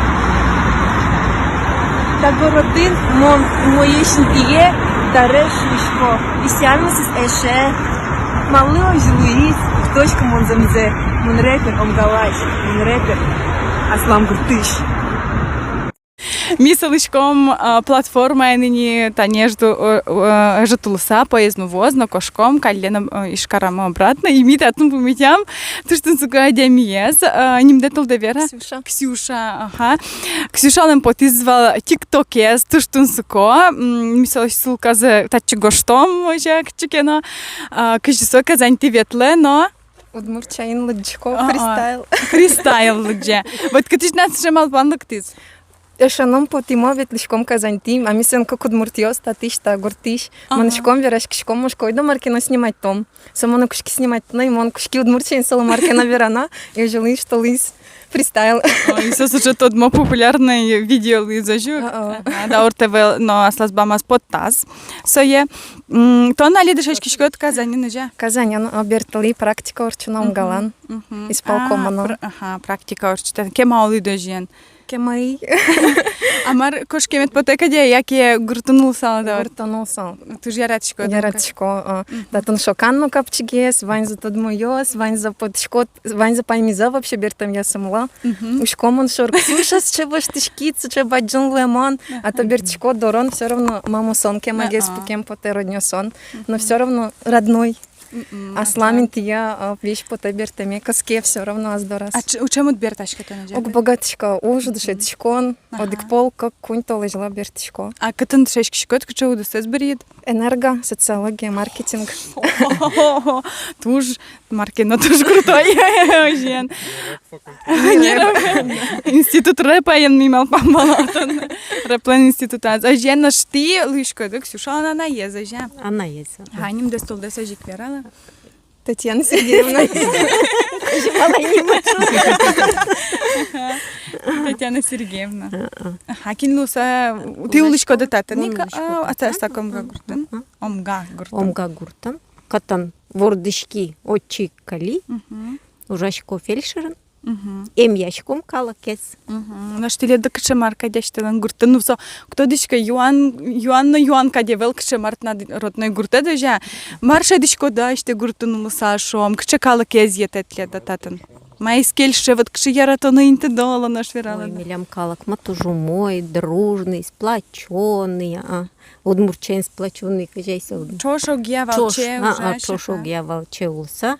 Та городын мон умоесь интые таре шуисько: висъямысыз эше. Малы озьы луиз, уг тодӥськы мон зэмзэ. Мон рэпер Омгалась, мон рэпер аслам гуртысь. Ми сылӥськом, а, платформаен ини, тани ӧжыт, э, э, ӧжыт улыса поезд но вуоз, но кошком каллен, э, Ижкарамы обратно, и ми татын пумитам туж тунсыко адямиез, э, нимдэ, толдэ, вера? Ксюша. Ксюша, ага. Ксюшалэн потӥз вал тиктокез туж тунсыко, м, ми солэсь ссылказэ татчы гожтом, озьы ик чекено, а, кызьы со Казаньтӥ ветлэ но удмурт сямен лыдӟиське, а, фристайл. Фристайл лыдӟе. Вот кытысь тынад сыӵе малпан лыктӥз? Эшеным потӥм, ветлӥськом Казаньтӥ, а ми соин кык удмуртъёс, татысь, та гуртысь. Ага. Мынӥськом, вераськиськом, мон шуисько, ойдо мар ке но сниматьтом. Со монэ кутски сниматьтыны, мон кутски удмурт сямен солы мар ке но вераны, и озьы луиз, что луиз фристайл. Ой, со сыӵе тодмо популярной видео луиз, озьы-а? А-а. Ага, Даур ТВ но аслаз бамаз поттаз сое. М, тон али дышетскиськод Казаньын, озьы-а? Казаньын, а, бертылӥ практика ортчыны Омгалан. Мгм. Исполкомын. А, пр-, ага, практика ортчытӥд. Кема улӥд озьыен? Кема ӧй. А мар, кошкемед потэ кадь-а, яке гуртын улысал-а? Гуртын улысал. Туж яратӥськод? Яратӥсько, а. Мгм. Татын шокан но капчигес, ваньзы тодмоос, ваньзы потӥсько, ваньзы паймизы вообще бертэмъёсмылы. Мгм. Учко мон шоры, Ксюша сыӵе воштӥськиз, сыӵе бадӟым луэмын, а то, ага, бертӥсько дорын, всё равно мамусон кемагес, а-а, пукем потэ, роднёсон, но, мгм, всё равно родной. Мгм. Аслам интые, а, весь потэ бертэме, кыске всё равно ас дораз. А ч-, ӵем уд бертаськы тон, озьы-а? Уг быгатӥськы, уж, дышетскон, ага, одӥг пол, кык, куинь толэзьлы бертӥсько. А кытын дышетскиськод, кыӵе удысэз бырйид? Энерго, социология, маркетинг. Туж, мар ке но туж крутой, озьыен. Институт рэпа эн, ми малпам вал отын. Рэплэн институтаз. Озьыен, нош тӥ луиськоды Ксюшалэн анаез, озьы-а? Анаез. Ага, нимдэс-тулдэс озьы ик вералэ. Татьяна Сергеевна. Озьы малпай нимыз. Татьяна Сергеевна. А-а. Ага, кин луыса, тӥ улӥськоды татын ик, а, а, та-, Сакомга гуртын. Ага. Омга гуртын. Омга гуртын. Кытын вордӥськи, отчы ик кыли. Мгм. Ужасько фельдшерын. Мгм. Эмъяськом калыкез. Мгм. Нош тӥледлы кыӵе мар кадь асьтэлэн гуртын? Ну, со, уг тодӥськы, юан, юан но юан кадь ӧвӧл, кыӵе мар тынад родной гуртэд, озьы-а? Мар шӧдӥськоды асьтэ гуртын улыса, шуом, кыӵе калыкез йӧтэ тӥледлы татын? Маиз кельше, вот кыӵе яратоно интыды, оло, нош вералэ. Ой, милям калыкмы туж умой, дружный, сплочённый, а. Удмурт сямен сплочённый, кызьы ай со. Ӵош огъя валче, ӵош, а, а, ужась, ӵош, ага, огъя валче улыса.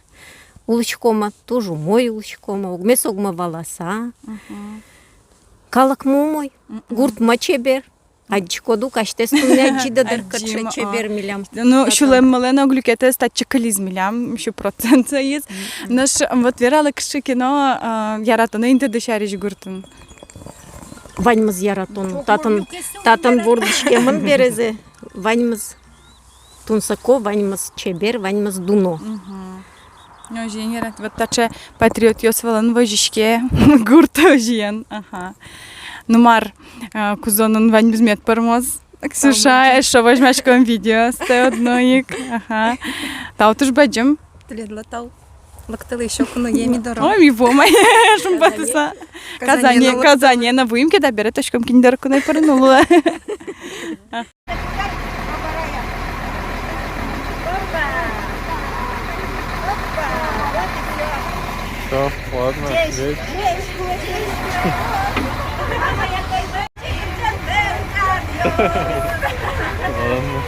Улӥськомы, туж умой улӥськомы, огмес огмы валаса. Мгм. Калыкмы умой, мгм, гуртмы чебер. Адӟиськод ук, асьтэос туннэ адӟиды дыр, кыӵе чебер милям. Адӟим, а. Ну, татын. Сюлэммылэн ог люкетэз татчы кылиз милям, сю процентсэ ӧз. Мгм. Нош вот вералэ, кыӵе ке но, а, яратоно интыды сярысь гуртын. Ваньмыз яратон. Татын, татын вордӥськемын березэ. Ваньмыз тунсыко, ваньмыз чебер, ваньмыз дуно. Мгм. Озьы ик, вот таӵе патриотъёс вылын возиське гурт озьыен. Ага. Ну мар, а, Кузонын ваньмыз мед пӧрмоз. Ксюша, эшшо возьмаськом видеостэ одно ик. Ага. Тау туж бадӟым. Тӥледлы тау. Лыктэлэ ещё куное ми доры. Ой, ми вуом ай, шумпотыса. Казане, Казане, Казане но вуим ке, табере тодӥськом, кин доры куное пырыны луэ. Всё, ладно, здесь. Ладно.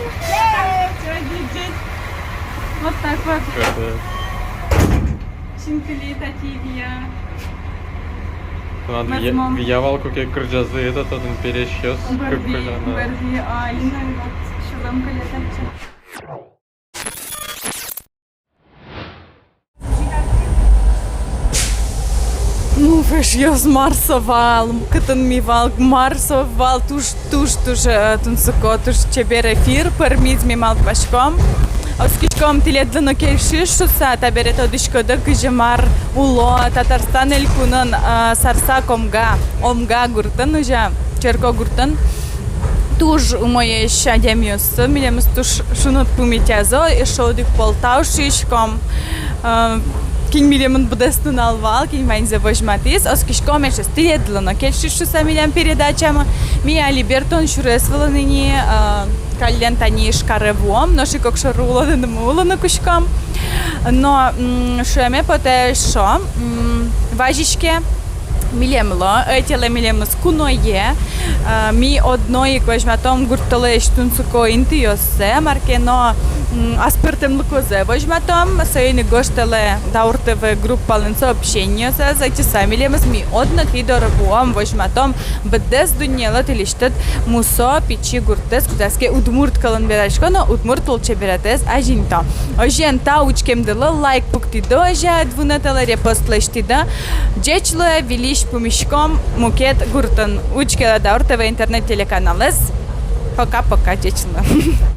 Вот так вот. Красавец. Синкылиды татӥ вия. Ладно, вия, вия вал, куке кырӟазы, это, татын пересьёс. Бӧрди, кырӟаны. Бӧрди, а, Алина, вот, сюлэм кыле татчы. Ну, эшъёс, мар со вал, кытын ми вал, мар со вал, туж, туж, туж, э, тунсыко, туж чебер эфир пӧрмиз, ми малпаськом. Оскиськом, тӥледлы но кельшиз шуыса, табере тодӥськоды, кызьы мар уло Татарстан Элькунын, э, Сарсак Омга, Омга гуртын, озьы-а, Черкогуртын. Туж умоесь адямиос, милемыз туж шуныт пумитазы, эшшо одӥг пол тау шуиськом. Э, кин милемын быдэс нунал вал, кин ваньзэ возьматӥз, оскиськом, эшъёс, тӥледлы но кельшиз шуыса милям передачамы. Ми али бертон сюрес вылын ини, э, каллен тани Ижкаре вуом, нош ик огшоры улонымы улыны кутском. Но, м, шуэме потэ эшшо, м, вазиське милемлы, ӧтелэ милемыз куное, э, ми одно ик возьматом гуртъёслэсь тунсыко интыоссэ, мар ке но, м, аспӧртэмлыкозэ возьматом, соин ик гожтэлэ Даур ТВ группалэн сообщениосаз, ӧтиса милемыз, ми одно ик тӥ доры вуом, возьматом быдэс дуннелы тӥлесьтыд мусо пичи гуртэз, кудаз ке удмурт кылын верасько но удмурт лулчеберетэз азинто. Озьыен, тау учкемдылы, лайк пуктӥды, озьы ӧд вунэтэлэ, репост лэсьтӥды. Ӟеч луэ, выльысь пумиськом мукет гуртын. Учкелэ Даур ТВ интернет-телеканалэз. Пока-пока, ӟеч луэ.